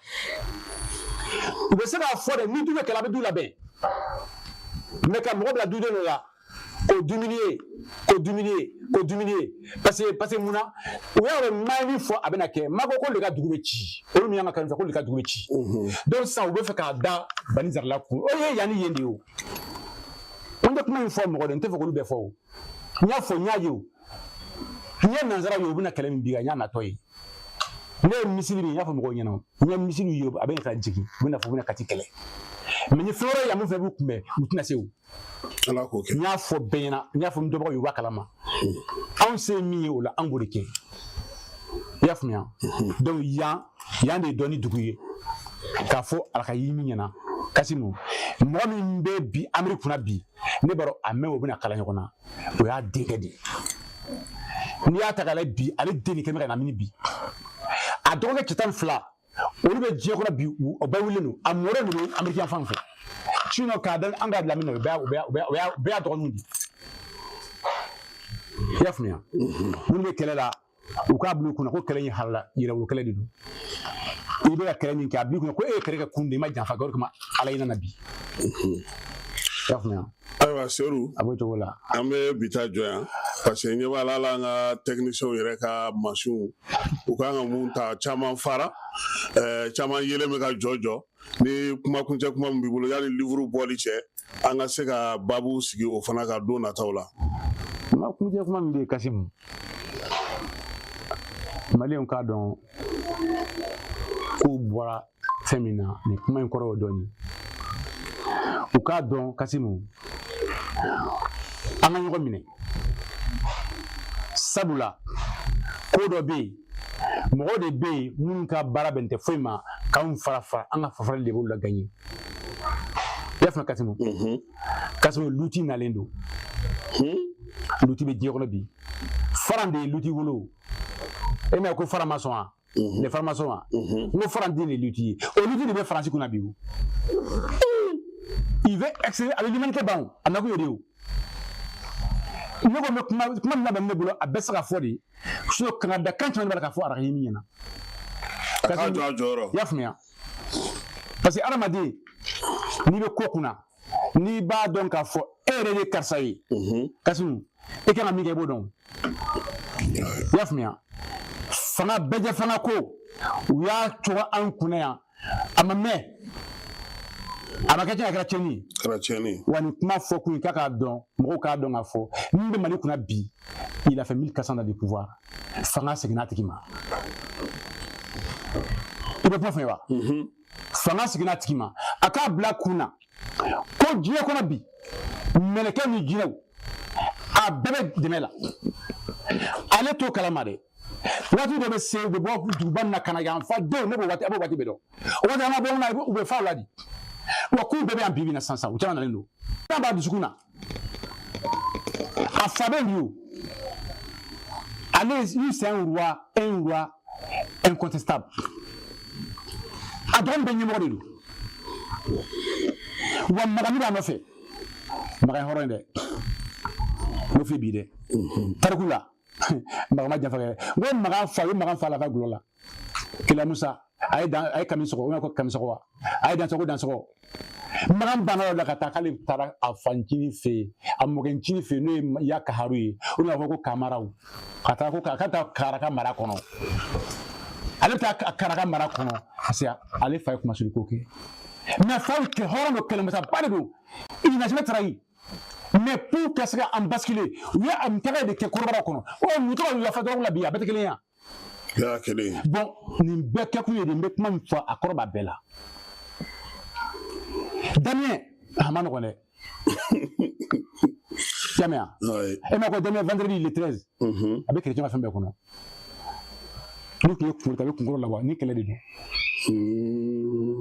U bɛ se k'a fɔ dɛ, ni du bɛ kɛlɛ, a bɛ du labɛn, mais ka mɔgɔ bila duden dɔ la k'o dumuni ye, k'o dumuni ye, k'o dumuni ye, parce que mun na u y'a dɔn maa ye min fɔ a bɛna kɛ maa ko k'olu de ka dugu bɛ ci, olu min y'an ka kɛlɛ fɛ, k'olu de ka dugu bɛ ci. Donc sisan u bɛ fɛ k'a da Bani Zarala kun, o ye yan ni yen de ye. O n tɛ kuma in fɔ mɔgɔ de, n tɛ fɛ k'olu bɛɛ fɔ. O n y'a fɔ, n y'a ye, o n ye nanzara ye, u bɛna kɛlɛ min bi kan, n y'a natɔ ye. Ne ye missile min, n y'a fɔ mɔgɔw ɲɛna, n ye missile ye, a bɛ ka jigin, u bɛna fɔ u bɛna Kati kɛlɛ, mais ni fɛn wɛrɛ yan min fɛnɛ b'u kunbɛn, u tɛna se o. Ala k'o kɛ. N y'a fɔ bɛɛ ɲɛna, n y'a fɔ n dɔnbagaw ye, u b'a kalama. Anw se ye min ye o la, an b'o de kɛ, i y'a faamuya? Donc yan de ye dɔnni dugu ye, k'a fɔ ala ka yi min ɲɛna. Kasimu, mɔgɔ min bɛ bi Amérique kunna bi, ne b'a dɔn a mɛn, o bɛna kala ɲɔgɔn na, o y'a denkɛ de ye. N'i y'a ta k'a lajɛ bi, ale den de kɛlen bɛ ka na mini bi. A dɔgɔkɛ cɛ 12, olu bɛ diɲɛ kɔnɔ bi, o bɛɛ wulilen don. A mɔden de bɛ Amérique yan fan fɛ, sinon k'a da an ka bila min na, o bɛɛ o bɛɛ o bɛɛ o bɛɛ y'a dɔgɔninw de ye. I y'a faamuya? Minnu bɛ kɛlɛ la, u k'a bila u kunna ko kɛlɛ in ye halala yɛrɛwolo kɛlɛ de don. I bɛ ka kɛlɛ min kɛ, a b'i kunna ko e ye kɛlɛ kɛ kun de, i ma janfa kɛ, o de kama Ala y'i nana bi. I y'a faamuya? Ayiwa Seru. A b'o cogo la. An bɛ bi ta jɔ yan, parce que ɲɛ b'a la, hali an ka techniciens yɛrɛ ka mansinw, u kan ka mun ta, caman fara, caman yelen bɛ ka jɔ jɔ. Ni kuma kuncɛ kuma min b'i bolo yanni livre bɔli cɛ, an ka se ka baabu sigi o fana ka don nataw la. Kuma kuncɛ kuma min bɛ yen, Kasimu, maliyɛnw k'a dɔn k'u bɔra fɛn min na, nin kuma in kɔrɔ y'o dɔɔni. U k'a dɔn Kasimu, an ka ɲɔgɔn minɛ, sabula ko dɔ bɛ yen, mɔgɔw de bɛ yen minnu ka baara bɛn tɛ foyi ma k'anw fara fara, an ka farali de b'olu la gagner. I y'a faamu Kasimu? Kasimu, luti nalen don, luti bɛ diɲɛ kɔnɔ bi. Faran de ye luti wolo. E m'a ye ko faran ma sɔn wa? Les francs-maçons wa? N ko faran den de ye luti ye. O luti de bɛ Faransi kunna bi. O il veut exceller a bɛ l'humanité ban, o a nakun y'o de ye. O ne ko n bɛ kuma kuma min labɛn ne bolo, a bɛɛ se ka fɔ de, sinon kan da kan caman b'a la k'a fɔ Arahimi ɲɛna. A k'a jɔ a jɔyɔrɔ. I y'a faamuya? Parce que hadamaden, n'i bɛ ko kunna, n'i b'a dɔn k'a fɔ e yɛrɛ de ye karisa ye, Kasimu, e kan ka min kɛ, i b'o dɔn. I y'a faamuya? Fanga bɛɛ jɛ fanga ko u y'a cogo an kunna yan, a ma mɛn. A ma kɛ tiɲɛ, a kɛra tiɲɛni ye. Kɛra tiɲɛni ye. Wa nin kuma fɔ kun ye k'a k'a dɔn, mɔgɔw k'a dɔn k'a fɔ min bɛ Mali kunna bi, il a fait 1400 ans de pouvoir, fanga seginna a tigi ma. I bɛ kuma faamuya wa? Fanga seginna a tigi ma. A k'a bila kun na ko diɲɛ kɔnɔ bi, mɛlɛkɛ ni jinɛw, a bɛɛ bɛ dɛmɛ la. Ale t'o kalama dɛ. Waati dɔ bɛ se, u bɛ bɔ duguba min na ka na yan fa denw, ne b'o waati, a b'o waati bɛɛ dɔn. O waati an ka bɔ na, u bɛ fa la di. Wa k'u bɛɛ bɛ yan bi bi in na sisan sisan, u caman nalen don. N'a b'a dusukun na, a fa bɛ yen o. Ale, lui, c'est un roi, un roi incontestable. A dɔgɔnin bɛ ɲɛmɔgɔ de don. Wa Magani b'a nɔfɛ. Maga ye hɔrɔn ye dɛ. N b'o f'i ye bi dɛ. Tariku la, Maga ma janfa kɛ. N ko Maga fa, u ye Maga fa la ka gulɔ la. Keleya Musa, a ye dan, a ye kami sɔgɔ, o ko kami sɔgɔ wa? A ye dan sɔgɔ, dan sɔgɔ. Maga banna o la ka taa k'ale taara a fa ncinin fɛ yen, a mɔkɛ ncinin fɛ yen, n'o ye Ya Kaharu ye, o de b'a fɔ ko Kamaraw. Ka taa ko k'a taa Karaka mara kɔnɔ. Ale bɛ taa Karaka mara kɔnɔ parce que ale fa ye kumasuli ko kɛ. Mais fa ye hɔrɔn don, kɛlɛmasaba de don. Il n'a jamais trahi. Mais pour ka se ka an basculer, u ye a taga de kɛ kɔrɔbɔrɔ kɔnɔ. O mun tɔgɔ yafa dɔrɔn la bi, a bɛɛ tɛ kelen ye wa? Kɛra kelen ye. Bon, nin bɛɛ kɛkun ye de, n bɛ kuma min fɔ, a kɔrɔ b'a bɛɛ la. Damien, a ma nɔgɔn dɛ. Damien. E ma ko Damien, vendredi le 13. A bɛ chrétien ka fɛn bɛɛ kɔnɔ. N'u tun ye kunkolo ta, a bɛ kunkolo labɔ ni kɛlɛ de don.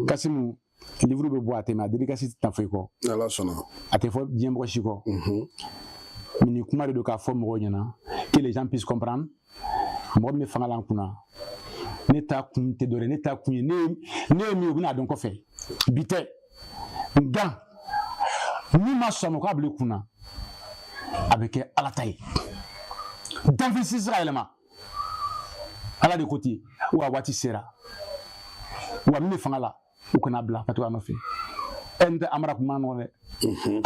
Kasimu, livre bɛ bɔ a tɛ, mais a dédicace tɛ taa fɔ i kɔ. Ala sɔnna. A tɛ fɔ diɲɛ mɔgɔ si kɔ. Mais nin kuma de don k'a fɔ mɔgɔw ɲɛna, que les gens puissent comprendre. Mɔgɔ min bɛ fanga la an kunna, ne ta kun tɛ dɔwɛrɛ, ne ta kun ye ne ye min ye, u bɛna dɔn kɔfɛ. Bi tɛ. Nka min ma sɔn a ma, k'a bila i kunna, a bɛ kɛ Ala ta ye. Danfɛn si tɛ se ka yɛlɛma. Ala de ko ten, wa waati sera. Wa min bɛ fanga la, u kana bila ka to a nɔfɛ. Ɛ, n tɛ Amara kuma nɔgɔn dɛ.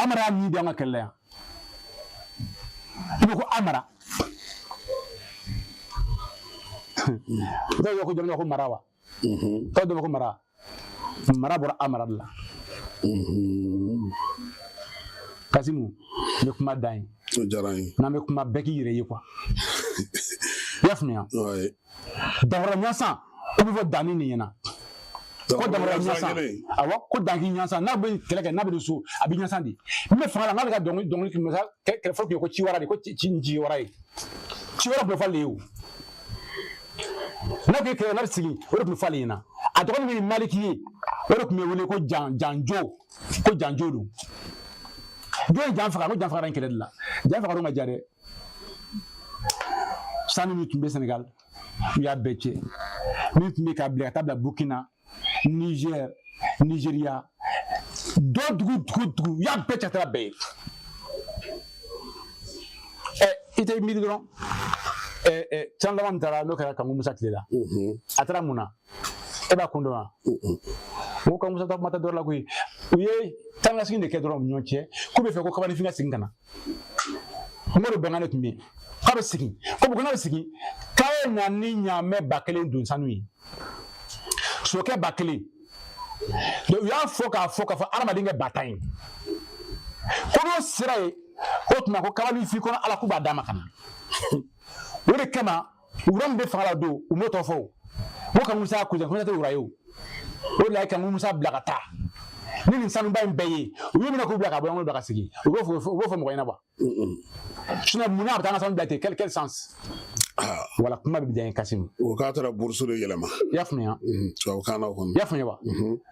Amara y'a min di an ka kɛlɛ la yan. I bɛ ko Amara. Dɔw ko jamana ko mara wa? Dɔw dɔw ko mara. Mara bɔra Amara de la. Kasimu, n bɛ kuma dan ye. O diyara n ye. N'an bɛ kuma, bɛɛ k'i yɛrɛ ye quoi. I y'a faamuya? Danfara ɲansan, o bɛ fɔ danni nin ɲɛna. Ko danfara ɲansan. Awɔ, ko dan k'i ɲansan, n'a bɛ kɛlɛ kɛ, n'a bɛ don so, a bɛ ɲansan de. N bɛ fanga la, n'ale ka dɔnkili dɔnkili tun bɛ kɛlɛ fɔlɔ tun ye ko ciwara de, ko ci ci wara ye. Ciwara tun bɛ fɔ ale ye o. N'a tun ye kɛlɛ, n'a bɛ segin, o de tun bɛ fɔ ale ɲɛna. A dɔgɔnin min ye Maliki ye, o de tun bɛ wele ko jan janjo, ko janjo don. Jɔn ye jan faga? Ko jan fagara nin kɛlɛ de la. Jan faga don ma diya dɛ. Sanu min tun bɛ Senegal, u y'a bɛɛ cɛ. Min tun bɛ k'a bila ka taa bila Burkina, Niger, Nigeria, dɔ dugu dugu dugu, u y'a bɛɛ cɛ ka taa bɛɛ ye. Ɛ, i tɛ miiri dɔrɔn. Ɛ ɛ, can laban min taara n'o kɛra Kanku Musa tile la. A taara mun na? E b'a kun dɔn wa? N ko Kanku Musa ta kuma tɛ dɔwɛrɛ la koyi. U ye taa ka segin de kɛ dɔrɔn u ni ɲɔgɔn cɛ, k'u bɛ fɛ ko kabanifin ka segin ka na. N ko de bɛnkan de tun bɛ yen k'a bɛ segin, ko n'a bɛ segin, k'a ye na ni ɲaamɛ 1000 don sanu ye, sokɛ 1000. Donc u y'a fɔ k'a fɔ k'a fɔ adamaden kɛ 10 000 ye, ko n'o sera yen, k'o tuma ko kabanifin kɔnɔ Ala k'u b'a d'a ma ka na. O de kama wura min bɛ fanga la don, u m'o tɔgɔ fɔ o. N ko Kanku Musa y'a cousin, Kanku Musa tɛ wura ye o. O de la a ye Kanku Musa bila ka taa ni nin sanuba in bɛɛ ye. U y'u minɛ k'u bila ka bɔ, an bila ka segin. U b'o fɔ mɔgɔ ɲɛna wa? Sinon mun na a bɛ taa an ka sanu bila ten? Quel sens? Wala kuma bɛ diya n ye Kasimu. O k'a taara bourse de yɛlɛma. I y'a faamuya? Tubabukan na kɔni. I y'a faamuya wa?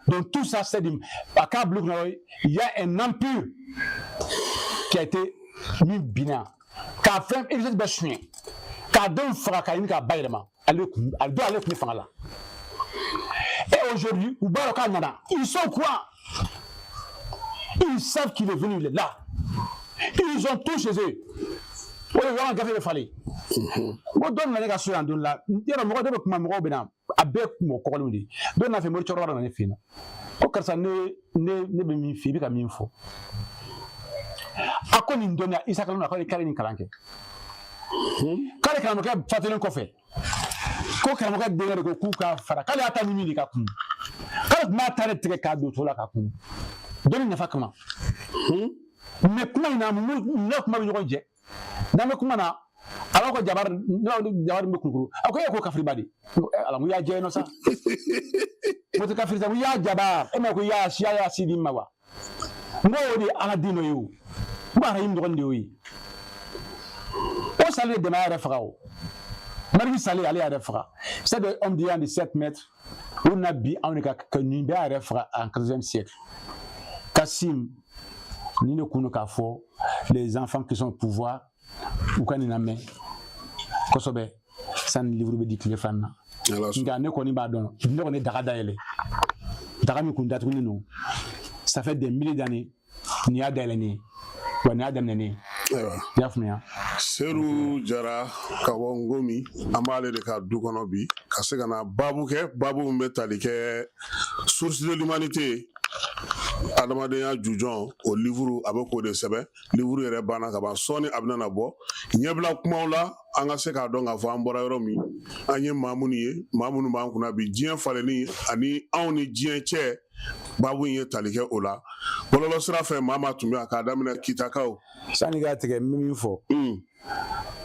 Donc tout ça, c'est du a k'a bila u kunna, il y a un empire qui a été min binna k'a fɛn richesse bɛɛ suɲɛ, k'a denw faga, k'a ɲini k'a bayɛlɛma. Ale kun, ale don, ale tun bɛ fanga la. Et aujourd'hui, u b'a dɔn k'a nana, ils sont au courant, ils savent qu'il est venu, il est là, ils ont tout chez eux. O de y'an ka gafe bɛ falen. N ko dɔ nana ne ka so yan don la, yɔrɔ mɔgɔ dɔ bɛ kuma, mɔgɔw bɛ na, a bɛɛ mɔgɔ kɔgɔlenw de ye. Dɔ nana fɛ, mori cɛkɔrɔba dɔ nana ne fɛ yen nɔ, ko karisa, ne bɛ min fɛ, i bɛ ka min fɔ, a ko nin dɔnniya Isa kalan na, k'ale nin kalan kɛ, k'ale karamɔgɔkɛ fatulen kɔfɛ, ko karamɔgɔkɛ denkɛ de ko k'u ka fara, k'ale y'a ta ɲimi de ka kun, k'ale tun b'a ta de tigɛ k'a don to la ka kun. Dɔnni nafa kama. Mais kuma in na, mun kuma bɛ ɲɔgɔn jɛ? N'an bɛ kuma na, a b'a ko Jabari, Jabari bɛ Kulukoro. A ko e ko kafiriba de. Ala, n ko y'a jɛ nɔ sa. N ko tɛ kafiri sa, n ko y'a Jabar. E ma ko y'a siya y'a si di ma wa? N ko o de ye Ala den dɔ ye o. N ko Arahim dɔgɔnin de y'o ye. O salen de dɛmɛ a yɛrɛ faga o. Mariki salen, ale y'a yɛrɛ faga. C'est des hommes de 7 mètres. O na bi anw de ka nin bɛɛ y'a yɛrɛ faga en 14e siècle. Kassim, ni ne kun don k'a fɔ les enfants qui sont au pouvoir, u ka nin lamɛn kosɛbɛ sani livre bɛ di tile 2 na. Nka ne kɔni b'a dɔn, ne kɔni ye daga dayɛlɛ, daga min kun datugulen don, ça fait des milliers d'années, nin y'a dayɛlɛ nin ye, wa nin y'a daminɛ nin ye. Ayiwa. I y'a faamuya. Sedu Jara ka bɔ Ngomi, an b'ale de ka du kɔnɔ bi ka se ka na baabu kɛ, baabu min bɛ tali kɛ Source de l'humanité, adamadenya jujɔn. O livre, a bɛ k'o de sɛbɛn. Livre yɛrɛ banna ka ban, sɔɔni a bɛna na bɔ. Ɲɛbila kumaw la, an ka se k'a dɔn k'a fɔ an bɔra yɔrɔ min, an ye maa minnu ye, maa minnu b'an kunna bi, diɲɛ falenni ani anw ni diɲɛ cɛ. Baabu in ye tali kɛ o la bɔlɔlɔ sira fɛ. Maa maa tun bɛ yan k'a daminɛ Kitakaw. Sani k'a tigɛ, n bɛ min fɔ,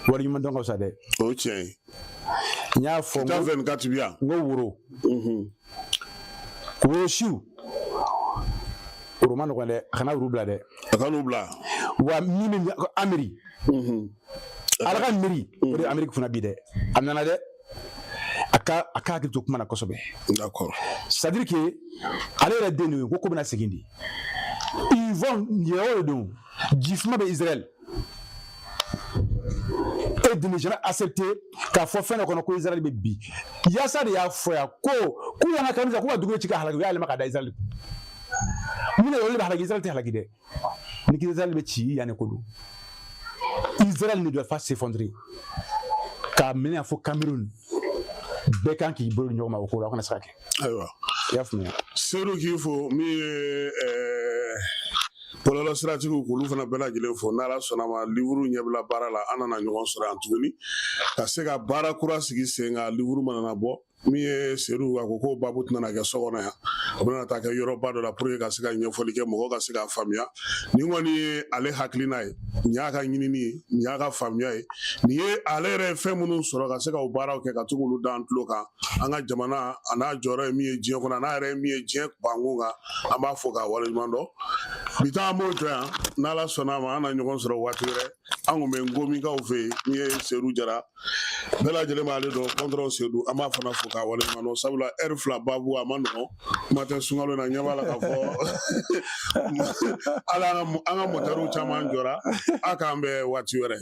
wari ɲuman dɔn ka fisa dɛ. O ye tiɲɛ ye. N y'a fɔ. Kita 24 bi yan. N ko woro, woro siw, woro ma nɔgɔn dɛ. A kana woro bila dɛ. A kan'u bila. Wa min bɛ Ameri, Ala ka miiri, o de ye Ameriki kunna bi dɛ. A nana dɛ, a ka hakili to kuma na kosɛbɛ. C'est à dire que ale yɛrɛ den de ye ko bɛna segin de. Ils vont yɛrɛ o de don. Jifuma bɛ Israël et de ne jamais accepter k'a fɔ fɛn dɔ kɔnɔ ko Israël bɛ bi. Yaasa de y'a fɔ yan ko k'u y'an ka kanu, k'u ka dugu ci ka halaki, u y'a yɛlɛma ka da Israël kun. Mun de olu bɛ halaki? Israël tɛ halaki dɛ. Ni Israël bɛ ci yan de ko don. Israël ne doit pas s'effondrer. K'a minɛ fo Cameroun, bɛɛ kan k'i bolo di ɲɔgɔn ma o ko la, o kana se ka kɛ. Ayiwa. I y'a faamuya. Sedu, k'i fo. Min ye bɔlɔlɔ siratigiw, k'olu fana bɛɛ lajɛlen fo. N'Ala sɔnna ma, livre ɲɛbila baara la, an nana ɲɔgɔn sɔrɔ yan tuguni ka se ka baara kura sigi sen kan. Livre mana na bɔ, min ye Sedu, a ko ko baabu tɛna kɛ so kɔnɔ yan, a bɛna taa kɛ yɔrɔba dɔ la pour que ka se ka ɲɛfɔli kɛ, mɔgɔw ka se k'a faamuya. Nin kɔni ye ale hakilina ye, nin y'a ka ɲinini ye, nin y'a ka faamuya ye, nin ye ale yɛrɛ ye fɛn minnu sɔrɔ ka se ka o baaraw kɛ, ka to k'olu da an tulo kan. An ka jamana, a n'a jɔyɔrɔ ye min ye diɲɛ kɔnɔ, a n'a yɛrɛ ye min ye diɲɛ bankun kan, an b'a fɔ k'a waleɲuman dɔn. Bi ta, an b'o jɔ yan. N'Ala sɔnna a ma, an na ɲɔgɔn sɔrɔ waati wɛrɛ. An kun bɛ Ngomikaw fɛ yen. Min ye Sedu Jara, bɛɛ lajɛlen b'ale dɔn, kɔntɔrɔn Sedu. An b'a fana fo k'a waleɲuman dɔn, sabula ɛri 2 baabu a ma nɔgɔn, kuma tɛ sunkalo na. Ɲɛ b'a la k'a fɔ hali an ka mɔtɛriw caman jɔra. A k'an bɛn waati wɛrɛ.